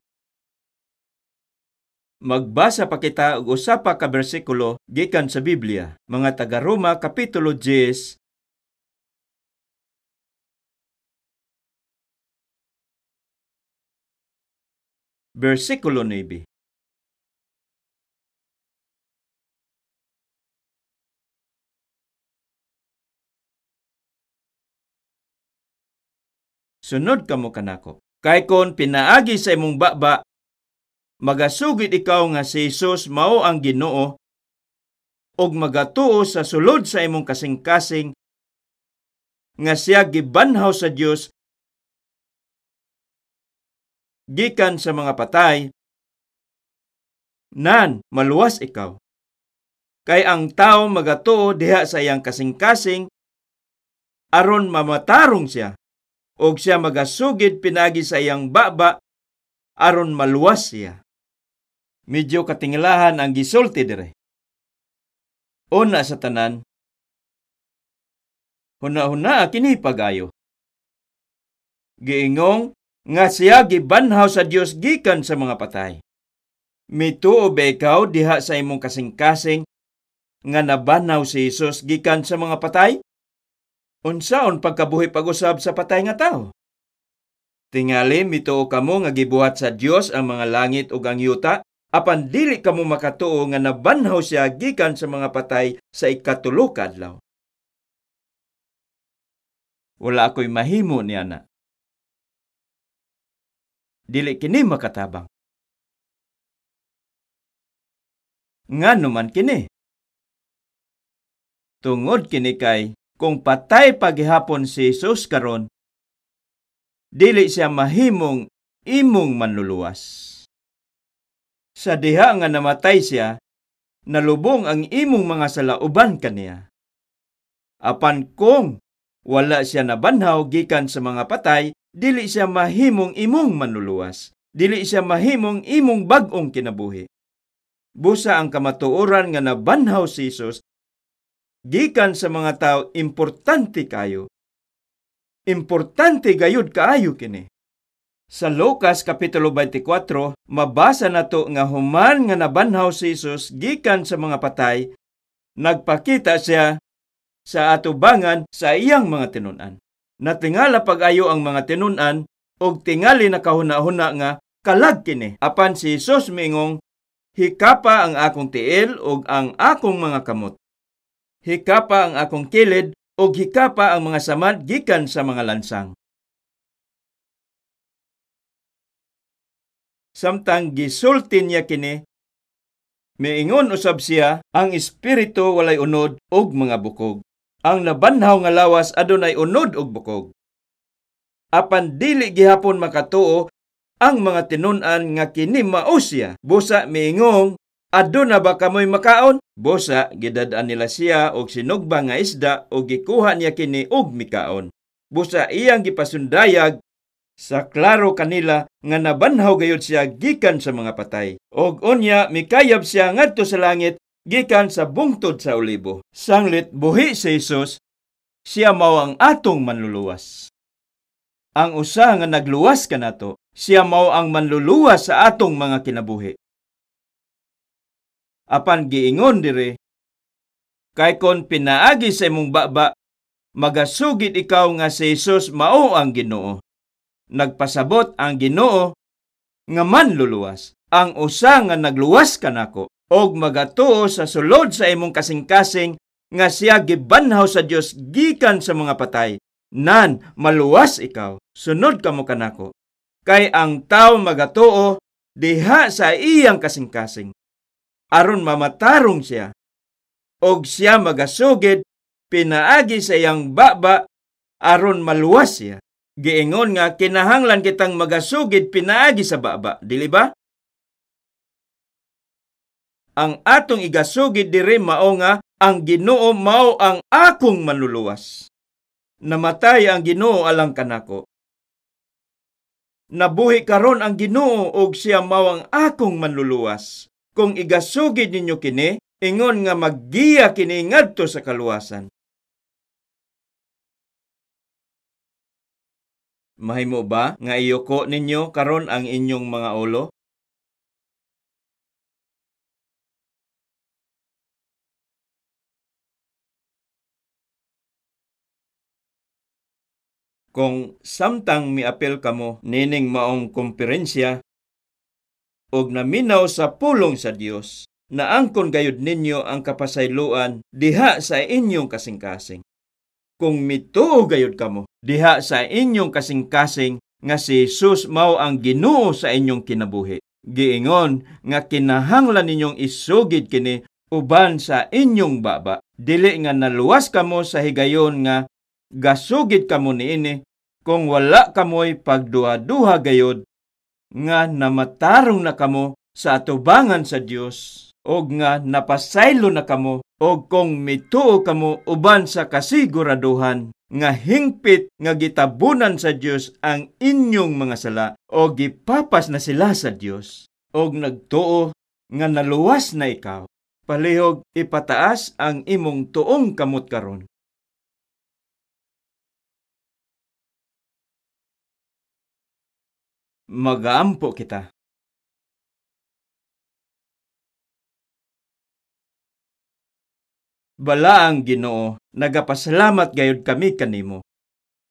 Magbasa pa kita og usa pa ka bersikulo gikan sa Biblia, mga taga-Roma kapitulo 10, bersikulo 9. Sunod kamo kanako. Kay kon pinaagi sa imong baba, magasugid ikaw nga si Jesus mao ang Ginoo, ug magatuo sa sulod sa imong kasing-kasing nga siya gibanhaw sa Dios gikan sa mga patay, nan maluwas ikaw. Kay ang tao magatuo diha sa iyang kasing-kasing aron mamatarong siya, og siya magasugid pinaagi sa iyang baba aron maluwas siya. Medyo katingilahan ang gisulti dire. Una sa tanan, huna-huna kini pagayo. Giingong nga siya gibanhaw sa Dios gikan sa mga patay. Mituo ba ikaw diha sa imong kasing-kasing nga nabanhaw si Jesus gikan sa mga patay? Unsaon pagkabuhi pag-usab sa patay nga tawo? Tingali mituo kamo nga gibuhat sa Dios ang mga langit ug ang yuta, apan dili kamo makatuo nga nabanhaw siya gikan sa mga patay sa ikatulo ka adlaw. Wala ako'y mahimo niana. Dili kini makatabang. Ngano man kini? Tungod kini kay kung patay pagihapon si Jesus karon, dili siya mahimong imong manluluwas. Sa diha nga namatay siya, nalubong ang imong mga sala uban kaniya. Apan kung wala siya nabanhaw gikan sa mga patay, dili siya mahimong imong manluluwas. Dili siya mahimong imong bag-ong kinabuhi. Busa ang kamatuoran nga nabanhaw si Jesus gikan sa mga tao, importante kayo. Importante gayud kaayo kini. Sa Lucas Kapitulo 24, mabasa nato nga human nga nabanhaw si Jesus gikan sa mga patay, nagpakita siya sa atubangan sa iyang mga tinun-an. Natingala pag-ayo ang mga tinun-an og tingali nakahuna-huna nga kalag kini. Apan si Jesus miingong, hikapa ang akong tiil og ang akong mga kamot. Hikapa ang akong kilid og hikapa ang mga samad gikan sa mga lansang. Samtang gisulti niya kini, miingon usab siya, ang espiritu walay unod og mga bukog. Ang nabanhaw nga lawas adunay unod og bukog. Apan dili gihapon makatuo ang mga tinun-an nga kini mao siya. Busa miingong, aduna ba kamoy makaon? Busa gidad-an nila siya og sinugba nga isda og gikuha niya kini og mikaon. Busa iyang gipasundayag sa klaro kanila nga nabanhaw gayud siya gikan sa mga patay. Og unya mikayab siya ngadto sa langit gikan sa bungtod sa olibo. Sanglit buhi si Jesus, siya mao ang atong manluluwas. Ang usa nga nagluwas kanato, siya mao ang manluluwas sa atong mga kinabuhi. Apan giingon dire, kay kon pinaagi sa imong baba, magasugid ikaw nga si Jesus mao ang Ginoo. Nagpasabot ang Ginoo nga manluluwas, ang usa nga nagluwas kanako, og magatuo sa sulod sa imong kasing-kasing nga siya gibanhaw sa Dios gikan sa mga patay. Nan maluwas ikaw, sunod kamo kanako. Kay ang tawo magatuo diha sa iyang kasing-kasing, aron mamatarong siya, og siya magasugid pinaagi sa iyang baba aron maluwas siya. Giingon nga kinahanglan kitang magasugid pinaagi sa baba, dili ba? Ang atong igasugid diri mao nga ang Ginoo mao ang akong manluluwas. Namatay ang Ginoo alang kanako. Nabuhi karon ang Ginoo og siya mao ang akong manluluwas. Kung igasugid ninyo kini, ingon nga maggiya kini ngadto sa kaluwasan. Mahimo ba nga iyuko ninyo karon ang inyong mga ulo? Kung samtang miapil kamo nining maong komperensya og naminaw sa pulong sa Dios, naangkon gayud ninyo ang kapasayloan diha sa inyong kasing-kasing. Kung mituo gayud kamo diha sa inyong kasing-kasing nga si Jesus mao ang Ginoo sa inyong kinabuhi, giingon nga kinahanglan ninyong isugid kini uban sa inyong baba. Dili nga naluwas kamo sa higayon nga gasugid kamo niini kung wala kamoy pagduha-duha gayod nga namatarong na kamo sa atubangan sa Dios, og nga napasaylo na kamo, og kung mituo kamo uban sa kasiguraduhan nga hingpit nga gitabunan sa Dios ang inyong mga sala, og gipapas na sila sa Dios, og nagtuo nga naluwas na ikaw. Palihog ipataas ang imong tuong kamot karon. Magaampo kita. Balaang Ginoo, nagapasalamat gayud kami kanimo.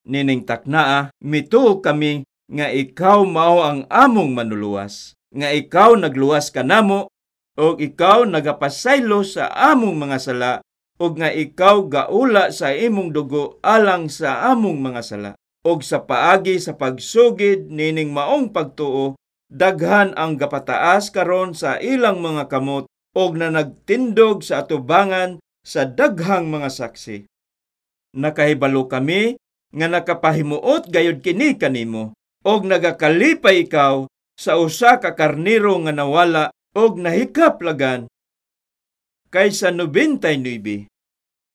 Nining taknaa, mituo kami nga ikaw mao ang among manluluwas, nga ikaw nagluwas kanamo, og ikaw nagapasaylo sa among mga sala, og nga ikaw gaula sa imong dugo alang sa among mga sala. Og sa paagi sa pagsugid nining maong pagtuo, daghan ang gapataas karon sa ilang mga kamot og na nagtindog sa atubangan sa daghang mga saksi. Nakahibalo kami nga nakapahimuot gayud kini kanimo, og nagakalipay ikaw sa usa ka karniro nga nawala og nahikaplagan kaysa 99.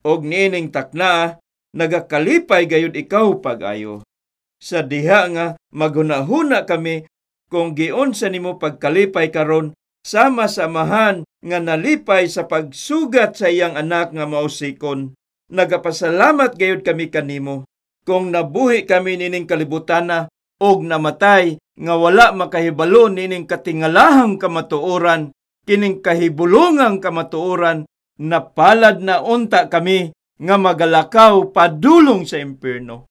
Og niining takna, nagakalipay gayud ikaw pag-ayo. Sa diha nga maghunahuna kami kung giunsa nimo pagkalipay karon sama sa amahan nga nalipay sa pagsugat sa iyang anak nga mausikon. Nagapasalamat gayud kami kanimo kung nabuhi kami nining kalibutana og namatay nga wala makahibalo nining katingalahang kamatuoran, kining kahibulungang kamatuoran, napalad na unta kami nga magalakaw padulong sa impierno.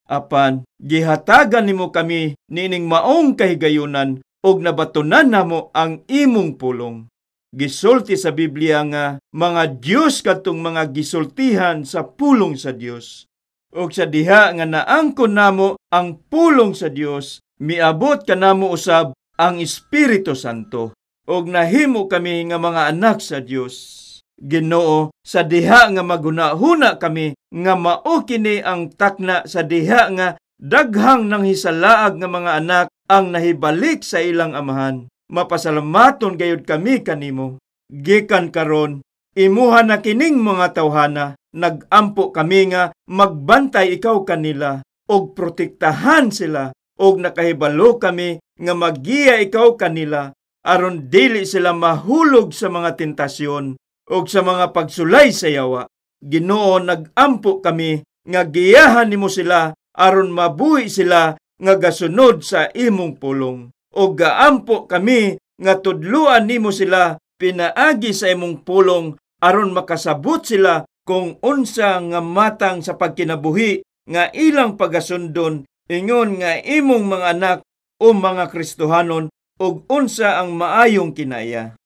Apan gihatagan nimo kami nining maong kahigayunan og nabatunan namo ang imong pulong. Gisulti sa Biblia nga mga Dios kadtong mga gisultihan sa pulong sa Dios. Og sa diha nga naangkon namo ang pulong sa Dios, miabot kanamo usab ang Espiritu Santo og nahimo kami nga mga anak sa Dios. Ginoo, sa diha nga maghunahuna kami nga mao kini ang takna sa diha nga Daghang nanghisalaag nga mga anak ang nahibalik sa ilang amahan. Mapasalamaton gayud kami kanimo. Gikan karon, imuha na kining mga tawhana. Nagampo kami nga magbantay ikaw kanila og protektahan sila, og nakahibalo kami nga magiya ikaw kanila aron dili sila mahulog sa mga tentasyon og sa mga pagsulay sa yawa. Ginoo, nagampo kami nga giyahan nimo sila aron mabuhi sila nga gasunod sa imong pulong. Og gaampo kami nga tudluan nimo sila pinaagi sa imong pulong aron makasabot sila kung unsa nga matang sa pagkinabuhi nga ilang pagasundon ingon nga imong mga anak o mga Kristohanon ug unsa ang maayong kinaiya.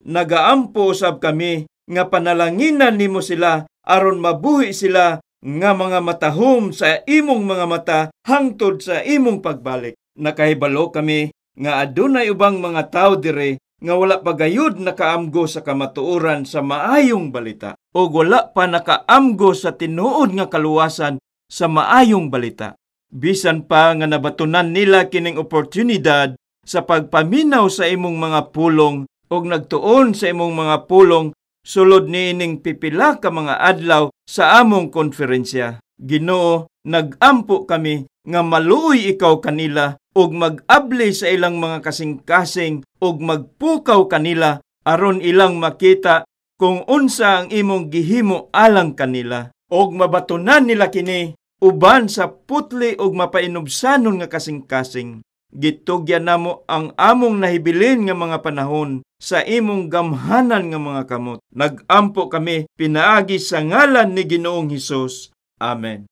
Nagaampo usab kami nga panalanginan nimo sila aron mabuhi sila nga mga matahom sa imong mga mata hangtod sa imong pagbalik. Nakahibalo kami nga adunay ubang mga tawo dire nga wala pa gayud nakaamgo sa kamatuoran sa maayong balita o wala pa nakaamgo sa tinuod nga kaluwasan sa maayong balita. Bisan pa nga nabatunan nila kining oportunidad sa pagpaminaw sa imong mga pulong og nagtuon sa imong mga pulong sulod niining pipila ka mga adlaw sa among konferensya. Ginoo, nagampo kami nga maluoy ikaw kanila ug mag-abli sa ilang mga kasing-kasing ug magpukaw kanila aron ilang makita kung unsa ang imong gihimo alang kanila, ug mabatunan nila kini uban sa putli ug mapainubsanon nga kasing-kasing. Gitugyan namo ang among nahibilin nga mga panahon sa imong gamhanan nga mga kamot. Nagampo kami pinaagi sa ngalan ni Ginoong Hesus. Amen.